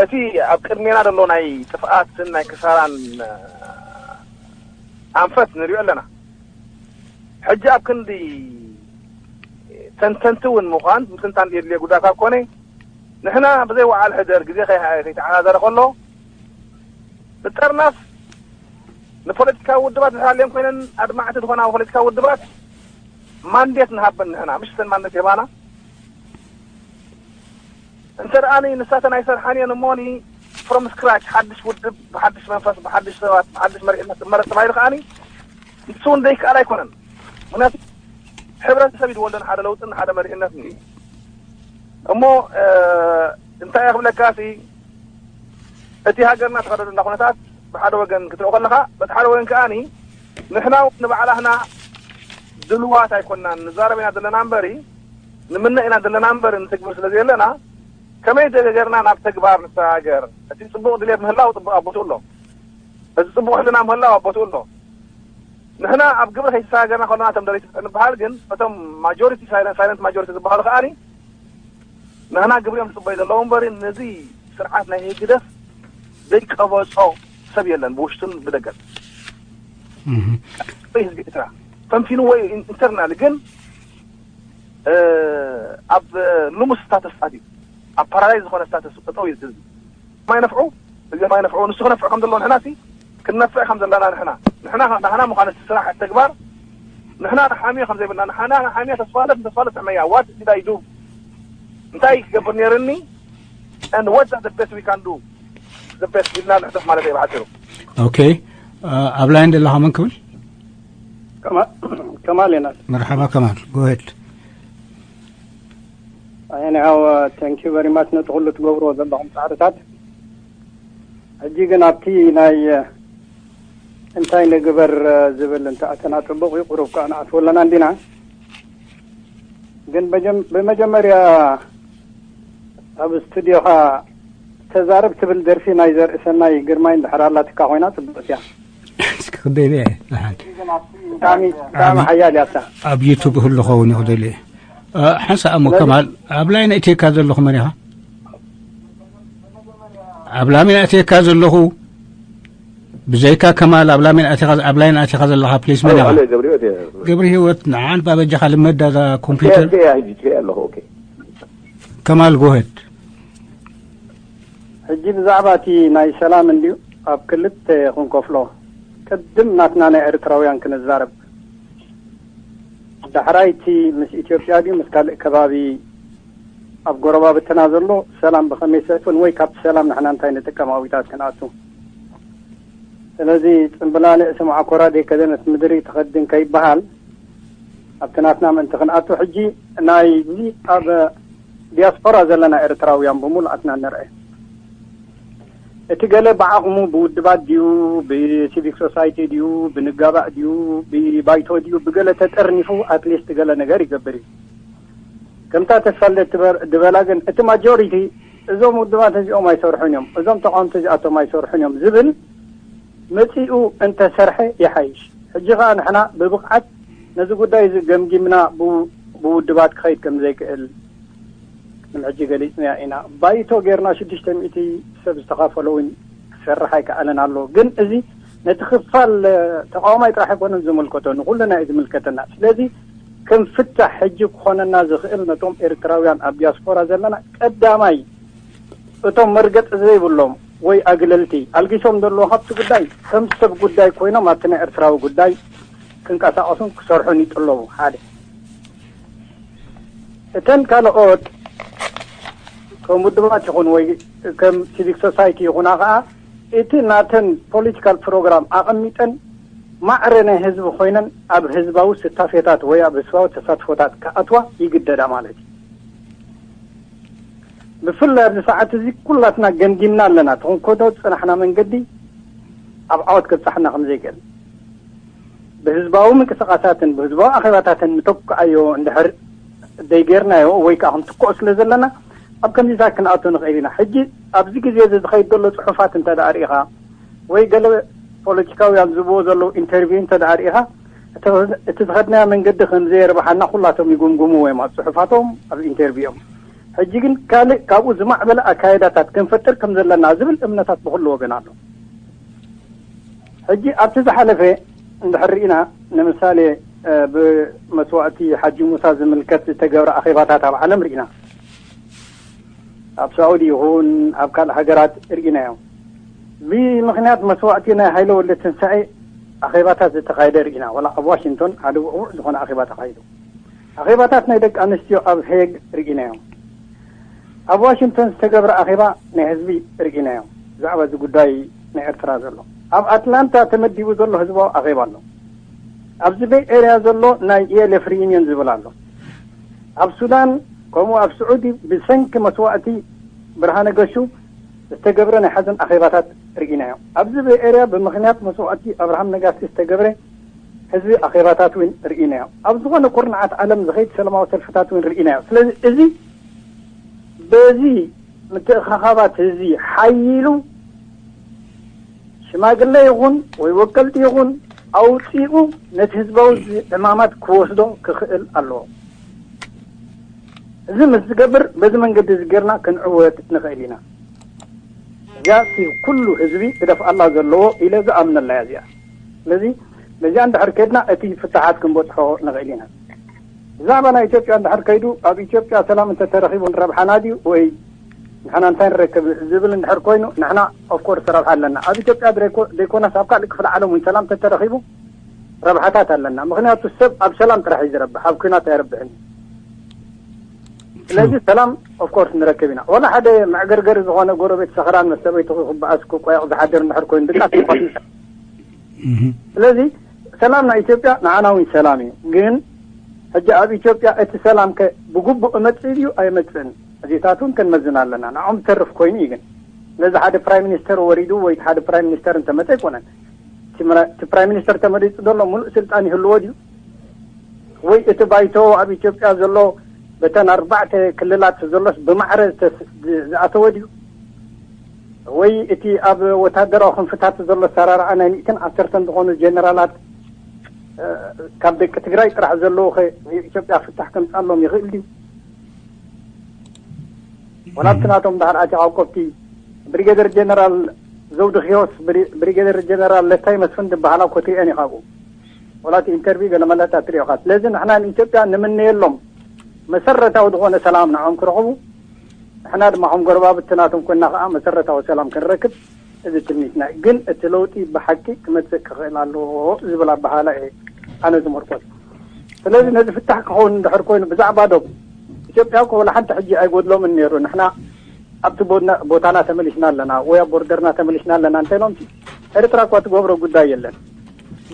እቲ ኣብ ቅድሜና ዘሎ ናይ ጥፍኣትን ናይ ክሳራን ኣንፈት ንሪኦ ኣለና ሕጂ ኣብ ክንዲ ተንተንቲ እውን ምዃን ምትንታን የድልዮ ጉዳይ ካብ ኮነ፣ ንሕና ብዘይ ወዓል ሕደር ግዜ ከይ-፣ ከይተዓዛዘረ ከሎ ንጠርናፍ፣ ንፖለቲካዊ ውድባት ዝሃልየን ኮይነን ኣድማዕቲ ዝኾና ፖለቲካዊ ውድባት ማንዴት ንሃበን ንሕና፣ ምሽ እተን ማንዴት የባና። እንተ ደኣ ንሳተን ኣይሰርሓን እየን እሞኒ፣ from scratch፣ ሓድሽ ውድብ፣ ብሓድሽ መንፈስ፣ ብሓድሽ ሰባት፣ ብሓድሽ መሪሕነት ትመረጽ ተባሂሉ ከኣኒ፣ ንሱ እውን ዘይከኣል ኣይኮነን። ምክንያቱ ሕብረተሰብ እዩ ዝወልዶ ንሓደ ለውጥን ንሓደ መሪሕነትን እዩ። እሞ፣ እ፣ እንታይ እየ ክብለካ ሲ፣ እቲ ሃገርና ትኸደሉ እንዳ ኩነታት ብሓደ ወገን ክትሪኦ ከለኻ፣ በቲ ሓደ ወገን ከኣኒ ንሕና እውን ንባዕላህና ድልዋት ኣይኮንናን፣ ንዛረብ ኢና ዘለና እምበሪ፣ ንምነ ኢና ዘለና እምበሪ፣ ንትግብር ስለ ዘየለና፣ ከመይ ገ-፣ ገርና ናብ ተግባር ንሰጋገር? እቲ ጽቡቕ ድሌት ምህላው ጽቡቕ ኣብ ቦትኡ ኣሎ። እቲ ጽቡቕ ሕልና ምህላው ኣብ ቦትኡ ኣሎ። ንሕና ኣብ ግብሪ ከይተሰጋገርና ከሎና፣ እቶም ደለይቲ ፍትሒ ንበሃል ግን፣ እቶም ማጆሪቲ ሳይለንት፣ ሳይለንት ማጆሪቲ ዝበሃሉ ከኣኒ፣ ንሕና ግብሪኦም ዝጽበዩ ዘለዉ እምበሪ፣ ነዚ ስርዓት ናይ ህግደፍ ዘይቀበጾ ሰብ የለን፣ ብውሽጡን ብደገን። እህ። ወይ ህዝቢ ኤርትራ ፈንፊኑ ወይ ኢን-፣ ኢንተርናል ግን፣ እ፣ ኣብ ልሙስ ስታተስ ኣትዩ፣ ኣብ ፓራላይዝ ዝኾነ ስታተስ ጠጠው እዩ ህዝቢ። ማይ ነፍዑ፣ እዚ ማይ ነፍዑ፣ ንሱ ክነፍዕ ከም ዘለዎ ንሕና ሲ ክንነፍዕ ከም ዘለና ንሕና፣ ንሕና ናህና ምዃነ እቲ ስራሕ ተግባር ንሕና ንሓምዮ ከም ዘይብልና፣ ንሕና ንሓምዮ ተስፋለት፣ ንተስፋለት ሕመያ፣ what did I do? እንታይ ክገብር ነይርኒ? And what the best we can do? The best ኢልና ንሕተት ማለት እዩ ብሓፂሩ። ኦኬ፣ እ፣ ኣብ ላይን ዘለኻ መን ክብል? ከማ-፣ ከማል ኢና። መርሓባ ከማል፣ go ahead። Anyhow, uh, thank you very much ነቲ ኩሉ ትገብርዎ ዘለኹም ጻዕርታት። ሕጂ ግን ኣብቲ ናይ፣ እ፣ እንታይ ንግበር፣ እ፣ ዝብል እንተኣተና ጽቡቕ እዩ። ቁሩብ ከኣ ንኣትዎ ኣለና እንዲና። ግን በጀም-፣ ብመጀመርያ ኣብ ስቱድዮኻ ተዛረብ ትብል ደርፊ ናይ ዘርእሰናይ ግርማይ እንድሕር ኣላትካ ኮይና ጽቡቕ እያ። እስኪ ክደልየ እየ፣ ደሓን። ብጣዕሚ፣ ብጣዕሚ ኣብ፣ ሓያል እያ እታ። ኣብ ዩቱብ ህሉ ኸውን እዩ ክደልየ። እ፣ ሓንሳእ እሞ ስለዚ ከማል፣ ኣብ ላይን ኣእትየካ ዘለኹ መን ኢኻ? ኣብ ላይን ኣእትየካ ዘለኹ፣ ብዘይካ ከማል፣ ኣብ ላይን ኣእቲኻ፣ ኣብ ላይን ኣእቲኻ ዘለኻ፣ ፕሊስ፣ መን ኢኻ? ኣለ ገብረ ህይወት እየ። ገብረ ህይወት፣ ንዓን ባበጃኻ ልመዳ እዛ ኮምፒውተር። እያ፣ እያ፣ ሕጂ እያ ኣለኹ፣ ኦኬ። ከማል፣ go ahead። ሕጂ ብዛዕባ እቲ ናይ ሰላም እንድዩ ኣብ ክልተ ክንከፍሎ። ቅድም ናትና ናይ ኤርትራውያን ክንዛረብ። ዳሕራይ እቲ ምስ ኢትዮጵያ ድዩ ምስ ካልእ ከባቢ ኣብ ጎረባብትና ዘሎ ሰላም ብኸመይ ሰፍን ወይ ካብቲ ሰላም ንሕና እንታይ ንጥቀም ኣዊታት ክንኣቱ። ስለዚ ጽምብላልዕ ስምዓ ኮራዴ ከደነት ምድሪ ትኸድን ከይበሃል ኣብቲ ናትና ምእንቲ ክንኣቱ ሕጂ ናይዚ ኣብ ዲያስፖራ ዘለና ኤርትራውያን ብምሉኣትና ንርአ። እቲ ገለ ብዓቕሙ ብውድባት ድዩ፣ ብሲቪክ ሶሳይቲ ድዩ፣ ብንጋባእ ድዩ፣ ብባይቶ ድዩ፣ ብገለ ተጠርኒፉ ኣትሊስት ገለ ነገር ይገብር እዩ። ከምታ ተስፋልደት ትበር-፣ ዝበላ ግን እቲ ማጆሪቲ እዞም ውድባት እዚኦም ኣይሰርሑን እዮም፣ እዞም ተቃወምቲ እዚኣቶም ኣይሰርሑን እዮም ዝብል መጺኡ እንተሰርሐ ይሓይሽ። ሕጂ ኸኣ ንሕና ብብቕዓት ነዚ ጉዳይ እዚ ገምጊምና ብው-፣ ብውድባት ክኸይድ ከም ዘይክእል ቅድሚ ሕጂ ገሊጽናዮ ኢና። ባይቶ ጌርና ሽዱሽተ ሚእቲ ሰብ ዝተኻፈሎ እውን ክሰርሕ ኣይከኣለን ኣሎ። ግን እዚ ነቲ ክፋል፣ እ፣ ተቃዋማይ ጥራሕ ኣይኮነን ዝምልከቶ፣ ንኹልና እዩ ዝምልከተና። ስለዚ ከም ፍታሕ ሕጂ ክኾነና ዝኽእል ነቶም ኤርትራውያን ኣብ ዲያስፖራ ዘለና ቀዳማይ እቶም መርገጺ ዘይብሎም ወይ ኣግለልቲ ኣልጊሶም ዘለዉ ካብቲ ጉዳይ ከም ሰብ ጉዳይ ኮይኖም ኣብቲ ናይ ኤርትራዊ ጉዳይ ክንቀሳቐሱን ክሰርሑን ይጥለቡ። ሓደ። እተን ካልኦት ከም ውድባት ይኹን ወይ ከም ሲቪክ ሶሳይቲ ይኹና ኸኣ እቲ ናተን ፖለቲካል ፕሮግራም ኣቐሚጠን ማዕረ ናይ ህዝቢ ኮይነን ኣብ ህዝባዊ ስታፌታት ወይ ኣብ ህዝባዊ ተሳትፎታት ክኣትዋ ይግደዳ ማለት እዩ። ብፍላይ ኣብዚ ሰዓት እዚ ኩላትና ገምጊምና ኣለና፣ እቲ ክንከዶ ዝጸናሕና መንገዲ ኣብ ዓወት ከብጽሓና ከም ዘይክእል። ብህዝባዊ ምንቅስቓሳትን ብህዝባዊ ኣኼባታትን ንተክኣዮ እንድሕር ደይጌርናዮ ወይ ከኣ ክንትክኦ ስለ ዘለና ኣብ ከምዚታት ክንኣቱ ንኽእል ኢና። ሕጂ ኣብዚ ግዜ እዚ ዝኸይድ ዘሎ ጽሑፋት እንተ ደኣ ርኢኻ ወይ ገለ ፖለቲካውያን ዝብዎ ዘለዉ ኢንተርቪው እንተ ደኣ ርኢኻ እቲ፣ እቲ ዝኸድናዮ መንገዲ ከም ዘየርብሓና ኩላቶም ይግምግምዎ እዮም ኣብ ጽሑፋቶም ኣብ ኢንተርቪውኦም። ሕጂ ግን ካልእ ካብኡ ዝማዕበለ ኣካይዳታት ክንፈጥር ከም ዘለና ዝብል እምነታት ብኹሉ ወገን ኣሎ። ሕጂ ኣብቲ ዝሓለፈ እንድሕር ርኢና ንምሳሌ ብመስዋእቲ ሓጂ ሙሳ ዝምልከት ዝተገብረ ኣኼባታት ኣብ ዓለም ርኢና። ኣብ ሳዑዲ ይኹን ኣብ ካልእ ሃገራት ርኢናዮ። ብምኽንያት መስዋእቲ ናይ ሃይለ ወልደ ትንሳኤ ኣኼባታት ዝተኻየደ ርኢና። ወላ ኣብ ዋሽንግቶን ሓደ ውዕዉዕ ዝኾነ ኣኼባ ተኻይዱ። ኣኼባታት ናይ ደቂ ኣንስትዮ ኣብ ሄግ ርኢናዮ። ኣብ ዋሽንግቶን ዝተገብረ ኣኼባ ናይ ህዝቢ ርኢናዮ። ብዛዕባ እዚ ጉዳይ ናይ ኤርትራ ዘሎ ኣብ ኣትላንታ ተመዲቡ ዘሎ ህዝባዊ ኣኼባ ኣሎ። ኣብዚ ቤይ ኤርያ ዘሎ ናይ ኢኤልኤፍ ሪዩኒየን ዝብል ኣሎ። ኣብ ሱዳን ከምኡ ኣብ ስዑዲ ብሰንኪ መስዋእቲ ብርሃነ ገሹ ዝተገብረ ናይ ሓዘን ኣኼባታት ርኢናዮ። ኣብዚ ቤይ ኤርያ ብምኽንያት መስዋእቲ ኣብርሃም ነጋሲ ዝተገብረ ህዝቢ ኣኼባታት እውን ርኢናዮ። ኣብ ዝኾነ ኩርናዓት ዓለም ዝኸይድ ሰላማዊ ሰልፍታት እውን ርኢናዮ። ስለዚ እዚ በዚ ምትእኻኻባት ህዝቢ ሓይሉ ሽማግለ ይኹን ወይ ወከልቲ ይኹን ኣውፂኡ ነቲ ህዝባዊ ዕማማት ክወስዶ ክኽእል ኣለዎ። እዚ ምስ ዝገብር በዚ መንገዲ እዚ ጌርና ክንዕወት ንኽእል ኢና። እዚኣ እቲ ኩሉ ህዝቢ ክደፍኣላ ዘለዎ ኢለ ዝኣምነላ እያ እዚኣ። ስለዚ በዚኣ እንድሕር ከድና እቲ ፍትሓት ክንበፅሖ ንኽእል ኢና። ብዛዕባ ናይ ኢትዮጵያ እንድሕር ከይዱ ኣብ ኢትዮጵያ ሰላም እንተተረኺቡ ንረብሓና ድዩ ወይ ንሕና እንታይ ንረክብ ዝብል እንድሕር ኮይኑ ንሕና ኦፍኮርስ ረብሓ ኣለና። ኣብ ኢትዮጵያ ድረይኮ- ዘይኮነስ ኣብ ካልእ ክፍለ ዓለም እውን ሰላም ተተረኺቡ ረብሓታት ኣለና። ምኽንያቱ ሰብ ኣብ ሰላም ጥራሕ እዩ ዝረብሕ፣ ኣብ ኲናት ኣይረብሕን። ስለዚ ሰላም ኦፍኮርስ ንረክብ ኢና። ወላ ሓደ መዕገርገሪ ዝኾነ ጎረቤት ሰኽራን መሰበይቱ ክበኣስ ክቆየቕ ዝሓድር እንድሕር ኮይኑ ድቃስ ይኾን። ስለዚ ሰላም ናይ ኢትዮጵያ ንዓና እውን ሰላም እዩ። ግን ሕጂ ኣብ ኢትዮጵያ እቲ ሰላም ከ ብግቡእ እመጽእ ድዩ ኣይመጽእን? እዚታት እውን ክንመዝን ኣለና። ንዖም ዝተርፍ ኮይኑ እዩ። ግን ስለዚ ሓደ ፕራይም ሚኒስተር ወሪዱ ወይ ሓደ ፕራይም ሚኒስተር እንተመጸ ኣይኮነን። እቲ ምራ- እቲ ፕራይም ሚኒስተር ተመሪጹ ዘሎ ሙሉእ ስልጣን ይህልዎ ድዩ? ወይ እቲ ባይቶ ኣብ ኢትዮጵያ ዘሎ በተን ኣርባዕተ ክልላት ዘሎስ ብማዕረ ዝተስ- ዝ- ዝኣተወ ድዩ? ወይ እቲ ኣብ ወታደራዊ ክንፍታት ዘሎ ኣሰራርዓ ናይ ሚእትን ዓሰርተን ዝኾኑ ጀነራላት እ፣ ካብ ደቂ ትግራይ ጥራሕ ዘለዉ ኸ ኢትዮጵያ ፍታሕ ከምጻሎም ይኽእል ድዩ? ወላ ኣብቲ ናቶም ድሓር ኣቲኻ ኮብቲ ብሪጌደር ጀነራል ዘውዲ ኪሮስ፣ ብሪ- ብሪጌደር ጀነራል ለታይ መስፍን ዝበሃላ ኮትሪአን ኢኻ ኣብኡ። ወላ እቲ ኢንተርቪው ገለ መለታ ትሪኦ ኢኻ። ስለዚ ንሕና ንኢትዮጵያ ንምነየሎም መሰረታዊ ዝኾነ ሰላም ንዖም ክረኽቡ፣ ንሕና ድማ ከም ጎረባብቲ ናቶም ኮይና ከዓ መሰረታዊ ሰላም ክንረክብ እዚ ትምኒትና እዩ። ግን እቲ ለውጢ ብሓቂ ክመፅእ ክኽእል ኣለዎ ዝብል ኣበሃላ እየ ኣነ ዝምርኮስ። ስለዚ ነዚ ፍታሕ ክኸውን እንድሕር ኮይኑ ብዛዕባ ዶብ ኢትዮጵያ እኮ ወላ ሓንቲ ሕጂ ኣይጎድሎምን ነይሩ። ንሕና ኣብቲ ቦድና- ቦታና ተመሊስና ኣለና ወይ ኣብ ቦርደርና ተመሊስና ኣለና እንተኢሎም ኤርትራ እኳ ትገብሮ ጉዳይ የለን።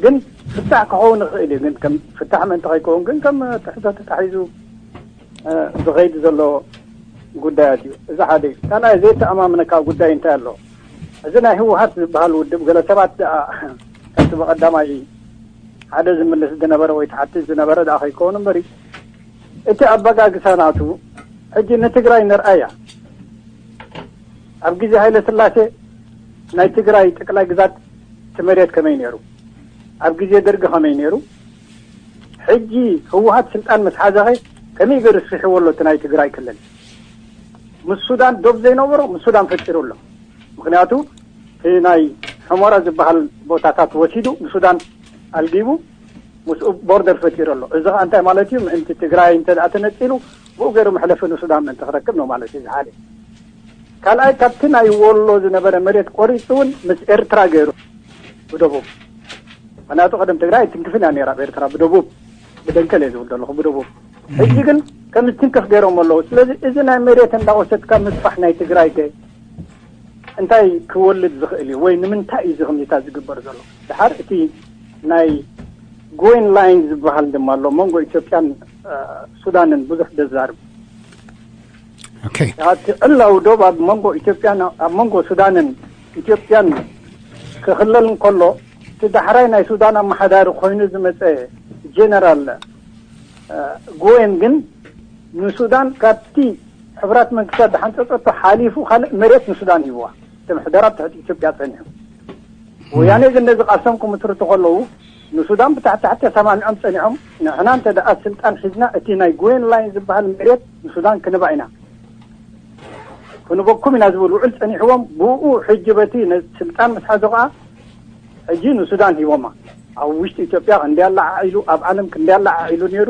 ግን ፍታሕ ክኸውን ይኽእል እዩ። ግን ከም ፍታሕ ምእንቲ ከይከውን ግን ከም ትሕቶ ተታሒዙ እ፣ ዝኸይድ ዘሎ ጉዳያት እዩ። እዚ ሓደ እዩ። ካልኣይ ዘይተኣማምነካ ጉዳይ እንታይ ኣሎ? እዚ ናይ ህወሓት ዝበሃል ውድብ ገለ ሰባት ደኣ ከምቲ ብቐዳማይ ሓደ ዝምልስ ዝነበረ ወይ ትሓትት ዝነበረ ደኣ ከይከውን እምበሪ እቲ ኣበጋግሳ ናቱ ሕጂ ንትግራይ ንርኣያ። ኣብ ግዜ ሃይለ ስላሴ ናይ ትግራይ ጠቅላይ ግዛት እቲ መሬት ከመይ ነይሩ? ኣብ ግዜ ደርጊ ከመይ ነይሩ? ሕጂ ህወሓት ስልጣን ምስ ሓዘኸ ከመይ ገይሩ ስፊሕዎ ኣሎ እቲ ናይ ትግራይ ክልል? ምስ ሱዳን ዶብ ዘይነበሮ ምስ ሱዳን ፈጢሩ ኣሎ። ምክንያቱ እቲ ናይ ሕሞራ ዝበሃል ቦታታት ወሲዱ ንሱዳን ኣልጊቡ ምስኡ ቦርደር ፈጢሩ ኣሎ። እዚ ከዓ እንታይ ማለት እዩ? ምእንቲ ትግራይ እንተ ደኣ ተነፂሉ ብኡ ገይሩ መሕለፊ ንሱዳን ምእንቲ ክረክብ ነው ማለት እዩ። እዚ ሓደ። ካልኣይ ካብቲ ናይ ወሎ ዝነበረ መሬት ቆሪፁ እውን ምስ ኤርትራ ገይሩ ብደቡብ። ምክንያቱ ቀደም ትግራይ ኣይትንክፍን እያ ነይራ ብኤርትራ ብደቡብ። ብደንከል እየ ዝብል ዘለኹ ብደቡብ። ሕጂ ግን ከም ዝትንክፍ ገይሮም ኣለዉ። ስለዚ እዚ ናይ መሬት እንዳወሰድካ ምስፋሕ ናይ ትግራይ ከ እንታይ ክወልድ ዝኽእል እዩ ወይ ንምንታይ እዩ እዚ ክምኒታት ዝግበር ዘሎ? ድሓር እቲ ናይ ጎይን ላይን ዝበሃል ድማ ኣሎ መንጎ ኢትዮጵያን እ፣ ሱዳንን ብዙሕ ዘዛርብ። ኦኬ። እቲ ዕላዊ ዶብ ኣብ መንጎ ኢትዮጵያን ኣብ መንጎ ሱዳንን ኢትዮጵያን ክኽለል እንከሎ እቲ ዳሕራይ ናይ ሱዳን ኣመሓዳሪ ኮይኑ ዝመፀ ጀነራል እ፣ ጎየን ግን ንሱዳን ካብቲ ሕቡራት መንግስታት ዝሓንፀፀቶ ሓሊፉ ካልእ መሬት ንሱዳን ሂብዋ። እቲ ምሕደራ ኣብ ትሕቲ ኢትዮጵያ ፀኒሑ። ወያኔ ግን ነዚ ቃልሶም ክምስርቱ ከለዉ ንሱዳን ብታሕቲ ታሕቲ ተሰማሚዖም ፀኒዖም። ንሕና እንተ ደኣ ስልጣን ሒዝና እቲ ናይ ጎየን ላይን ዝበሃል መሬት ንሱዳን ክንባ ኢና ክንበኩም ኢና ዝብል ውዕል ፀኒሕዎም። ብኡ ሕጂ በቲ ነዚ ስልጣን ምስ ሓዙ ከዓ ሕጂ ንሱዳን ሂቦማ። ኣብ ውሽጢ ኢትዮጵያ ክንደይ ኣለዓዒሉ፣ ኣብ ዓለም ክንደይ ኣለዓዒሉ ነይሩ።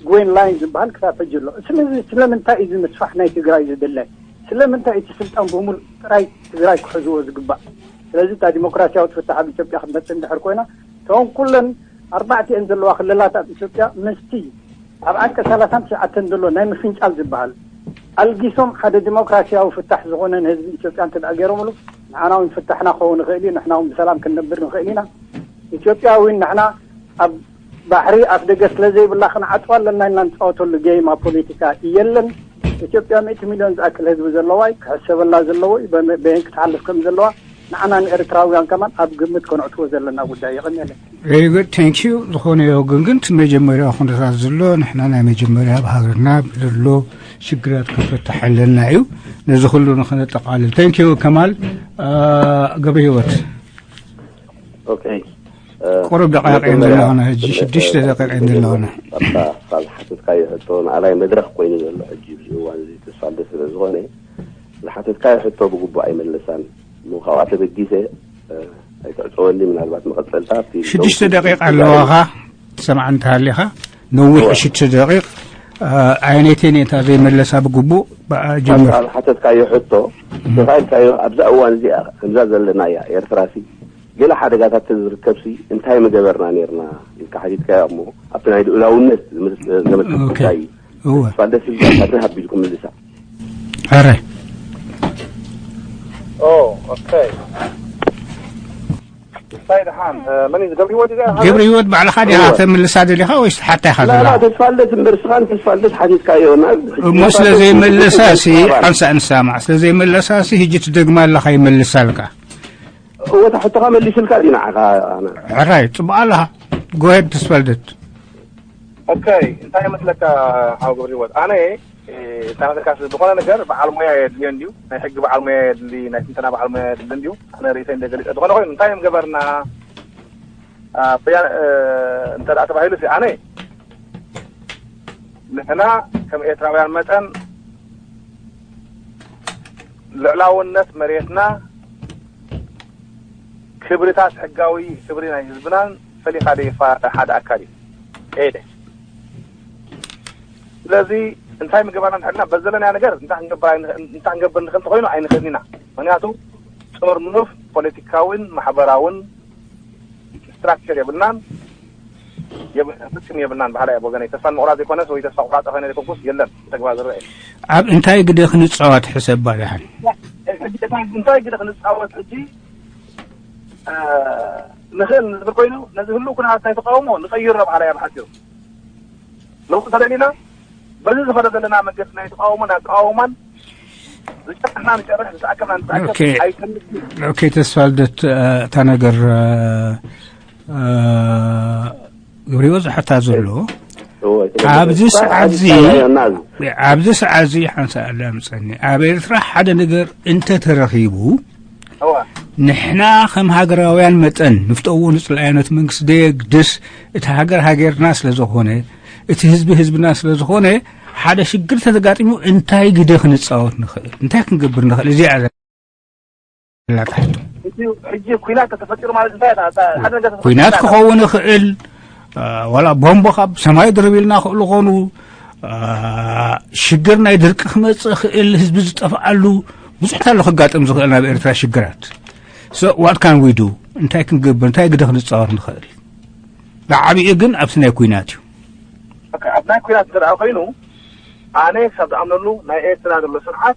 ግዌን ላይን ዝበሃል ክሳብ ሕጂ ኣሎ። ስለዚ ስለምንታይ እዩ ምስፋሕ ናይ ትግራይ ዝድለ? ስለምንታይ እቲ ስልጣን ብምሉእ ጥራይ ትግራይ ክሕዝዎ ዝግባእ? ስለዚ እታ ዲሞክራሲያዊት ፍታሕ ኣብ ኢትዮጵያ ክትመፅእ እንድሕር ኮይና፣ እተን ኩለን ኣርባዕቲኤን ዘለዋ ክልላት ኣብ ኢትዮጵያ ምስቲ ኣብ ዓንቀ ሰላሳን ትሽዓተን ዘሎ ናይ ምፍንጫል ዝበሃል ኣልጊሶም ሓደ ዲሞክራሲያዊ ፍታሕ ዝኾነ ንህዝቢ ኢትዮጵያ እንተ ደኣ ገይሮምሉ፣ ንዓና እውን ፍታሕና ክኸውን ይኽእል እዩ፣ ንሕና እውን ብሰላም ክንነብር ንኽእል ኢና። ኢትዮጵያ እውን ንሕና ኣብ ባሕሪ ኣፍ ደገ ስለ ዘይብላ ክንዓጽዋ ኣለና ኢልና ንጻወተሉ ጌም ኣብ ፖለቲካ የለን። ኢትዮጵያ ሚእቲ ሚልዮን ዝኣክል ህዝቢ ዘለዋ እዩ፣ ክሕሰበላ ዘለዎ እዩ፣ በመ-፣ በየን ክትሓልፍ ከም ዘለዋ ንዓና ንኤርትራውያን ከማን ኣብ ግምት ከነእትዎ ዘለና ጉዳይ። የቐንየለይ። Very good, thank you። ዝኾነ ይኹን ግን እቲ መጀመርያ ኩነታት ዘሎ ንሕና ናይ መጀመርያ ኣብ ሃገርና ዘሎ ሽግራት ክንፈትሕ ኣለና እዩ። ነዚ ኩሉ ንኸነጠቓልል። Thank you ከማል። ገብረ ህይወት። ኦኬ። ቁሩብ ደቃይቕ እየን ዘለኹና ሕጂ፣ ሽዱሽተ ደቂቕ እየን ዘለኹና። ኣብታ ካብ ዝሓተትካዮ ሕቶ ንኣላይ መድረኽ ኮይኑ ዘሎ ሕጂ ኣብዚ እዋን እዚ ተስፋልደ ስለ ዝኾነ ዝሓተትካዮ ሕቶ ብግቡእ ኣይመለሳን። እሞ ካብኣ ተበጊሰ ኣይትዕፀወኒ፣ ምናልባት መቐፀልታ ኣብቲ ሽዱሽተ ደቂቕ ኣለዋኻ። ትሰምዓ እንተሃሊኻ ነዊሕ ሽዱሽተ ደቂቕ ኣየነይተን እየን እታ ዘይመለሳ ብግቡእ ብኣ ጀምር። ኣብ ሓተትካዮ ሕቶ ተኻኢልካዮ ኣብዛ እዋን እዚኣ ከምዛ ዘለናያ ኤርትራሲ ገለ ሓደጋታት ተዝርከብሲ እንታይ ምገበርና ነርና ኢልካ ሓቲትካዮ እሞ ኣብቲ ናይ ልኡላውነት ዘመልክት ጉዳይ እዩ። እወ። እሷ ደስ ዝብል ኣድና ሃቢሉ ክምልሳ። ሕረ። ኦ ኦኬ። እንታይ ደሓን መን እዩ ገብረ ህይወት እዩ? ገብረ ህይወት ባዕልኻ ዲኻ ተምልሳ ደሊኻ ወይስ ሓታ ኢኻ ላ ላ ዘለኻ? ተስፋልደት እምበር እስኻን ተስፋልደት ሓቲትካዮ ናብ እሞ ስለ ዘይመለሳ ሲ ሓንሳእ ንሳማዕ ስለ ዘይመለሳ ሲ ህጂ ትደግማ ኣለኻ ይመልሳ ኣልካ። እወ እታ ሕቶኻ መሊስልካ ድዩ ንዓኻ ኣነ? ሕራይ ጽቡቕ ኣለኻ። ጎሄድ ተስፋልደት። ኦኬ እንታይ ይመስለካ ሓው ገብረ ህይወት ኣነ እንታይ መስለካ ዝኾነ ነገር በዓል ሞያ የድልዮ እንድዩ ናይ ሕጊ በዓል ሞያ የድሊ ናይ ትንተና በዓል ሞያ የድሊ እንድዩ ኣነ ርእሰይ እንደ ገሊፀ ዝኾነ ኮይኑ እንታይ እዮም ገበርና እንተ ተባሂሉ ሲ ኣነ ንሕና ከም ኤርትራውያን መጠን ልዕላውነት መሬትና ክብርታት ሕጋዊ ክብሪ ናይ ህዝብናን ፈሊኻ ደይፋ ሓደ ኣካል እዩ ኤደ ስለዚ እንታይ ምገባና ንሕልና በዘለናያ ነገር እንታይ ክንገብር ንኽእል እንተኮይኑ ኣይንኽእልን ኢና ምክንያቱ ጥርኑፍ ፖለቲካዊን ማሕበራውን ስትራክቸር የብልናን ፍጽም የብልናን በሃላ እያ ብወገነይ ተስፋ ንምቑራጽ ዘይኮነስ ወይ ተስፋ ቁራጸ ኮይነ ዘይኮንኩስ የለን ብተግባር ዝረአ ኣብ እንታይ ግደ ክንጻወት ሕሰባ ደሓን እንታይ ግደ ክንጻወት ሕጂ ንኽእል ንዝብል ኮይኑ ነዚ ህሉ ኩነታት ናይ ተቃውሞ ንቀይሮ በሃላ እያ ብሓጺሩ ለውጢ ተደሊና በዚ ዝኸደ ዘለና መገዲ ናይ ተቃውሞን ኣቃውማን ዝጨረሕና ንጨርሕ ዝኣከብና ንዝኣከብ ኣይፈልጥን ኦኬ ተስፋ ልደት እታ ነገር ግብሪዎ ዝሓታ ዘሎ ኣብዚ ሰዓት እዚ ኣብዚ ሰዓት እዚ ሓንሳ ኣላ ምፀኒ ኣብ ኤርትራ ሓደ ነገር እንተተረኺቡ ንሕና ከም ሃገራውያን መጠን ንፍጠዎ ንፅላእዮ ነቲ መንግስቲ ደየግድስ እቲ ሃገር ሃገርና ስለ ዝኾነ እቲ ህዝቢ ህዝብና ስለ ዝኾነ ሓደ ሽግር ተተጋጢሙ እንታይ ግደ ክንፃወት ንኽእል እንታይ ክንገብር ንኽእል እዚኣ ዘላ ሕቶ ሕጂ ኩናት ተተፈጢሩ ማለት እንታይ ሓደ ነገር ኩናት ክኸውን ይኽእል ዋላ ቦምቦ ካብ ሰማይ ድርብ ኢልና ክእሉ ኾኑ ሽግር ናይ ድርቂ ክመፅእ ክእል ህዝቢ ዝጠፍኣሉ ብዙሕ ኣሎ ክጋጥም ዝኽእል ናብ ኤርትራ ሽግራት so what can we do እንታይ ክንገብር እንታይ ግደ ክንፃወር ንኽእል ብዓብኡ ግን ኣብቲ ናይ ኩናት እዩ ኣብ ናይ ኩናት እንተ ኮይኑ ኣነ ክሳብ ዝኣምነሉ ናይ ኤርትራ ዘሎ ስርዓት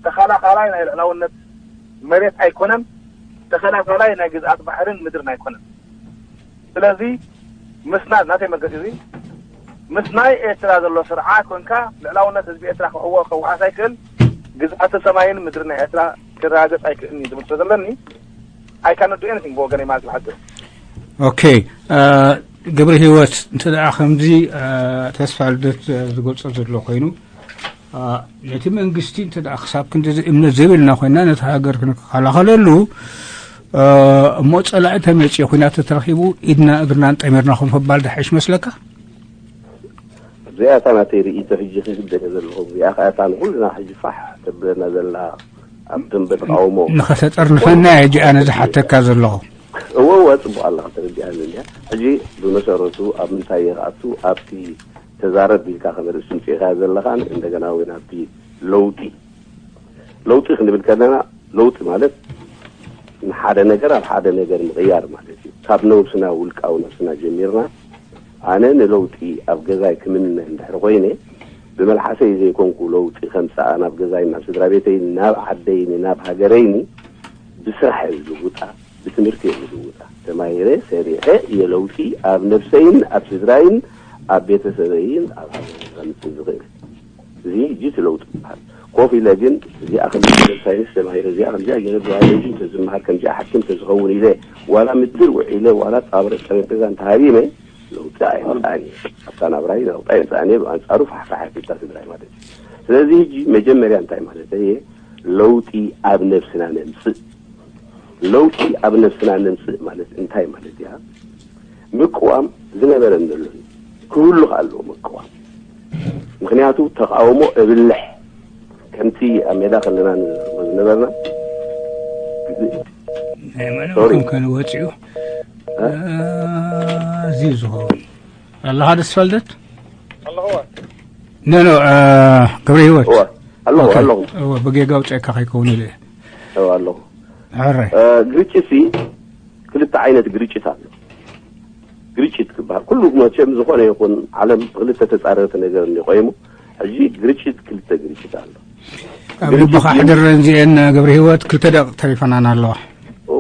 ተኸላኻላይ ናይ ልዕላውነት መሬት ኣይኮነን ተኸላኻላይ ናይ ግዝኣት ባሕርን ምድርን ኣይኮነን ስለዚ ምስና ናተይ መገፂ እዚ ምስ ናይ ኤርትራ ዘሎ ስርዓት ኮንካ ልዕላውነት ህዝቢ ኤርትራ ክሕዎ ከዋሓስ ኣይክእል ግዝኣተ ሰማይን ምድሪ ናይ ኤርትራ ክረጋገፅ ኣይክእልን እዩ ዝብል ስለ ዘለኒ I cannot do anything ብወገነይ ማለት ብሓፂሩ ኦኬ ገብረ ህይወት እንተ ደኣ ከምዚ ተስፋ ልደት ዝገልፆ ዘሎ ኮይኑ ነቲ መንግስቲ እንተ ደኣ ክሳብ ክንዲ እምነት ዘይብልና ኮይና ነቲ ሃገር ክንከላኸለሉ እሞ ፀላኢ ተመፅዮ ኩናት ተተረኺቡ ኢድና እግርናን ጠሚርና ከም ክባል ድሓይሽ መስለካ እዚኣታ ናተይ ርእይቶ ሕጂ ክህብ ደለ ዘለኹ እዚኣ ከኣታ ንኩልና ሕጂ ፋሕ ተብለና ዘላ ኣብ ደንበ ተቃውሞ ንኸተጠርንፈና ሕጂ ኣነ ዝሓተካ ዘለኹ እወ እወ፣ ጽቡቕ ኣለኻ፣ ተረዲኣኒ እንድያ። ሕጂ ብመሰረቱ ኣብ ምንታይ እየ ክኣቱ? ኣብቲ ተዛረብ ኢልካ ከም ርእሲ ምጽኢኻ ዘለኻን እንደገና እውን ኣብቲ ለውጢ፣ ለውጢ ክንብል ከለና፣ ለውጢ ማለት ንሓደ ነገር ኣብ ሓደ ነገር ምቕያር ማለት እዩ። ካብ ነብስና፣ ውልቃዊ ነብስና ጀሚርና፣ ኣነ ንለውጢ ኣብ ገዛይ ክምነ እንድሕር ኮይነ፣ ብመልሓሰይ ዘይኮንኩ ለውጢ ከምጽኣ ናብ ገዛይ፣ ናብ ስድራ ቤተይ፣ ናብ ዓደይኒ፣ ናብ ሃገረይኒ ብስራሕ እየ ዝልውጣ፣ ብትምህርቲ እየ ዝልውጣ። ተማሂረ ሰሪሐ እየ ለውጢ ኣብ ነብሰይን ኣብ ስድራይን ኣብ ቤተሰበይን ኣብ ሃገረይ ከምጽእ ዝኽእል። እዚ ሕጂ እቲ ለውጢ ይበሃል። ኮፍ ኢለ ግን እዚኣ ከምዚ ገይረ ሳይንስ ተማሂረ፣ እዚኣ ከምዚኣ ገይረ ባዮሎጂ እንተዝመሃር ከምዚኣ ሓኪም እንተዝኸውን ኢለ ዋላ ምድር ውዒለ ዋላ ጣብረ ጠረጴዛ እንተሃቢመ ለውጢ ኣየምጽኣን እየ። ኣብታ ናብራይ ለውጢ ኣየምጽኣን እየ። ብኣንጻሩ ፋሕፋሕ ኣቢልካ ትግራይ ማለት እዩ። ስለዚ ሕጂ መጀመርያ እንታይ ማለት እየ? ለውጢ ኣብ ነብስና ነምጽእ። ለውጢ ኣብ ነብስና ነምጽእ ማለት እንታይ ማለት እያ? ምቅዋም ዝነበረ እንተሎ ክህሉ ከ ኣለዎ ምቅዋም። ምኽንያቱ ተቃውሞ እብልሕ ከምቲ ኣብ ሜዳ ከለና ንዝነበርና ናይ መን ሶሪ። ከም ከነ ወፂኡ እ? እዚ ዝኸውን ኣለኻ ደስ ፈልደት ኣለኹዋ። ኖ ኖ እ፣ ገብረ ህይወት እወ ኣለኹ ኦኬ። ኣለኹ እወ ብጌጋ ውፅአካ ከይከውን ኢለ እየ። እወ ኣለኹ። ሕራይ እ፣ ግርጭት ሲ ክልተ ዓይነት ግርጭት ኣሎ። ግርጭት ክበሃል ኩሉ መቸም ዝኾነ ይኹን ዓለም ብክልተ ተጻረርቲ ነገር እንዲ ቆይሙ፣ ሕጂ ግርጭት ክልተ ግርጭት ኣሎ። ኣብ ግርጭት ልብኻ ግን ሕድረን እዚአን ገብረ ህይወት ክልተ ደቂቕ ተሪፈናን ኣለዋ። ኦ፣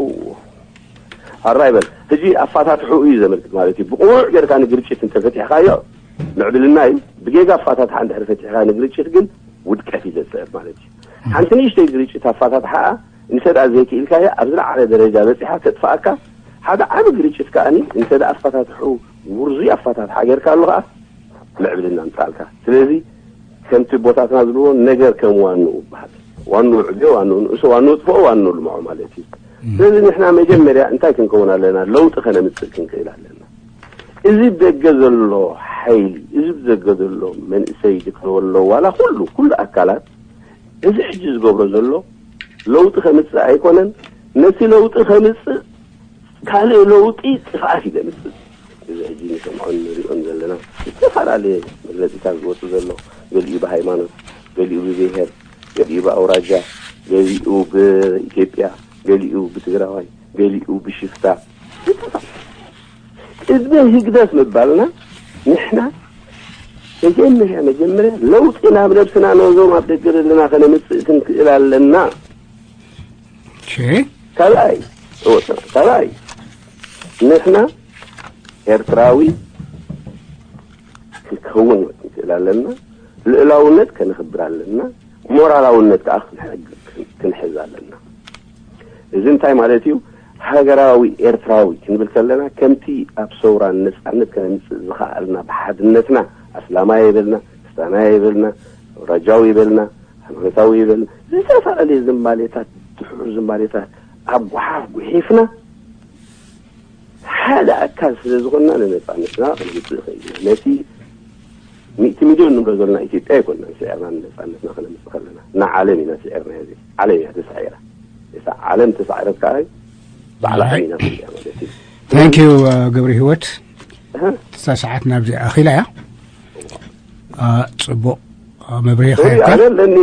ኣራይ በል። ሕጂ ኣፋታትሕኡ እዩ ዘመልክት ማለት እዩ። ብቑዕ ጌርካ ንግርጭት እንተፈቲሕካዮ ምዕብልና እዩ። ብጌጋ ኣፋታትሓ እንድሕር ፈቲሕካ ንግርጭት ግን ውድቀት እዩ ዘስዕብ ማለት እዩ። ሓንቲ ንእሽተይ ግርጭት ኣፋታትሓኣ እንተ ደኣ ዘይክኢልካዮ ኣብ ዝለዓለ ደረጃ በጺሓ ተጥፍኣካ። ሓደ ዓቢ ግርጭት ከኣኒ እንተ ደኣ ኣፋታትሑ ውርዙይ ኣፋታትሓ ጌርካሉ ከኣ ምዕብልና ኣምጽኣልካ። ስለዚ ከምቲ ኣቦታትና ዝብልዎ ነገር ከም ዋንኡ ይበሃል። ዋንኡ ዕብዮ፣ ዋንኡ ንእሶ፣ ዋንኡ ጥፍኦ፣ ዋንኡ ልምዖ ማለት እዩ። ስለዚ ንሕና መጀመርያ እንታይ ክንከውን ኣለና? ለውጢ ከነምጽእ ክንክእል ኣለና። እዚ ብደገ ዘሎ ሓይሊ፣ እዚ ብደገ ዘሎ መንእሰይ ድክነወሎ ዋላ ኩሉ፣ ኩሉ ኣካላት እዚ ሕጂ ዝገብሮ ዘሎ ለውጢ ከምጽእ ኣይኮነን። ነቲ ለውጢ ከምጽእ ካልእ ለውጢ ጥፍኣት እዩ ዘምጽእ። እዚ ሕጂ ንሰምዖን ንሪኦን ዘለና ዝተፈላለየ መግለጺታት ዝወጽእ ዘሎ፣ ገሊኡ ብሃይማኖት፣ ገሊኡ ብብሄር፣ ገሊኡ ብኣውራጃ፣ ገሊኡ ብኢትዮጵያ፣ ገሊኡ ብትግራዋይ፣ ገሊኡ ብሽፍታ። ቅድሚ ህግደፍ ምባልና ንሕና መጀመርያ መጀመርያ ለውጢ ናብ ነብስና ነዞም ኣብ ደገ ዘለና ከነምጽእ ክንክእል ኣለና። እሺ። ካልኣይ፣ እወ፣ ካልኣይ ንሕና ኤርትራዊ ክንከውን ክንክእል ኣለና። ልእላውነት ከነኽብር ኣለና። ሞራላውነት ከኣ ክንሕግ-፣ ክንሕዝ ኣለና። እዚ እንታይ ማለት እዩ? ሃገራዊ ኤርትራዊ ክንብል ከለና ከምቲ ኣብ ሰውራ ነጻነት ከነምጽእ ዝኸኣልና ብሓድነትና ኣስላማይ ይበልና፣ ክርስትያናይ ይበልና፣ ኣውራጃዊ ይበልና፣ ሃይማኖታዊ ይበልና፣ ዝተፈላለዩ ዝንባሌታት፣ ድሑር ዝንባሌታት ኣብ ጓሓፍ ጉሒፍና ሓደ ኣካል ስለ ዝኾንና ንነጻነትና ክንምጽእ ይኽእል ኢና። ነቲ ሚእቲ ሚልዮን ንብሎ ዘለና ኢትዮጵያ ኣይኮንናን ስዒርና ንነጻነትና ከነምጽእ ከለና፣ ንዓለም ኢና ስዒርና። እዚ ዓለም እያ ተሳዒራ። እታ ዓለም ተሳዕረት ከኣ ባዕላ ኣይ። ዓለም ኢና ስዒራ ማለት እዩ። ታንክ ዩ፣ ገብረ ህይወት። እህ። እዛ ሰዓት ናብዚ ኣኺላ እያ። አ፣ ጽቡቕ፣ አ፣ መብርሂ ሶሪ፣ ከየካ። ኣነ ኣለኒ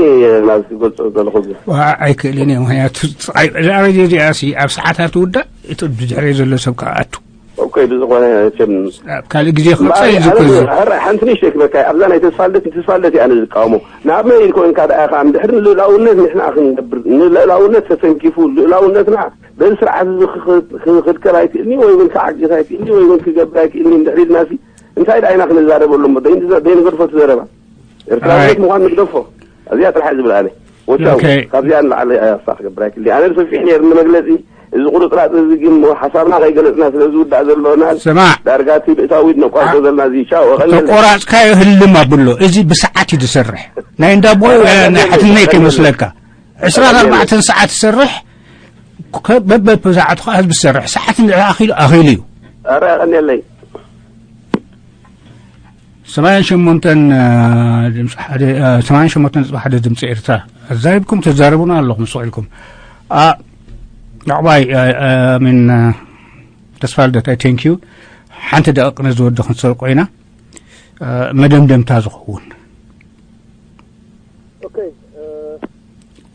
ናብ ዝገልጾ ዘለኹ። ዋ፣ ኣይክእልን እየ፣ ምኽንያቱ ኣይ-፣ እዛ ሬድዮ እዚኣ ሲ ኣብ ሰዓታ ትውዳእ፣ እቲ ብድሕሪ ዘሎ ሰብ ከኣ ኣቱ። ኦኬ፣ ብዝኾነ መቸም ኣብ ካልእ ግዜ ክቕጽል እዩ ኣነ ዝኮ-፣ እዚ። ሕራይ ሓንቲ ንእሽተይ ክበካ፣ ኣብዛ ናይ ተስፋ ልደት፣ ንተስፋ ልደት እየ ኣነ ዝቃወሞ። ንኣብ መን ኢልኮ እንካ ደኣ ኢኻ፣ እንድሕር ንልእላውነት ንሕና ክንገብር፣ ንልእላውነት ተተንኪፉ፣ ልእላውነትና በዚ ስርዓት እዚ ክኽ-፣ ክኽድከል ኣይክእልኒ፣ ወይ እውን ክዓግት ኣይክእልኒ፣ ወይ እውን ክገብር ኣይክእልኒ፣ እንድሕር ኢልናሲ፣ እንታይ ደኣ ኢና ክንዛረበሉ እሞ፣ ደይ-፣ ደይንገድፎ እቲ ዘረባ። ኤርትራውነት ኣይ። ምዃን ንግደፎ። እዚኣ ጥራሕ እየ ዝብል ኣነ። ወቻው፣ ኦኬ። ካብዚኣ ንላዕሊ ኣስፋ ክገብር ኣይክእልኒ። ኣነ ብሰፊሕ ነይሩ ንመግለጺ፣ እዚ ቁርጽራጽ እዚ ግን ሓሳብና ከይገለጽና ስለ ዝውዳእ ዘሎና፣ ስማዕ። ዳርጋ እቲ ብእታዊት ነቋርጾ ኣ-፣ ዘለና እዚ ቻው፣ ቀለለ። ተቆራጽካዮ ህልም ኣብሎ። እዚ ብሰዓት እዩ ዝሰርሕ። ናይ እንዳ ቦይ ኣረ፣ ናይ ቀለለ፣ ሓትነይ ቀለለ። ከይመስለካ። ዕስራን ኣርባዕተን ሰዓት ዝሰርሕ፣ ከ-፣ በበብዛዕቱ ከኣ ህዝቢ ዝሰርሕ። ሰዓት እንድሕር ኣኺሉ፣ ኣኺሉ እዩ። ኣረ፣ ቀለለይ። ሰማንያን ሸሞንተን፣ እ፣ ድምፂ ሓደ፣ እ፣ ሰማንያን ሸሞንተ ነጥቢ ሓደ ድምፂ ኤርትራ ኣዛሪብኩም ትዛረቡና ኣለኹም፣ ስቕ ኢልኩም። ኣ፣ ዕቑባይ፣ እ፣ እ፣ ሚን፣ እ፣ ተስፋ ልደት፣ I thank you። ሓንቲ ደቂቕ ነዚ ወዲ ክንሰርቆ ኢና። መደምደምታ ዝኸውን።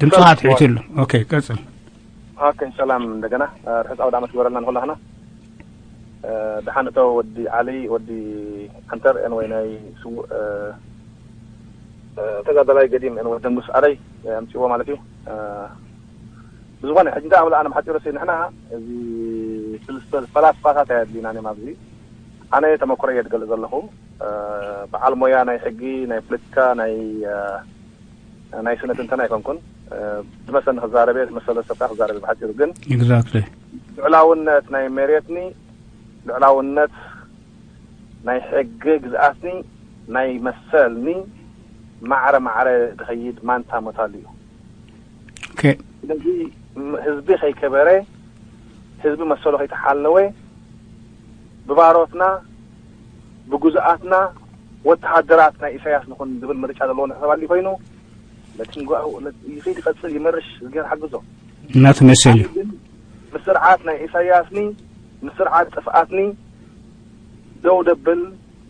ድምፅኻ ትሕት ኣሎ። ኦኬ፣ ቀፅል። ኦኬ፣ ሰላም እንደገና። ርሑስ ኣውደ ዓመት ይግበረልና ንኹላህና። ደሓን እቶ ወዲ ዓሊ፣ ወዲ ዓንተር፣ ኤን ወይ ናይ ስውእ ተጋዳላይ ገዲም፣ ኤን ወይ ደንጉስ ዓለይ ኣምፅዎ ማለት እዩ። ብዝኾነ ሕጂ እንታይ ኣብላ ኣነ ብሓፂሩ ሲ ንሕና እዚ ክልተ ፈላስፋታት ኣየድልዩናን እዮም ኣብዚ። ኣነ ተመክሮ እየ ዝገልፅ ዘለኹ። በዓል ሞያ ናይ ሕጊ፣ ናይ ፖለቲካ፣ ናይ ናይ ስነ ትንተና ኣይኮንኩን። ዝመሰኒ ክዛረብ እየ፣ ዝመሰሎ ሰብ ከዓ ክዛረብ እየ። ብሓፂሩ ግን exactly ልዕላውነት ናይ መሬትኒ፣ ልዕላውነት ናይ ሕጊ ግዝኣትኒ፣ ናይ መሰልኒ ማዕረ ማዕረ ዝኸይድ ማንታ መታሉ እዩ። okay ስለዚ ህዝቢ ከይከበረ፣ ህዝቢ መሰሉ ከይተሓለወ፣ ብባሮትና ብግዙኣትና ወተሃደራት ናይ ኢሳያስ ንኹን ዝብል ምርጫ ዘለዎ ንሕሰብ ኣሊ ኮይኑ ነቲ ንጓ ይኸይድ ይቐፅል ይመርሽ እዝግሄር ሓግዞ እናተመሰል እዩ። ግን ምስ ስርዓት ናይ ኢሳያስኒ ምስ ስርዓት ጥፍኣትኒ ደው ደብል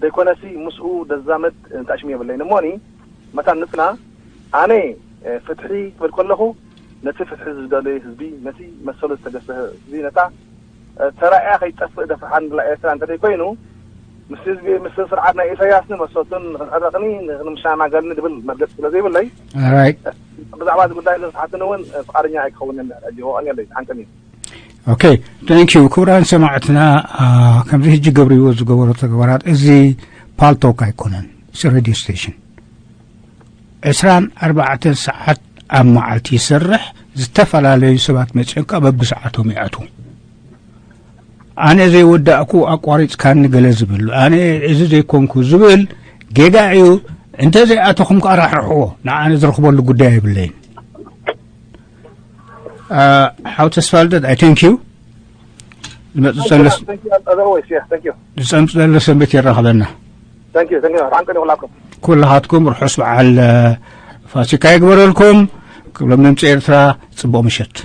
ዘይኮነሲ ምስኡ ደዛመድ እንታሽም የብለይን እሞኒ መታን ንፅና ኣነ ፍትሒ ክብል ከለኹ ነቲ ፍትሒ ዝደለየ ህዝቢ ነቲ መሰሉ ዝተገሰ ህዝቢ ነታ ተራእያ ከይጠፍእ ደፍርሓ ንላ ኤርትራ እንተደይ ኮይኑ ምስ ህዝቢ ምስ ስርዓት ናይ ኢሳያስን መሰቱን ንክንዕረቕኒ ንክንምሻማገልን ዝብል መርገፂ ስለ ዘይብለይ right ብዛዕባ እዚ ጉዳይ እዚ ክትሓትኒ እውን ፍቃደኛ ኣይክኸውን ሕጂ ወቀን የለይ ሓንቀን እዩ okay thank you ክቡራን ሰማዕትና። ከምዚ ሕጂ ገብርዎ ዝገበሮ ተግባራት እዚ ፓልቶክ ኣይኮነን፣ እዚ ሬድዮ ስቴሽን ዕስራን ኣርባዕተን ሰዓት ኣብ መዓልቲ ይሰርሕ። ዝተፈላለዩ ሰባት መፅኦም ከዓ በብሰዓቶም ይኣትዉ። ኣነ ዘይወዳእኩ ኣቋሪፅካኒ ገለ ዝብል፣ ኣነ እዚ ዘይኮንኩ ዝብል ጌጋ እዩ። እንተዘይኣተኹም ከዓ ራሕርሕዎ፣ ንኣነ ዝረኽበሉ ጉዳይ የብለይን። ሓው ተስፋ ልደት፣ I thank you። ዝመፅእ ዘሎ ዝፀምፅ ዘሎ ሰንበት የራኽበና። ኩላኻትኩም ርሑስ በዓል ፋሲካ ይግበረልኩም። ክብሎም ድምፂ ኤርትራ፣ ፅቡቕ ምሸት።